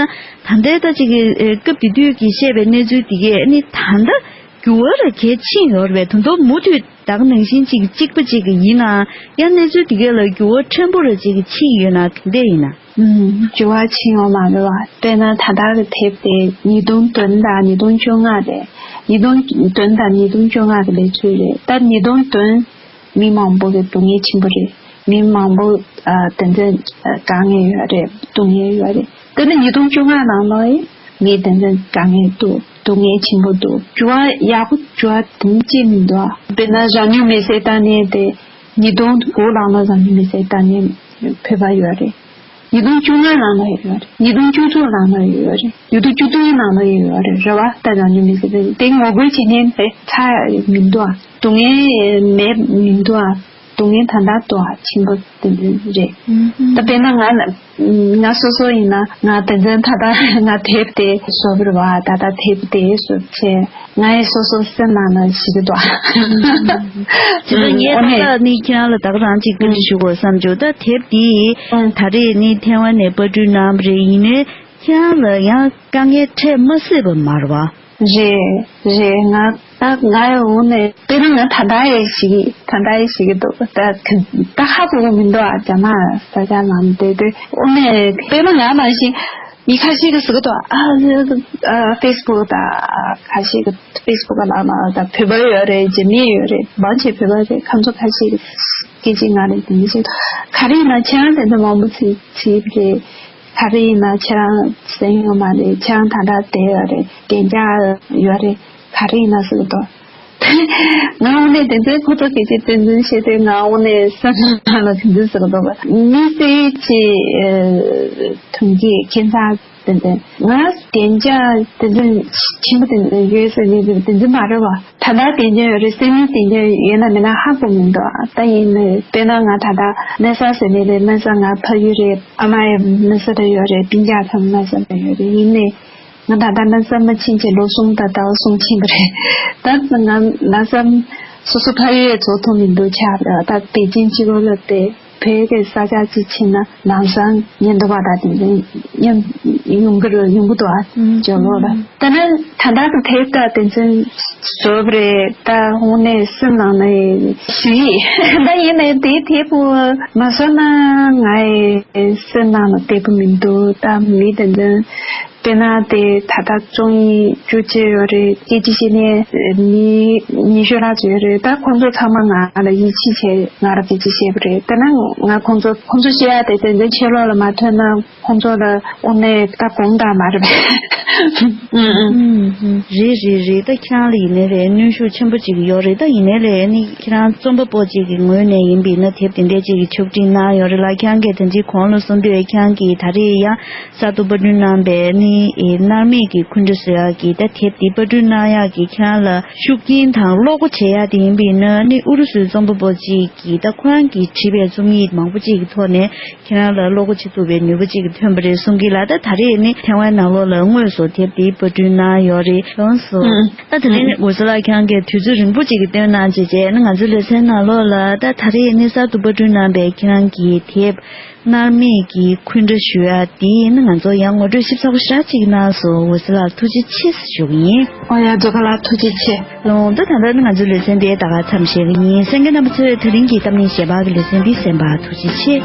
ཙང་ད་ལྟའི་ད་ཅིག་གི་སྐབས་དེ་དུས་ཀྱི་བཤད་པའི་གནས་ཚུལ་འདི་གས་ནི་ད་ལྟ་འགྱུར་བ་ར་གལ་ཕྱིན་ཡོད་རེད་པས། ད་དུང་མུ་མཐུད་ད་ག་ནང་བཞིན་ཅིག་གཅིག་པ་ཅིག་ཡིན་ན་ཡང་གནས་ཚུལ་འདི་གས་ལ་འགྱུར་བ་ཕྲན་བུ་ར་ཅིག་ཕྱིན་ཡོད་ན་ག་འདྲས་ཡིན་ན། ཨུམ། འགྱུར་བ་ཕྱིན་ཡོད་མ་རེད་བ། དཔེར་ན་ད་ལྟ་གི་དེབ་དེ་ཉིས་སྟོང་བདུན་དང་ཉིས་སྟོང་བཅོ་ལྔ་རེད། ཉིས་སྟོང་བདུན་དང་ཉིས་སྟོང་བཅོ་ལྔ་གི་ལས་ཚུལ་རེད། ད་ཉིས་སྟོང་བདུན་མི་མང་པོ་གི་སྡུག་བསྔལ་ཆེན་པོ་རེད། མི་མང་པོ་ཨ་དེ་ཚོ་ཨ་དཀའ་ངལ་ཡོད་རེད། སྡུག་བསྔལ་ཡོད་རེད། དེ་ནི་ཉིས་སྟོང་བཅོ་ལྔ་ནང་ལོགས་ཡིན། མི་དེ་ཚོ་དཀའ་ངལ་འདུག་སྡུག་བསྔལ་ཆེན་པོ་འདུག་འགྱུར་བ་ཡག་པོ་འགྱུར་བ་དེ་ཅི་མི་འདུག་དཔེར་ན་རང་ཉིད་མེ་སྲེག་བཏང་ནས་དེ་ཉིས་སྟོང་དགུ་ནང་ལ་རང་ཉིད་མེ་སྲེག་བཏང་ནས་ཕེབས་པ་ཡོད་རེད། ཉིས་སྟོང་བཅོ་ལྔ་ནང་ལ་ཡོད་རེད། ཉིས་སྟོང་བཅུ་དྲུག་ནང་ལ་ཡོད་རེད། ཉིས་སྟོང་བཅུ་བདུན་ནང་ལ་ཡོད་རེད། རེད་བ། ད་རང་ཉིད་མེ་སྲེག་བཏང་དེ་ངོ་རྒོལ་བྱེད་མཁན་དེ་ཚ་མི་འདུག་ཨ། སྡུག་བསྔལ་མེད་མི་འདུག་ཨ། སྡུག་བསྔལ་ད་ལྟ་འདུག་ཨ། ཆེན་པོ་དེ་འདྲ་རེད། ད་དཔེར་ན་ང་ང་སོ་སོ་ཡིན་ན་ང་དེ་ཚོ་ད་ལྟ་ང་དེབ་དེ་བཟོ་བར་བ་ད་ལྟ་དེབ་དེ་བཟོ་བྱས་ང་ཡི་སོ་སོ་སེམས་ནང་ལ་ཞིག་འདུག་ཨ། ཇི་ལྟར་ངས་ཨོ་ནེ། ད་ལྟ་ནི་ཁྱེད་རང་ལ་ད་ག་རང་ཅིག་བཀའ་འདྲི་ཞུ་དགོས་བསམ་བྱུང་། ད་དེབ་འདི་ད་རེས་ནི་ཐེ་ཝན་ནས་པར་སྐྲུན་གནང་བ་རེད། ཡིན་ནའི་ཁྱེད་རང་ལ་ཡང་དཀའ་ངལ་འཕྲད་མ་སྲིད་པ་མ་རེད་བ། རེད་རེད། ང་ད་ང་ཡི་འོག་ནས་དཔེར་ན་ང་ད་ལྟ་ཡི་ཞིག་ད་ལྟ་ཡི་ཞིག་གི་འདུག་ད་ད་ཧ་གོ་གི་མི་འདུག་ཨ། རྒྱ་ནག་ས་ཆ་ནང་བསྡད་དུས་འོག་ནས་དཔེར་ན་ང་ནང་བཞིན་མི་ཁ་ཤས་ཀྱིས་ཟེར་གི་འདུག་ཨ། ཨ་ཧྥེ་སི་བུག་དང་ཁ་ཤས་ཀྱིས་ཧྥེ་སི་བུག་ལ་ན་ད་བོད་པ་ཡོད་རེད། རྒྱ་མི་ཡོད་རེད། མང་ཆེ་བོད་པ་རེད། ཁམས་ཚོ་ཁ་ཤས་ཀྱིས་སྐད་ཆ་ང་ལ་དེ་འདྲ་བཤད་འདུག་ག་རེ་ཡིན་ན་ཁྱེད་རང་ཟེར་ན་མང་པོ་ཚིག་ཚིག་རེད། ག་རེ་ཡིན་ན་ཁྱེད་རང་སེམས་ཡོད་མ་རེད། ཁྱེད་རང་ད་ལྟ་བསྡད་ཡོད་རེད། བདེ་འཇགས་ཡོད་རེད། ག་རེ་ཡིན་ན་ཟེར་གི་འདུག་ང་འོ་ནས་དེ་ཚོའི་ཁོ་ཚོ་སྐད་ཆ་དེ་ཚོ་བཤད་དུས་ང་འོ་ནས་སེམས་ནང་ལ་དེ་འདྲ་ཟེར་གི་འདུག་མི་སེར་གྱི་ཐོན་སྐྱེད་ཁྱིམ་ཚང་དེ་ཚོ་ང་བདེ་འཇགས་དེ་ཚོ་ཆེན་པོ་དེ་ཚོ་ཡོད་ཟེར་ནས་དེ་ཚོ་མ་རེད་བ། ད་ལྟ་བདེ་འཇགས་ཡོད་རེད། སེམས་ནང་བདེ་འཇགས་ཡོད་ན་མེད་ན་ཧ་གོ་མི་འདུག་ད་ཡིན་ནའི་དཔེར་ན་ང་ད་ལྟ་ལྷ་ས་ཟེར་ནས་རེད། ལྷ་ས་ང་ཕ་ཡུལ་རེད། ཨ་མ་ཡང་ལྷ་ས་ལ་ཡོད་རེད། སྤུན་ཀྱག་ཚང་མ་ལྷ་ས་ལ་ཡོད་རེད། ཡིན་ནའི་ང་ད་ལྟ་ལྷ་ས་མ་ཕྱིན་བྱས་ལོ་གསུམ་དང་ཟླ་བ་གསུམ་ཕྱིན་པ་རེད། ད་ང་ལྷ་ས་སོ་སོ་ཕ་ཡུལ་ཡང་རྫོགས་ཐུབ་མི་འདུག་ཆགས་པ་རེད། ད་པེ་ཅིན་གཅིག་པོ་ལ་བསྡད། བོད་ཀྱི་ས་ཆ་གཅིག་ཕྱིན་ན་ལམ་སང་ཉེན་རྟོག་པ་དང་དེ་ཚོ་མཉམ་ཡོང་གི་རེད། ཡོང་གི་འདུག་ཨ། ཨུམ། ཇོ་ལོ་ལ། ད་ནི་ད་ལྟ་གི་དེབ་ད་དེ་ཚོ་བཟོས་པ་རེད། ད་དངོས་གནས་སེམས་ནང་ནས་ཞུ་ཡིག་ད་ཡིན་ནའི་དེ་དེབ་མ་བཟོས་ན་ང་ཡི་སེམས་ནང་ལ་བདེ་པོ་མི་འདུག་ད་མི་དེ་ཚོ་དཔེར་ན་དེ་ད་ལྟ་བཅུ་གཉིས་བཅུ་གཅིག་ཡོད་རེད། སྐད་ཆ་བཤད་མཁན་མི་ཉི་ཤུ་ལྷག་ཙམ་ཡོད་རེད། ད་ཁོང་ཚོ་ཚང་མ་ང་ལ་ཡིད་ཆེས་བྱས་ང་ལ་སྐད་ཆ་བཤད་པ་རེད། དེ་ན་ང་ཁོང་ཚོ་ཁོང་ཚོ་བཤད་ཡག་དེ་དེ་ཚོའི་ཕྱི་ལོགས་ལ་མ་ཐོན་ན་ཁོང་ཚོ་ལ་དངོས་གནས་ད་དགོངས་དག་མ་རེད་པས། ཨུམ་ཨུམ། ཨུམ་ཨུམ། རེད་རེད་རེད། ད་ཁྱེད་རང་ལ་ཡིན་ནའི་རེད། གནོན་ཤུགས་ཆེན་པོ་ཅིག་ཡོད་རེད། ད་ཡིན་ནའི་ལས་ནི་ཁྱེད་རང་རྩོམ་པ་པོ་ཅིག་གི་ངོས་ནས་ཡིན་པས་ན་དེབ་དེ་འདྲས་ཅིག་གི་ཕྱོགས་སྒྲིག་གནང་ཡོད་རེད་ལ། ཁྱེད་རང་གིས་དེ་འདྲའི་གོང་ལ་གསུངས་དུས་ཁྱེད་རང་གིས་ད་རེས་ཡང་གསར་དུ་པར་སྐྲུན་གནང་པའི་ནི། ཨེ། མནར་མེད་ཀྱི་འཁུན་སྒྲ་བཟོ་ཡག་གི་ད་དེབ་འདི་པར་སྐྲུན་གནང་ཡག་གི་ཁྱེད་རང་ལ་ཤུགས་རྐྱེན་དང་བློ་སྒོ་འབྱེད་ཡག་དེ་ཡིན་པ་ཡིན་ན་ནི་ཨུ་རུ་སུའི་རྩོམ་པ་པོ་གཅིག་གིས་ད་ཁོ་རང་གིས་བྲིས་པའི་རྩོམ་ཡིག་མང་པོ་གཅིག་གི་ཐོག་ནས་ཁྱེད་རང་ལ་བློ་སྒོ་འབྱེད་ཐུབ་པའི་ནུས་པ་གཅིག་གི་ཐོན་པ་རེད་གསུང་གི་ལ། ད་ད་རེས་ནི་ཐེ་ཝན་ནང་ལོགས་ལ་དངོས་སུ་དེབ་འདི་པར་སྐྲུན་གནང་ཡོད་རེད། ལགས་སོ། ད་དེ་རིང་ནི་འོད་ཟེར་ལགས་ཁྱེད་རང་གིས་དུས་ཚོད་རིང་པོ་གཅིག་གི་བཏོན་གནང་བྱས་བྱས་ནི་ང་ཚོའི་ལེ་ཚན་ནང་ལོགས་ལ་ད་ད་རེས་ནི་གསར་དུ་པར་སྐྲུན་གནང་པའི་ཁྱེད་རང་གི་དེབ། མནར་མེད་ཀྱི་འཁུན་སྒྲ་ཞུ་ཡ་དེ་ནི་ང་ཚོ་ཡང་ངོ་སྤྲོད་ཞིབ་ཚགས་པོ་ཞེ་དྲག་ཅིག་གནང་སོང་། འོད་ཟེར་ལགས་ཐུགས་རྗེ་ཆེ་ཞུ་གི་ཡིན། ཨོ་ཡ་མཛོ་ཁ་ལགས་ཐུགས་རྗེ་ཆེ། ལོང་ད་ད་ལྟ་ནི་ང་ཚོའི་ལེ་ཚན་དེ་ད་ག་མཚམས་བཞག་གི་ཡིན། གསན་མཁན་རྣམ་པ་ཚོས་དེ་རིང་གི་གཏམ་གླེང་ཞལ་པར་གྱི་ལེ་ཚན་འདི་གསན་པར་ཐུགས་རྗེ་ཆེ།